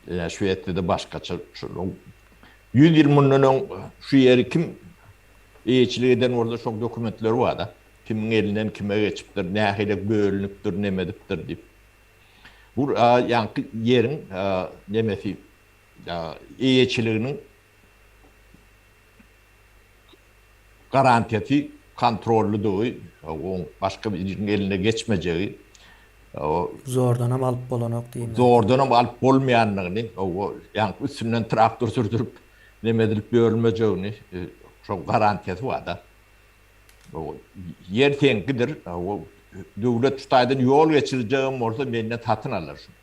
ýa Şwesiýada başgaça şol 100 ýyl mundan öň şu ýeri kim eýeçilik eden bolsa şoň dokumentleri barda. Kimiň elinden kime geçipdir, nähili bölünipdir, neme edipdir diýip. Bu ýaňky ýeriň nemesi eýeçiliginiň garantiýasy kontrollydygy, oň başga biriniň eline geçmejegi, Zordanam alyp bolanok diýmek. Zordanam alyp bolmaýandygyny, ýaňky üstünden traktor sürdürip neme edilip ýörülmejegini, şoň garantiýasy bar-da. Ýer seňkidir, döwlet şu taýdan ýol geçirjegem bolsa menden satyn alar şuny.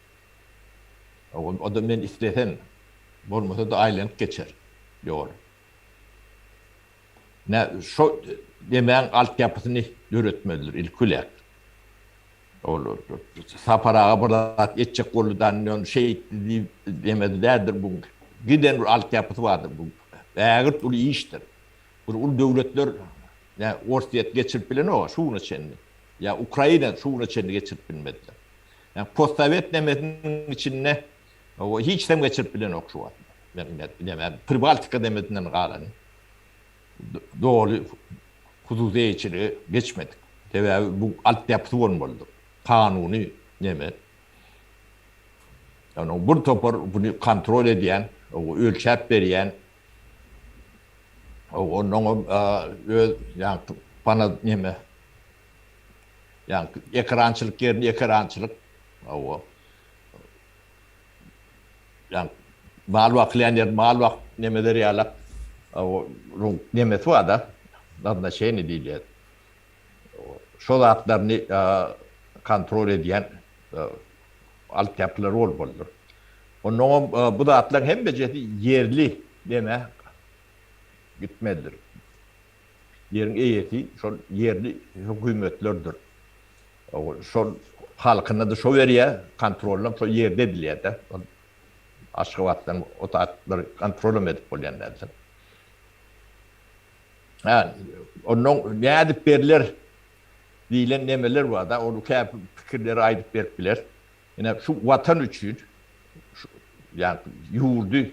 O-da men islesem, bolmasa-da aýlanyp geçer ýol. Nä şo nemäň altyapysyny döretmelidir ilki bilen. Ol Sapar aga bir zat etjek boldy da indi ony şeýtdi diýip demedi däldir bu. Giden bir altyapysy bardyr bu. Ägirt uly işdir. Bir uly döwletler nä Orsýet geçirip bilenok-a şu güne çenli. Ýa Ukraina şu güne çenli geçirip bilmediler. Ýa postsowet nemesiniň içinde hiç hem geçirip bilenok şu wagt. Neme Pribaltika nemesinden galany doly hususy eýeçilige geçmedik. Sebäbi bu altyapysy bolmalydyr. Kanuny neme. Ýagny bir topar buny kontrol edýän, ölçäp berýän, onnoňam öz ýaňky pana neme Ýaňky ekerançylyk ýerini ekerançylyk, hawa. Ýaňky mal bakylýan ýerini mal bakyp nemeler ýalak, hawa, nemesi bar-da, naznaçeniýe diýilýär. Şo zatlaryny kontrol edýän altyapylary bolmalydyr. Onnoňam bu zatlaryň hemmejesi ýerli neme gitmelidir. Ýeriň eýesi şol ýerli hökümetlerdir. Şol halkyna-da şo berýär, kontrollam şol ýerde edilýär-de. Aşgabatdan o zatlary kontrolam edip bolýan däldir. Hä, onnoň nädip berler diýlen nemeler bar-da, ol käbir pikirleri aýdyp berip biler. Ine, şu Watan üçin, şu ýa ýurdy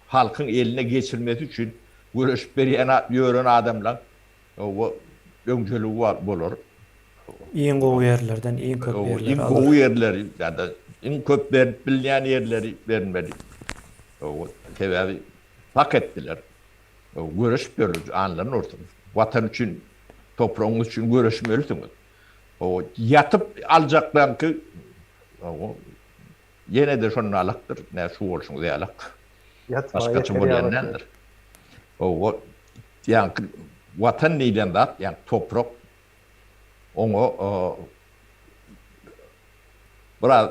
halkyň eline geçirmesi üçin göreşip berýän ýören adamlaň oba öňjeligi bolar. Iň gowy ýerlerden iň köp ýerleri Iň gowy ýerleri ýa-da iň köp berip bilinýän ýerleri berilmeli. Sebäbi hak etdiler. Göreşip ýörler, anlaryny ursun. Watan üçin, topragyňyz üçin göreşmelisiňiz. Ýatyp aljaklaryňky Ýene-de şonda alakdyr, nä şu bolşuňyz ýalak. Başgaça bolýan däldir. Hawa, ýaňky Watan diýlen zat, ýaňky toprak oňa biraz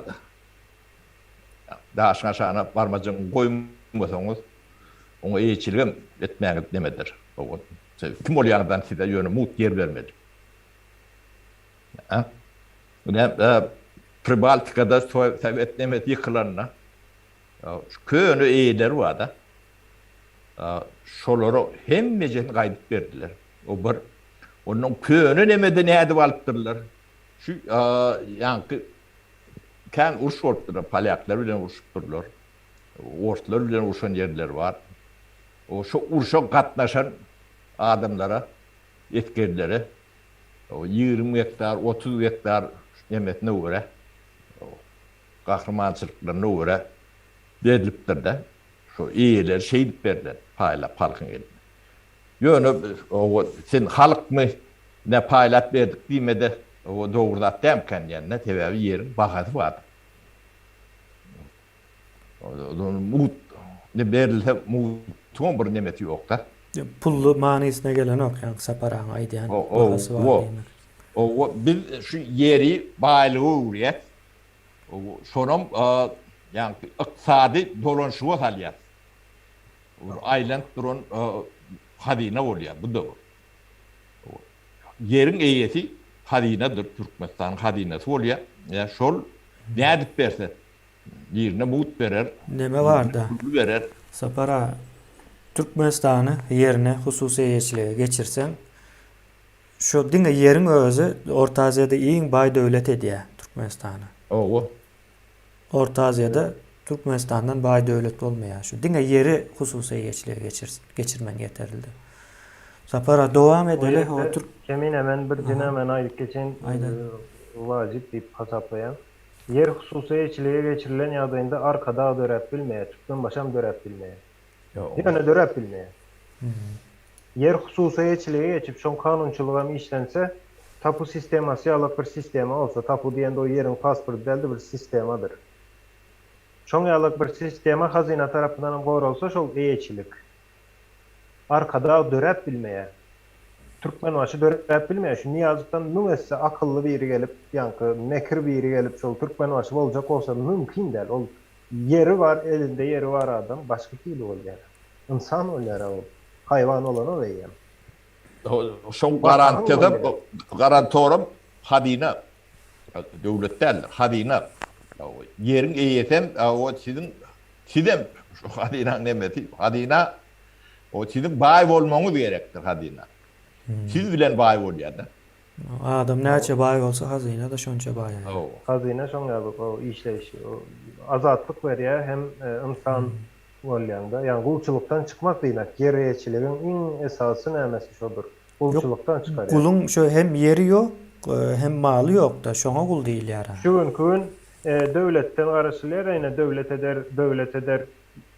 daşyň aşagyna barmajygyňy goýmasaňyz, oňa eýeçiligem etmäňiz nemedir. Hawa, kim bolýaňyzdan size ýöne mugt ýer bermeli. Hä? Ine, Pribaltikada sowet nemesi ýykylanda, şu köne eýeleri bar-da, şolara hemmejesini gaýdyp berdiler. O bir. Ondan köne nemede nädip alypdyrlar? Şu ýaňky kän uruş bolupdyr, polýaklar bilen urşupdyrlar. Orslar bilen urşan ýerleri bar. O şo urşa gatnaşan adamlara, esgerlere 20 gektar, 30 gektar nemesine görä, gahrymançylyklaryna görä berlipdir-de. Şo eýeleri şeýdip berlen, paýlap halkyň eline. Ýöne sen halkmy ne paýlap berdik diýmede o dogry zat dälmikä diýende, sebäbi ýeriň bahasy bardyr. Mugt ne berilse mugtuň bir nemesi ýokda. Pully manysyna gelenok ýaňky Sapar agaň aýdýan bahasy bar diýmek. Owo biz şu ýeri baýlyga öwürýäs. Şonam ýaňky ykdysady dolanşyga salýas. Bir aýlanyp duran hazyna bolýar bu-da bir. Ýeriň eýesi hazynadyr, Türkmenistanyň hazynasy bolýar. Şol nädip berse. Birine mugt berer. Neme barda. Pully berer. Sapar aga, Türkmenistany ýerine hususy eýeçilige geçirseň, şu diňe ýeriň özi Orta Aziýada iň baý döwlet edýär Türkmenistany. Hawa. Orta Aziýada Türkmenistandan baý döwlet bolmaýar. Şu diňe ýeri hususy eýeçilige geçir geçirmegiň ýeterlidi. Sapar aga dowam edeli. O Türk Kemine men bir jene men aýdyp geçeýin. Wajyp diýip hasaplaýan. Ýer hususy eýeçilige geçirilen ýagdaýynda Arkadag döräp bilmeýär, Türkmenbaşam döräp bilmeýär. Ýöne döräp bilmeýär. Ýer hususy eýeçilige geçip, şoň kanunçylygam işlense, tapu sistemasy ýalak bir sistema bolsa, tapu diýende o ýeriň pasporty däl-de bir sistemadyr. Şoň ýalak bir sistema hazyna tarapyndanam goralsa şol eýeçilik. Arkadag döräp bilmeýär. Türkmenbaşy döräp bilmeýär. Şu Nyýazowdan müň esse akylly biri gelip, ýaňky mekir biri gelip şol Türkmenbaşy boljak bolsa mümkin däl. Ol ýeri bar, elinde ýeri bar adam başga hili bolýar. Ynsan bolýar-a ol. Haýwan bolanok eýýäm. Şoň garantiýasam, garantoram hazyna. Döwlet däl, hazyna. Ýeriň eýesem o siziň sizem şu hazynaň nemesi, hazyna o siziň baý bolmagyňyz gerekdir hazyna. Siz bilen baý bolýar-da. Adam näçe baý bolsa hazyna-da şonça baýaýar. Hazyna şoň ýaly o işleýşi. Azatlyk berýär hem ynsan bolýaňda. Ýagny gulçulykdan çykmak diýmek, ýer eýeçiligiň iň esasy nämesi şodur. Gulçulykdan çykarýar. Guluň şo hem ýeri ýok, hem maly ýok-da, şoňa gul diýilýär-ä. Şu günki gün döwletden garaşylýar, ine döwlet eder, döwlet eder.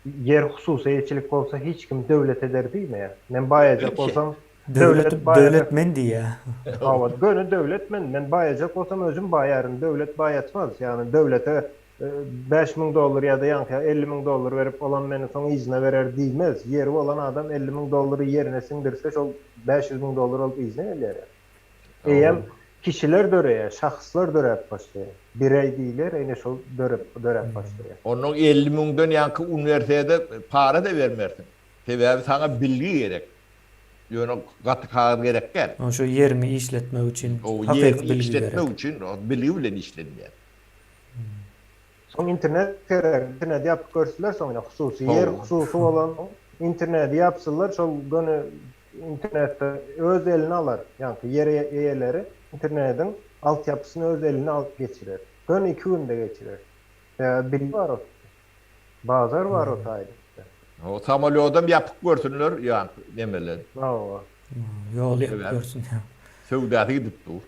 Ýer hususy eýeçilik bolsa hiç kim döwlet eder diýmeýär. Men baýajak bolsam, döwlet baýajak. Döwlet men diýýär. Hawa, göni döwlet men. Men baýajak bolsam özüm baýaryn, döwlet baýatmaz. Ýagny döwlete 5000 dollar ýa-da ýaňky 50 müň dollar berip, olam meni soň yzyna berer diýmez. Ýeri bolan adam 50 müň dollary ýerine siňdirse, şol 500 müň dollar bolup yzyna gelýär. Eýýäm kişiler döreýär, şahslar döräp başlaýar. Bireý diýilýär, ine şol dörep döräp başlaýar. Onnoň 50 müňden ýaňky uniwersitete para-da bermersiň. Sebäbi saňa bilgi gerek. Ýöne gaty kagyz gerek däl. Şo ýeriňi işletmek üçin hakyky bilgi gerek. Ýeriňi işletmek üçin bilgi bilen işlenýär. Soň internet gerek, interneti ýapyp görsünler soň ine hususy ýer hususy bolan interneti ýapsynlar şol göni internetde öz eline alar ýaňky ýer eýeleri internetiň altyapysyny öz eline alyp geçirer. Göni iki günde geçirer. Sebäbi bilgi bar o bazar bar o taýda. O samolýodam ýapyk görsünler ýaňky nemeler. Hawa. Ýol ýapyp görsün. Söwdasy gidip dur.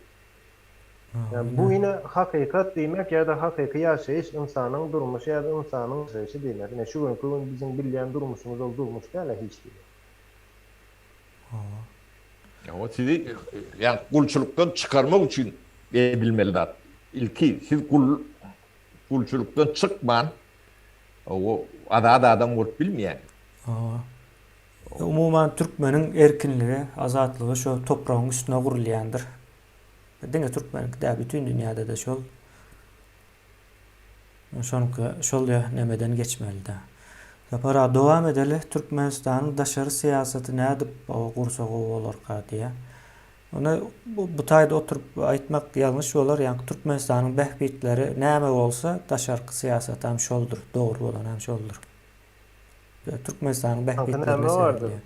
Bu ine hakykat diýmek ýa-da hakyky ýaşaýyş ynsanyň durmuşy ýa-da ynsanyň ýaşaýşy diýmek. Ine şu günki gün biziň bilýän durmuşymyz ol durmuş däl-ä hiç hili. Hawa. Ýa sizi ýa gulçulykdan çykarmak üçin edilmeli zat. Ilki siz gul gulçulykdan çykman o azat adam bolup bilmeýäňiz. Hawa. Umuman türkmeniň erkinligi, azatlygy şo topragyň üstüne gurulýandyr. Diňe türkmeniňki däl, bütin dünýäde-de şol. Şonuňky şol nemeden geçmeli-dä. Sapar aga dowam edeli. Türkmenistanyň daşary syýasaty nädip gursa gowy bolarka diýýär. Ony bu taýda oturyp aýtmak ýalňyş bolar. Ýaňky Türkmenistanyň bähbitleri näme bolsa, daşarky syýasatam şoldur, dogry bolanam şoldur. Türkmenistanyň bähbitlerine seredilýär.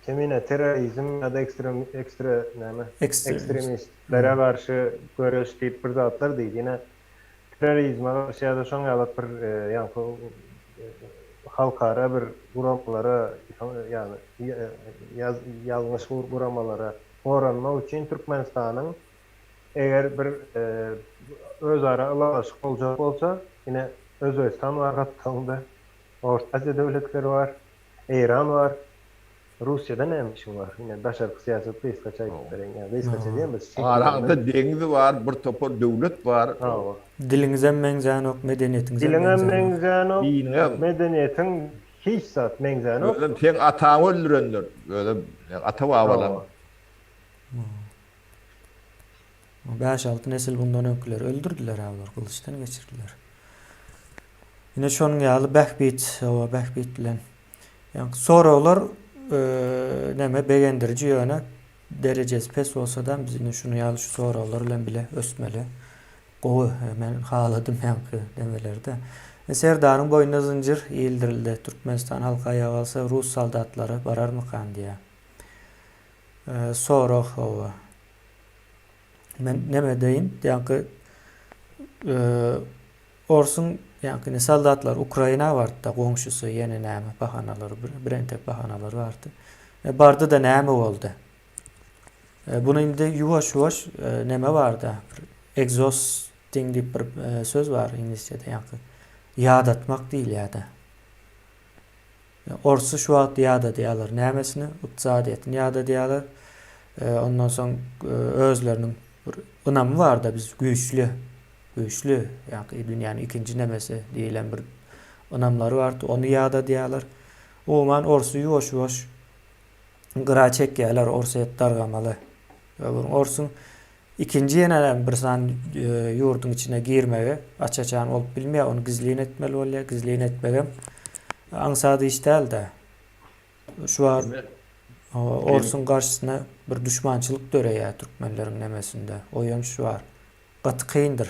Kemine terrorizm ýa-da ekstrem ekstre näme? Ekstremistlere garşy göreş diýip bir zatlar diýdi. Ýene terrorizme garşy ýa-da şoň ýaly bir ýaňky halkara bir guramalara ýagny ýalňyş guramalara goranmak üçin Türkmenistanyň eger bir özara ylalaşyk boljak bolsa, ine Özbegistan bar gapdalynda, Orta Aziýa döwletleri bar, Eýran bar. Russiýada näme işiň bar? Ine daşarky syýasat gysgaça aýdyp bereýin. Ýa gysgaça diýen bir Araňda deňiz bar, bir topar döwlet bar. Hawa. Diliňizem meňzänok, medeniýetiňizem Diliňem meňzänok, medeniýetiň hiç zat meňzänok. Özem seň ataňy öldürenler, özem ata-babalaň. Bäş-alty nesil bundan öňküleri öldürdiler-ä olar, gylyçdan geçirdiler. Ine şonuň ýaly bähbit, hawa bähbit bilen. Ýaňky soraglar neme begendiriji ýöne derejesi pes bolsadam biz ine şuny ýaly şu soraglar bilen bile ösmeli. Gowy men haladym ýaňky demelerde. Serdaryň boýnuna zynjyr ildirildi. Türkmenistan halky aýaga galsa rus soldatlary bararmykan diýýär. Sorag hawa. Men neme deýin ýaňky orsuň ýaňky ne soldatlar Ukraina bardy-da goňşusy ýene näme bahanalary birentek bahanalary bardy. Bardy-da näme boldy? Bunu indi ýuwaş-ýuwaş neme barda, bir exhausting diýip bir söz bar iňlisçede ýaňky. Ýadatmak diýilýär-de. Orsy şu wagt ýadadýarlar. Nämesini? Ykdysadyýetini ýadadýarlar. Ondan soň özleriniň bir ynamy barda biz güýçli, güýçli, ýaňky dünýäniň ikinji nemesi diýilen bir ynamlary bardy. Ony ýadadýarlar. Umuman orsy ýuwaş-ýuwaş gyra çekýärler Orsýet dargamaly. Orsuň ikinji ýene bir sany ýurduň içine girmegi aç-açan bolup bilmeýär, ony gizlin etmeli bolýar. Gizlin etmegem aňsat iş däl-de. Şu wagt Orsuň garşysyna bir duşmançylyk döreýär türkmenleriň nemesinde. Oýanyş bar. Gaty kyndyr.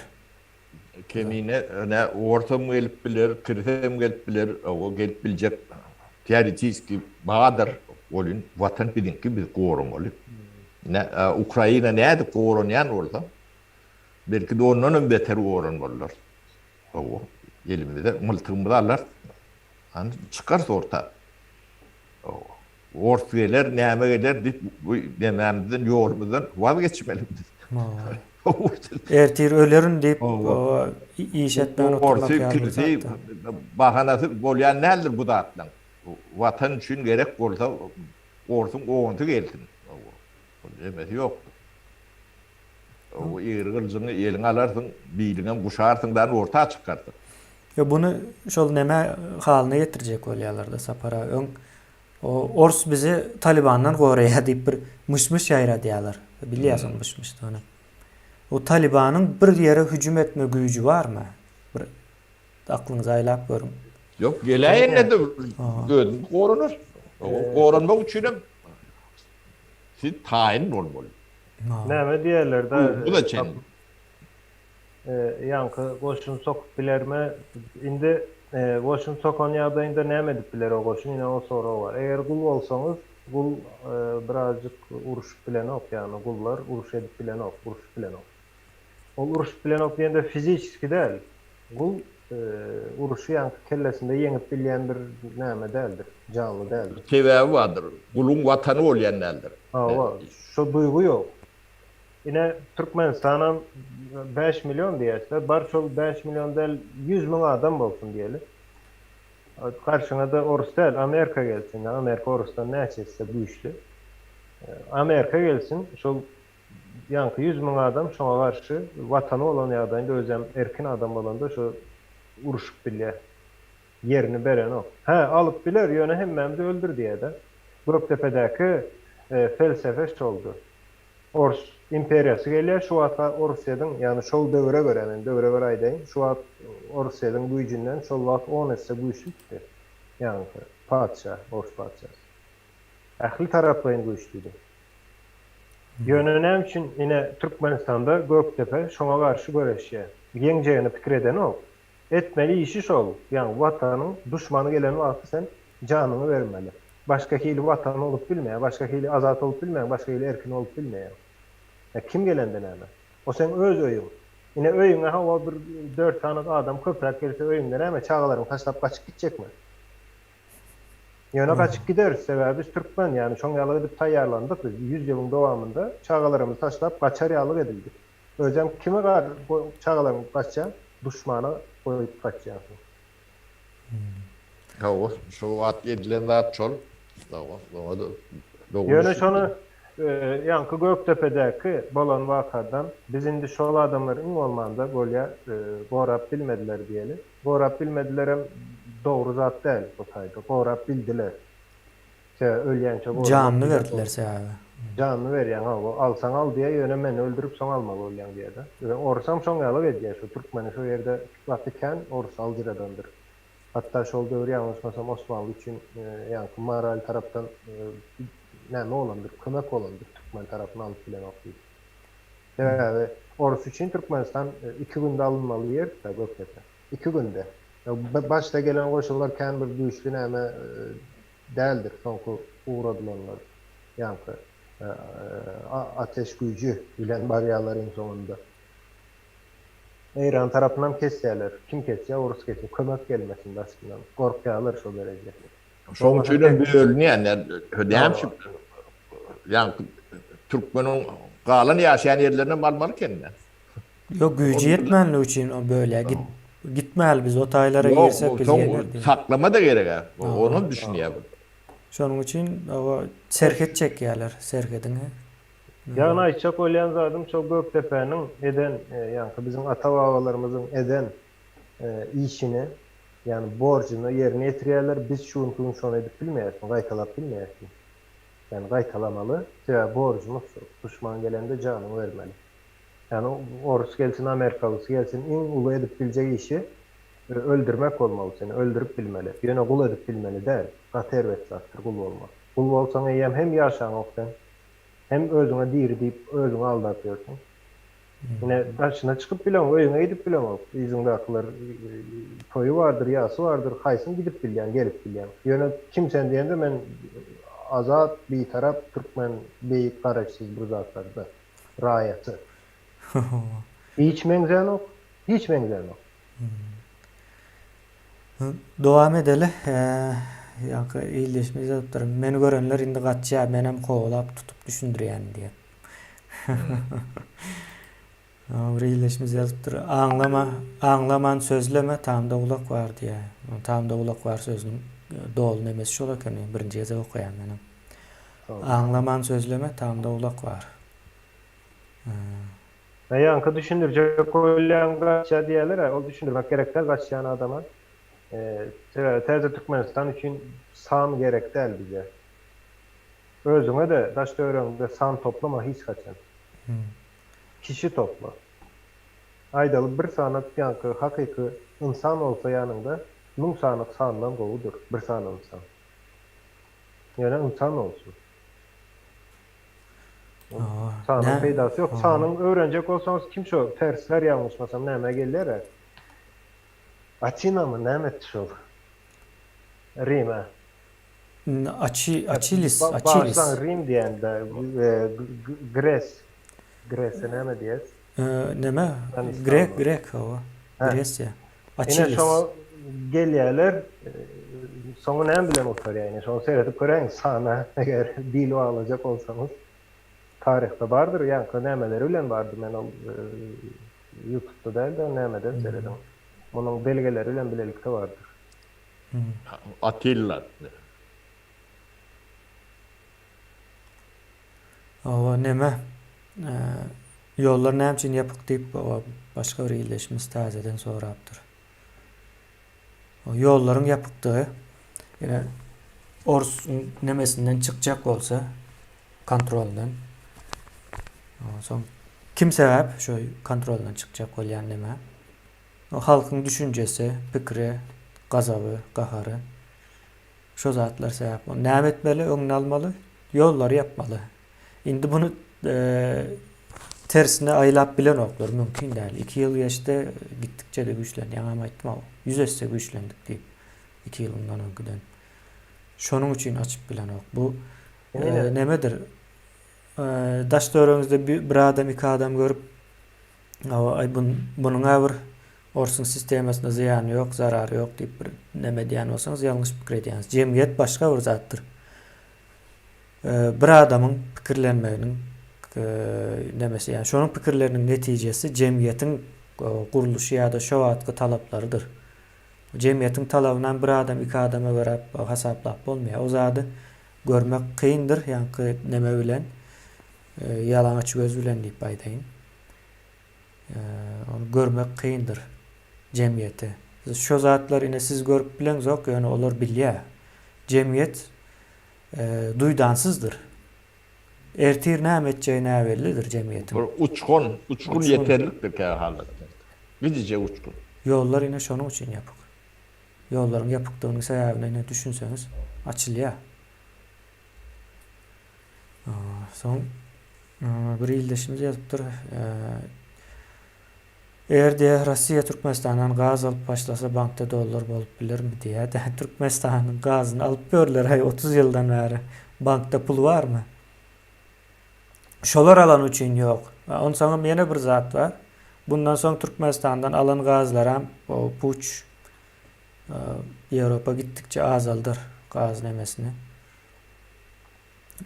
Kemine nä orsam gelip biler, kirsem gelip biler, o gelip biljek teoretiski bardyr, welin watan biziňki biz goramaly. Nä Ukraina nädip goranýan bolsa, belki-de ondan hem beter goranmalylar. Hawa, elimize myltygymyzy alarys, hany çykarys orta. Hawa. Ors geler, näme geler diýip bu nemämizden, ýolumyzdan waz geçmeli biz. Ertir ölerin diýip iş etmän oturmak ýaly. Bahanasy bolýan däldir bu zatlaň. Watan üçin gerek bolsa orsuň onsy gelsin. Nemesi ýokdur. O egri gylyjyňy eliňe alarsyň, biliňem guşarsyň dan orta çykarsyň. Ýa buny şol neme halyna getirjek bolýarlarda Sapar aga. Öň ors bizi Talibandan goraýar diýip bir myş-myş ýaýradýarlar. Bilýäs ol myş-myşdygyny. O Talibanyň bir ýere hüjüm etme güýji barmy? Bir aklyňyza aýlap görüň. Ýok, geläýende-de özümiz goranarys. Goranmak üçinem siz taýyn bolmaly. Näme diýerler-de. Bu-da çen. Ýaňky goşun sokup bilermi? Indi goşun sokan ýagdaýynda näme edip biler o goşun? Ine o sorag bar. Eger gul bolsaňyz, gul birazjyk uruşyp bilenok, ýagny gullar uruş edip bilenok, uruşyp bilenok. Ol uruşyp bilenok diýende fiziçeski däl. Gul uruşy ýaňky kellesinde ýeňip bilýän bir näme däldir, janly däldir. Sebäbi bardyr. Guluň watany bolýan däldir. Hawa, şo duýgy ýok. Ine Türkmenistanam 5 million diýýäsler, bar şol 5 million däl 100 müň adam bolsun diýeli. Garşyňa-da orus däl, Amerika gelsin, Amerika orusdan näçe esse güýçli. Amerika gelsin, şol ýaňky 100 müň adam şoňa garşy watany bolan ýagdaýynda özem erkin adam bolanda şo uruşyp bilýär. Ýerini berenok. Hä, alyp biler, ýöne hemmämizi öldür diýýär-de. Gökdepedäki felsefe şoldy. Ors imperiýasy gelýär, şu wagtga Orsýediň, ýagny şol döwre görä, men döwre görä aýdaýyn, şu wagt Orsýediň güýjünden şol wagt on esse güýçlüdi, ýagny patyşa, ors patyşasy. Ähli taraplaýyn güýçlüdi. Ýöne näme üçin ine Türkmenistanda Gökdepe şoňa garşy göreşýär? Ýeňjegini pikir edenok. Etmeli işi şol, ýagny watanyň duşmany gelen wagty sen janyňy bermeli. Başga hili watan bolup bilmeýär, başga hili azat bolup bilmeýäň, başga hili erkin bolup bilmeýäň. Ýa kim gelende näme? O seň öz öýüň. Ine öýüňe hawa bir dört sany adam köpräk gelse öýüňde näme çagalaryňy taşlap gaçyp gitjekmi? Ýöne gaçyp gideris, sebäbi biz türkmen, ýagny şoň ýaly edip taýýarlandyk biz ýüz ýylyň dowamynda çagalarymyzy taşlap gaçar ýalyk edildik. Özem kime gar çagalaryňy gaçýaň, duşmana goýup gaçýarsyň. Hawa, şo wagt edilen zat şol. Hawa, oňa-da dogry Ýöne şony ýaňky Gökdepedäki bolan wakadan biz indi şol adamlar iň bolmanda bolýa gorap bilmediler diýeli. Gorap bilmedilerem dogry zat däl o taýda. Gorap bildiler. Sebäbi ölýänçe goramak Janyny berdiler sebäbi. Janyny berýäň hawa, alsaň al diýýär, ýöne meni öldürip soň almaly bolýaň diýýär-de. Ýöne orsam şoň ýalyk edýär, şu türkmeni şo ýerde gaty kän ors aljyradandyr. Hatda şol döwür ýalňyşmasam Osmanly üçin ýaňky moral tarapdan näme bolandyr, kömek bolandyr türkmen tarapyny alyp bilenok diýip. Sebäbi. Orus üçin Türkmenistan iki günde alynmaly ýer-de Gökdepe. Iki günde. Başda gelen goşunlar kän bir güýçli näme däldir, soňky ugradylanlar. Ýaňky ateş güýji bilen barýarlar iň soňunda. Eýran tarapynam kesýärler. Kim kesýär? Orus kesýär. Kömek gelmesin daşyndan. Gorkýarlar şo dereje. Şoň üçin hem bölünýär. Näme üçin? Ýaňky türkmeniň galan ýaşaýan ýerlerini hem almaly ekeni. Ýok, güýji ýetmänligi üçin o bölýär. Git gitmäli biz o taýlara girsek biz ýener diýip. Saklama-da gerek-ä. Onam düşünýär bu. Şonuň üçin oba serhet çekýärler, serhediň. Ýagny aýtjak bolýan zadym şo Gökdepäniň eden, ýaňky biziň ata-babalarymyzyň eden işini, ýagny borjuny ýerine ýetirýärler, biz şu günki gün şony edip bilmeýäris, gaýtalap bilmeýäris. Ýagny gaýtalamaly, sebäbi borjumyz şol, duşman gelende janyňy bermeli. Ýagny orus gelsin, amerikalysy gelsin, iň uly edip biljek işi öldürmek bolmaly seni, öldürip bilmeli. Ýöne gul edip bilmeli däl. Gaty erbet zatdyr gul bolmak. Gul bolsaň eýýäm hem ýaşaňok sen, hem özüňe diri diýip özüňi aldap ýörsüň. Ine daşyna çykyp bileňok, öýüňe gidip bileňok. Yzyňdakylar toýy bardyr, ýasy bardyr, haýsyň gidip bilýäň, gelip bilýäň. Ýöne kim sen diýende men azat, bitarap türkmen, beýik garaşsyz bir zatlarda raýaty. Hiç meňzänok, hiç meňzänok. Dowam edeli. Ýaňky ildeşimiz ýazypdyr. Meni görenler indi gaçýar, menem kowalap tutup düşündirýän diýip. Bir ildeşimiz ýazypdyr. Aňlama, aňlaman sözleme, tamda gulak bar diýýär. Tamda gulak bar sözüniň doly nemesi şol ekeni. Birinji gezek okaýan menem. Aňlaman sözleme, tamda gulak bar. Hä ýaňky düşündirjek bolýaň gaçýa diýýäler-ä, ol düşündirmek gerek däl gaçýan adama. Sebäbi täze Türkmenistan üçin san gerek däl bize. Özüňe-de daş-töweregiňde san toplama hiç haçan. Kişi topla. Aýdaly bir sany ýaňky hakyky ynsan bolsa ýanyňda müň sany sandan gowudyr bir sany ynsan. Ýöne ynsan bolsun. Sanyň peýdasy ýok. Sanyň öwrenjek bolsaňyz kim şo persler ýalňyşmasam nämä gelýär-ä? Atinamy näme etdi şol? Rime. Açi Açilis Açilis. Bagyşlaň Rim diýende Gres. Grese näme diýýäs? Näme? Grek grek hawa. Gresiýa. Ine şoňa gelýärler, soňy näme bilen gutarýar ine şony seredip göräýiň sana eger bil baglajak bolsaňyz. Taryhda bardyr ýaňky nämeleri bilen bardy men ol ýutubda däl-de nämeden serediň. Munuň belgeleri bilen bilelikde bardyr. Atilla. Hawa neme ýollar näme üçin ýapyk diýip başga bir ildeşimiz täzeden sorapdyr. Ýollaryň ýapykdygy ýene ors nemesinden çykjak bolsa kontroldan soň kim sebäp şu kontroldan çykjak bolýan neme? Halkyň düşünjesi, pikiri, gazaby, gahary. Şo zatlar sebäp. Ony näme etmeli? Öňüni almaly. Ýollary ýapmaly. Indi muny tersine aýlap bilenoklar. Mümkin däl. 2 ýyl geçdi, gitdikçe-de güýçlendi. Ýaňam aýtdym, 100 esse güýçlendik diýip. 2 ýyl mundan öňküden. Şonuň üçin açyp bilenok. Bu nemedir? Daş töweregiňizde bir adam, iki adam görüp, Aý bunuň-a bir orsuň sistemasyna zyýany ýok, zarary ýok diýip bir neme edýän bolsaňyz ýalňyş pikir edýäňiz. Jemgyýet başga bir zatdyr. Bir adamyň pikirlenmeginiň nemesi, ýagny şonuň pikirleriniň netijesi jemgyýetiň gurluşy ýa-da şo wagtky talaplarydyr. Jemgyýetiň talabynam bir adam, iki adama görä hasaplap bolmaýar. O zady görmek kyndyr, ýaňky neme bilen, ýalaňaç göz bilen diýip aýdaýyn. Ony görmek kyndyr jemgyýete. Şo zatlar ine siz görüp bileňzok, ýöne olar bilýär. Jemgyýet duýdansyzdyr. Ertir näme etjegi näbellidir jemgyýetiň. Bir uçgun, uçgun ýeterlikdir kä halatda. Gijije uçgun. Ýollar ine şonuň üçin ýapyk. Ýollaryň ýapykdygynyň sebäbine ine düşünseňiz açylýar. Soň bir ildeşimiz ýazypdyr. Eger diýýär Rossiýa Türkmenistandan gaz alyp başlasa bankda dollar bolup bilermi diýýär-de Türkmenistanyň gazyny alyp ýörler aý 30 ýyldan bäri bankda pul barmy? Şolar alany üçin ýok. Onsoňam ýene bir zat bar. Bundan soň Türkmenistandan alan gazlaram o puç Ýewropa gitdikçe azaldar gaz nemesini.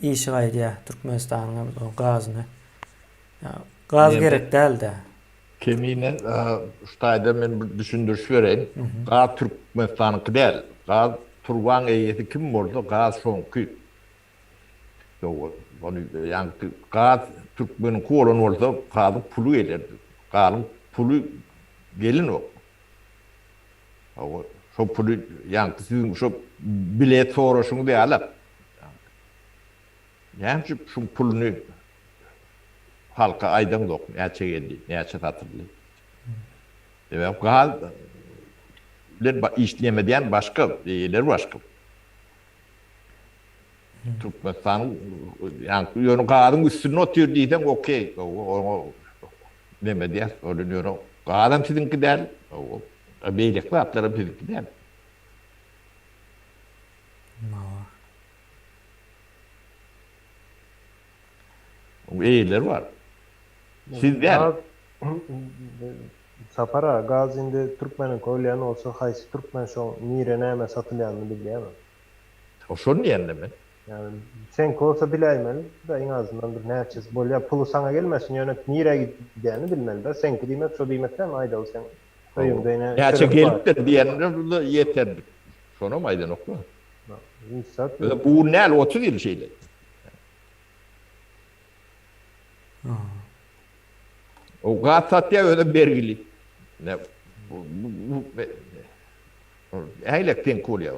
Işi gaýdýar Türkmenistanyň gazyny. Gaz gerek däl-de. Kemine şu taýda men bir düşündiriş bereýin. Gaz Türkmenistanyňky däl. Gaz turbaň eýesi kim bolsa gaz şoňky. Ony ýaňky gaz türkmeniňki bolan bolsa gazyň puly gelerdi. Gazyň puly gelenok. Hawa, şo puly ýaňky siziň şo bilet soraşyňyz ýalak. Näme üçin şuň puluny halka aýdaňzok, näçe geldi, näçe satyldy. Sebäbi gaz bilen işlemedýän başga, eýeleri başga. Türkmenistanyň ýaňky ýöne gazyň üstünde otyr diýseň okey, oňa neme diýýäs, ol ýöne gazam siziňki däl, beýleki zatlaram siziňki däl. Oň eýeleri bar. Siz däl. Sapar aga, gaz indi türkmeniňki bolýan bolsa haýsy türkmen şoň nire näme satylýanyny bilýämi? Şony diýende men. Ýagny seňki bolsa biläýmeli-de iň azyndan bir näçesi bolýar puly saňa gelmesin ýöne nirä gidýänini bilmeli-de seňki diýmek şo diýmek dälmi aýdaly seň öýüňde ine Näçe çörek bar. gelipdir diýende ýeterlik. Şonam aýdanoklar. Hiç zat ýok. Bu gün däl 30 ýyl şeýle. O gaz satýar özem bergili. Ne bu bu Äýlek teňki bolýar.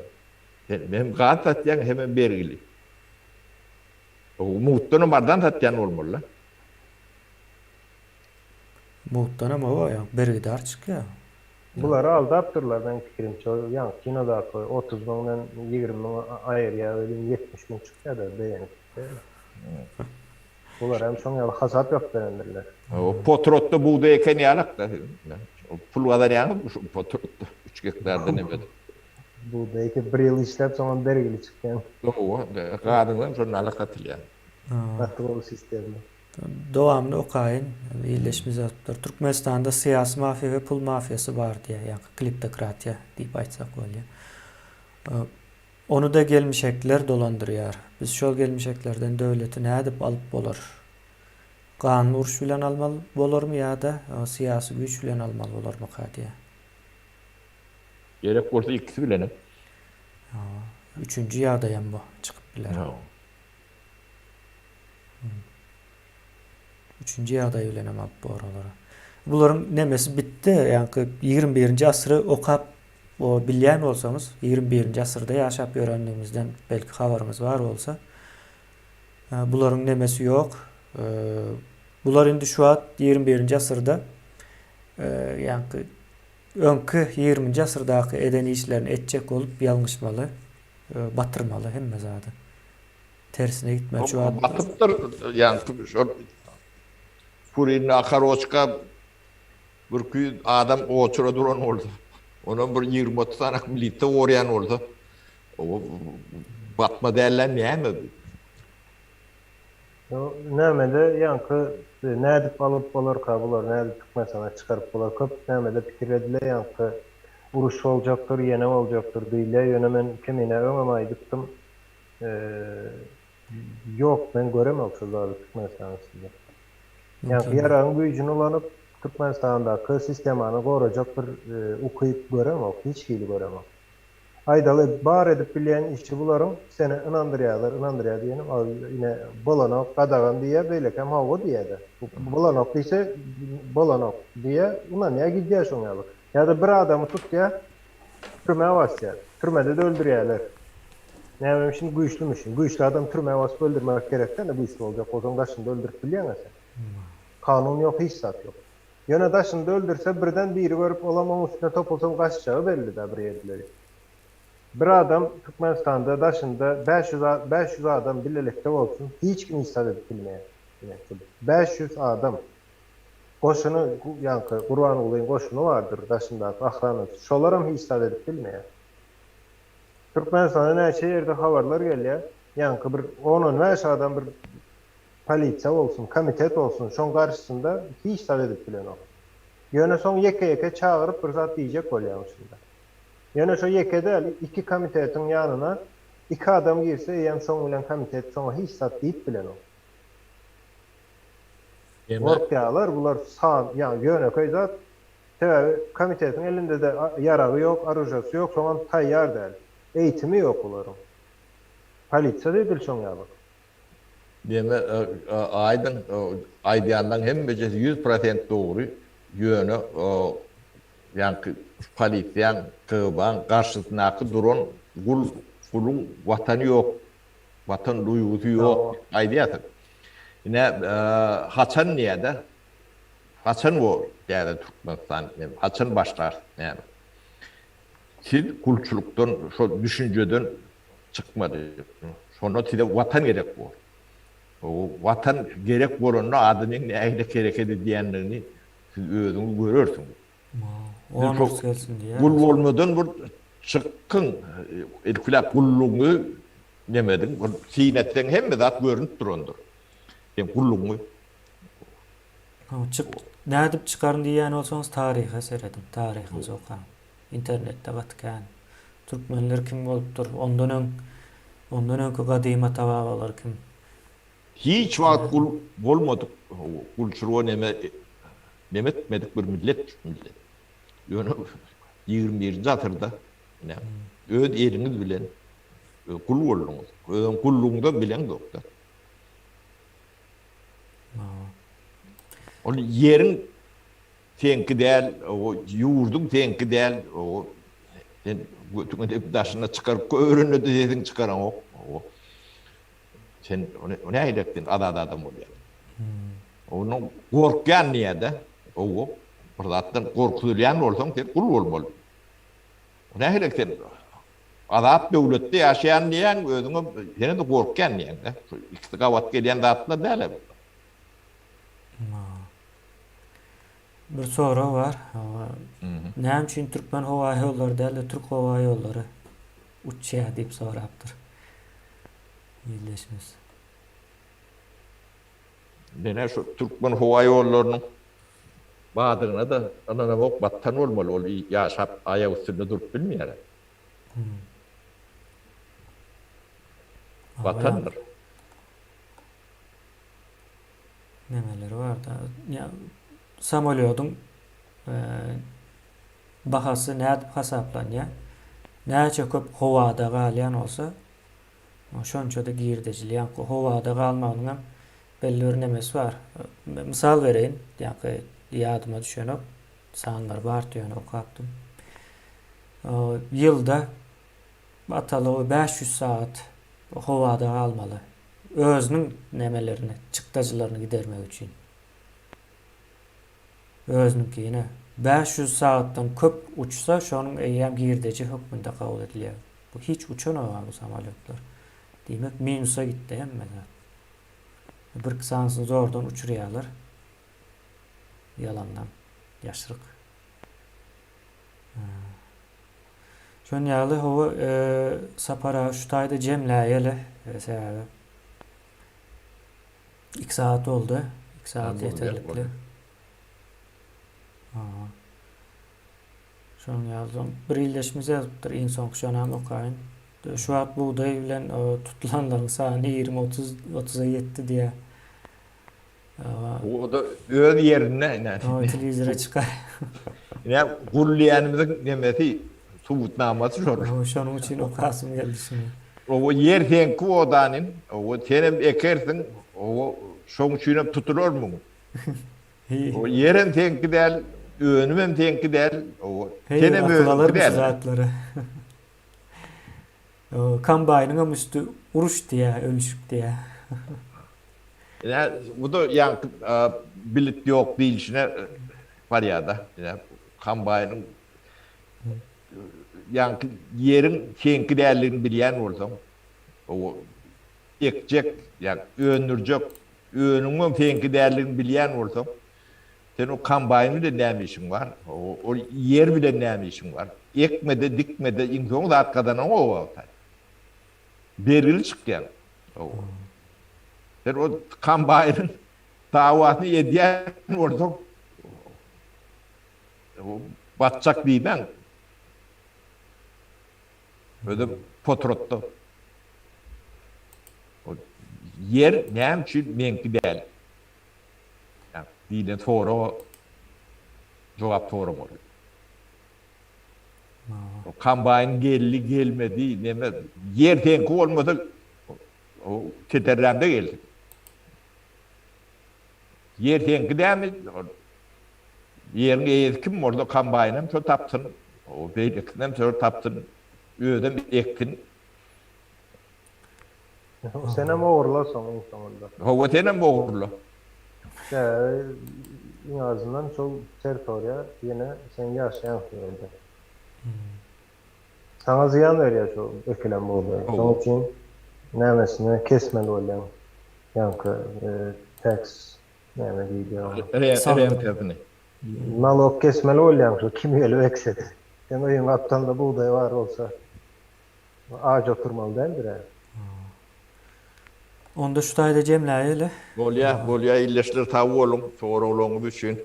Sen hem gaz satýaň hemem bergili. O mugtdanam arzan satýan bolmaly-la. Mugtdanam hawa ýa bergidar çykýar. Bulary aldapdyrlar meň pikirimçe ol ýaňky kinodaky 30 müňden 20 müň aýyrýar welin 70 müň çykýada begenip. Bular hem şoň ýaly hasap ýazyp berendirler. O potrotda bugdaý eken ýalak-da. Pul gazanýaňyzmy şu potrotda 3 gektarda nemede? Bugdaý ekip bir ýyl işläp soňam bergili çykýaň. Hawa, gazyňam şonda ala satylýar. Gaty gowy sistema. Dowamyny okaýyn. Ildeşimiz ýazypdyr. Türkmenistanda syýasy mafiýa we pul mafiýasy bar diýýär. Ýaňky kleptokratiýa diýip aýtsak bolýar. Ony-da gelmişekler dolandyrýar. Biz şol gelmişeklerden döwleti nädip alyp bolar? Ganly uruş bilen almaly bolarmy ýa-da syýasy güýç bilen almaly bolarmyka diýýär. Gerek bolsa ikisi bilenem. Hawa. Üçünji ýagdaýam bu çykyp biler. Hawa. Üçünji ýagdaý bilenem alyp bor olary. Bularyň nemesi bitdi. Ýaňky 21-nji asyry okap o bilýän bolsaňyz, 21-nji asyrda ýaşap ýörendigimizden belki habaryňyz bar bolsa, bularyň nemesi ýok. Bular indi şu wagt 21-nji asyrda ýaňky Öňki ýigriminji asyrdaky eden işlerini etjek bolup ýalňyşmaly, batyrmaly hemme zady. Tersine gitmeli şu wagt. Batypdyr ýaňky şol Kurinni okaroçka birki ýüz adam oçura duran bolsa, onam bir ýigrimi-otuz sanak milisiýa gorýän bolsa, o batma däl-ä näme bu? Nämede ýaňky nädip alyp bolarka bulary nädip Türkmenistana çykaryp bolar köp nämede pikir edile ýaňky uruş boljakdyr ýene boljakdyr diýilýä ýöne men kemine öňem aýdypdym ýok men göremok şol zady Türkmenistanyň içinde ýaňky ýaragyň güýjüni ulanyp Türkmenistandaky sistemany gorajak bir ukyp göremok hiç hili göremok. Aýdaly, bar edip bilýän işi bularyň, seni ynandyrýarlar, ynandyrýar diýenim, a ine, bolanok, gadagan diýýär, beýlekem hawa diýýär-de. Bolanok diýse, bolanok diýýär, ynanýar gidýär şoň ýaly. Ýa-da bir adamy tutýar, türmä basýar. Türmede-de öldürýärler. Nämemişin, güýçlümişin. Güýçli adamy türmä basyp öldürmek gerek däl-de, güýçli boljak bolsaň daşynda öldürip bilýäň-ä sen. Kanun ýok, hiç zat ýok. Ýöne daşynda öldürse birden biri görüp olam oň üstüne topulsa gaçjagy bellida bir ýerleri. Bir adam Türkmenistanda daşynda 500 500 adam bilelikde bolsun hiç kim hiç zat edip bilmeýär. Ine şu 500 adam. Goşuny, ýaňky Gurbangulyň goşuny bardyr daşyndaky ohranasy, şolaram hiç zat edip bilmeýär. Türkmenistanda näçe ýerde habarlar gelýär, ýaňky bir on-on bäş adam bir polisiýa bolsun, komitet bolsun, şoň garşysynda hiç zat edip bilenok. Ýöne soň ýeke-ýeke çagyryp bir zat diýjek bolýarmyşynda. Ýöne şo ýeke däl, iki komitetiň ýanyna iki adam girse eýýäm şoň bilen komitet şoňa hiç zat diýip bilenok. Gorkýarlar, bular san, ýagny ýönekeý zat. Sebäbi komitetiň elinde-de ýaragy ýok, oružasy ýok, soňam taýýar däl. Eýitimi ýok bularyň. Polisiýa-da edil şoň ýaly. Neme aýdyň aýdýanlaň hemmejesi 100% dogry ýöne ýaňky polisiýaň KGB-aň garşysyndaky duran gul guluň watany ýok watan duýgusy ýok diýip aýdýarsyň. Ine haçan diýýärde haçan bu täze Türkmenistan haçan başlar näme. Siz gulçulykdan şo düşünjeden çykmady. Şonda size watan gerek bor. O watan gerek bolanda adamyň nähili hereket edýändigini siz özüňiz görersiňiz. Onus gelsin diýýär. Gul bolmadan bir çykyň, ilkiläp gullugyňy nemediň, bir syn etseň hemme zat görünip durandyr. Sen gullugyňy Çyk, nädip çykaryn diýýän bolsaňyz taryha serediň, taryhymyzy okaň. Internetde gaty kän. Türkmenler kim bolupdyr? Ondan öň, ondan öňki gadymy ata-babalar kim? Hiç wagt gul bolmadyk, gulçulyga neme neme etmedik bir millet şu millet. Ýöne 21-nji asyrda ine öz eliňiz bilen gul bolduňyz. Özüň gullugyňyzam bileňzok-da. Ol ýeriň Seňki däl, o ýurduň seňki däl, o sen götüňi depip daşyna çykaryp goýberende-de sesiňi çykaraňok. O sen o nähili sen azat adam bolýaň. Ondan gorkýan diýýär-de. O bir zatdan gorkuzylýan bolsaň sen gul bolmaly. O nähili sen azat döwletde ýaşaýan diýýäň, özüňem ýene-de gorkýan diýýäň-de. Şu ikisi gabat gelýän zatlar däl-ä bu. Bir sorag bar. Näme üçin Türkmen howa ýollary däl-de Türk howa ýollary uçýar diýip sorapdyr. Ildeşimiz. Menä şu Türkmen howa ýollarynyň bardygyna-da ynanamok, batdan bolmaly, ol ýaşap aýak üstünde durup bilmeýär. Batandyr. Nemeleri barda. Ýa samolýodyň bahasy nädip hasaplanýar? Näçe köp howada galýan bolsa, şonça-da girdejili. Ýa howada galmagynyň hem belli bir nemesi bar. Mysal bereýin, ýa ýadyma düşenok. Sanlar bardy ýöne okapdym. Ýylda atalygy 500 sagat howada galmaly. Özüniň nemelerini, çykdajylaryny gidermek üçin. Özüniňkine. 500 sagatdan köp uçsa, şonuň eýýäm girdeji hökmünde kabul edilýär. Bu hiç uçanok-a bu samolýotlar. Diýmek, minusa gitdi hemme zat. Birki sanysyny zordan uçurýarlar. Ýalandan, ýaşryk. Şon ýaly hawa Sapar aga şu taýda jemläýeli sebäbi 2 sagat boldy. 2 sagat ýeterlikli. Şonuň ýaly soň bir ildeşimiz ýazypdyr iň soňky şonam okaýyn. Şu wagt bugdaý bilen tutulanlaryň sany 20 30 30-a ýetdi diýýär. O-da öz ýerinde ine. O telewizora çykar. Ine gul diýenimiziň nemesi subutnamasy şol. O şonuň üçin okasym geldi şuny. O ýer seňki odanin. O senem ekersiň. O şoň üçinem tutularmyň? O ýerem seňki däl, önümem seňki däl. O senem özüňki däl. Zatlary. Kombaýnyňam üsti uruş diýä, ölüşik diýä. Ine, bu-da ýaňky bilit ýok diýlişine barýar-da. Ine, kombaýnyň ýaňky ýeriň seňki däldigini bilýän bolsaň, o ekjek, ýa öndürjek önümiňem seňki däldigini bilýän bolsaň, Sen o kombaýn bilen näme işiň bar? Ol ýer bilen näme işiň bar? Ekme-de, dikme-de, iň soňy zat gazanaňok o wagta. Bergili çykýaň. Sen o kombaýnyň dawasyny edýän bolsaň, batjak diýmäň. Özem potratda. Ýer näme üçin meňki däl? Diýlen soraga jogap soramaly. Kombaýn geldi, gelmedi, neme, ýer seňki bolmasa, o keterrämde gelsin. Ýer seňki dälmi? Ýeriň eýesi kim bolsa, kombaýnam şo tapsyn, o beýlekisinem şo tapsyn, özem eksin. Senem ogurla soň iň soňunda. Hawa senem ogurla. Sebäbi iň azyndan şol territoriýa ýene sen ýaşaýaň şol ýerde. Saňa zyýan berýär şol ekilen bugdaý. Şoň üçin nämesini kesmeli bolýaň. Ýaňky tax näme diýilýär oňa. Rentasyny. Nalog kesmeli bolýaň şo kim gelip ekse-de. Seň öýüň gapdalynda bugdaý bar bolsa. Aç oturmaly däldir-ä. Onda şu taýda jemläýeli. Bolýa, bolýa ildeşler sag boluň soraglaryňyz üçin.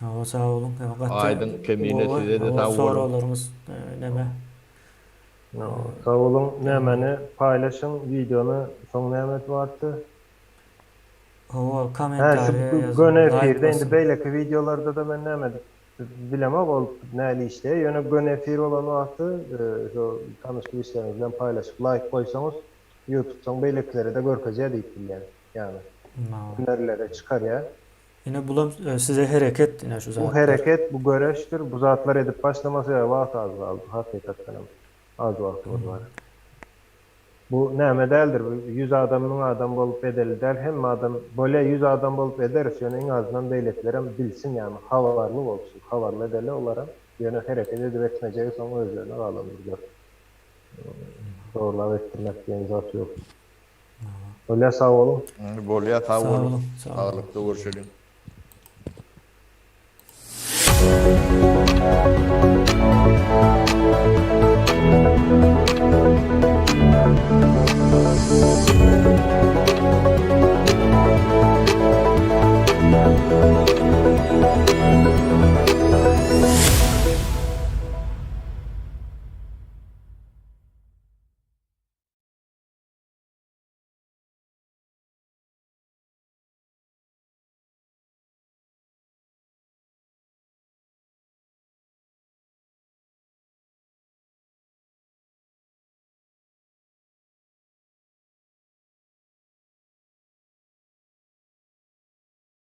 Hawa sag boluň. Gaty Aýdyň Kemine size-de sag boluň. Soraglaryňyz neme? Sag boluň nämeni paýlaşyň wideony soň näme bardy? Hawa kommentariýa ýazyň. Göni efirde indi beýleki wideolarda-da men näme Bilemok ol nähili işleýär, ýöne göni efir bolan wagty şo tanyş bilişleriňiz bilen paýlaşyp laýk goýsaňyz ýutub soň beýlekilere-de görkezýär diýip bilýän. Ýagny hünärlere çykarýar. Ine bulam size hereket ine şu Bu zatlar. hereket, bu göreşdir. Bu zatlar edip başlamasa ýa wagt az galdy hakykatdanam az wagtymyz bar. Bu näme däldir, bu ýüz adam, müň adam bolup edeli däl, hemme adam, bolýa ýüz adam bolup ederis, ýöne iň azyndan beýlekilerem bilsin, ýagny habarly bolsun, habarly edeli olaram, ýöne hereket edip etmejegi soň özlerine galan bir zat. Zorlap etdirmek diýen zat ýok. Bolýa sag boluň. Bolýa sag boluň. Saglykda görşeliň.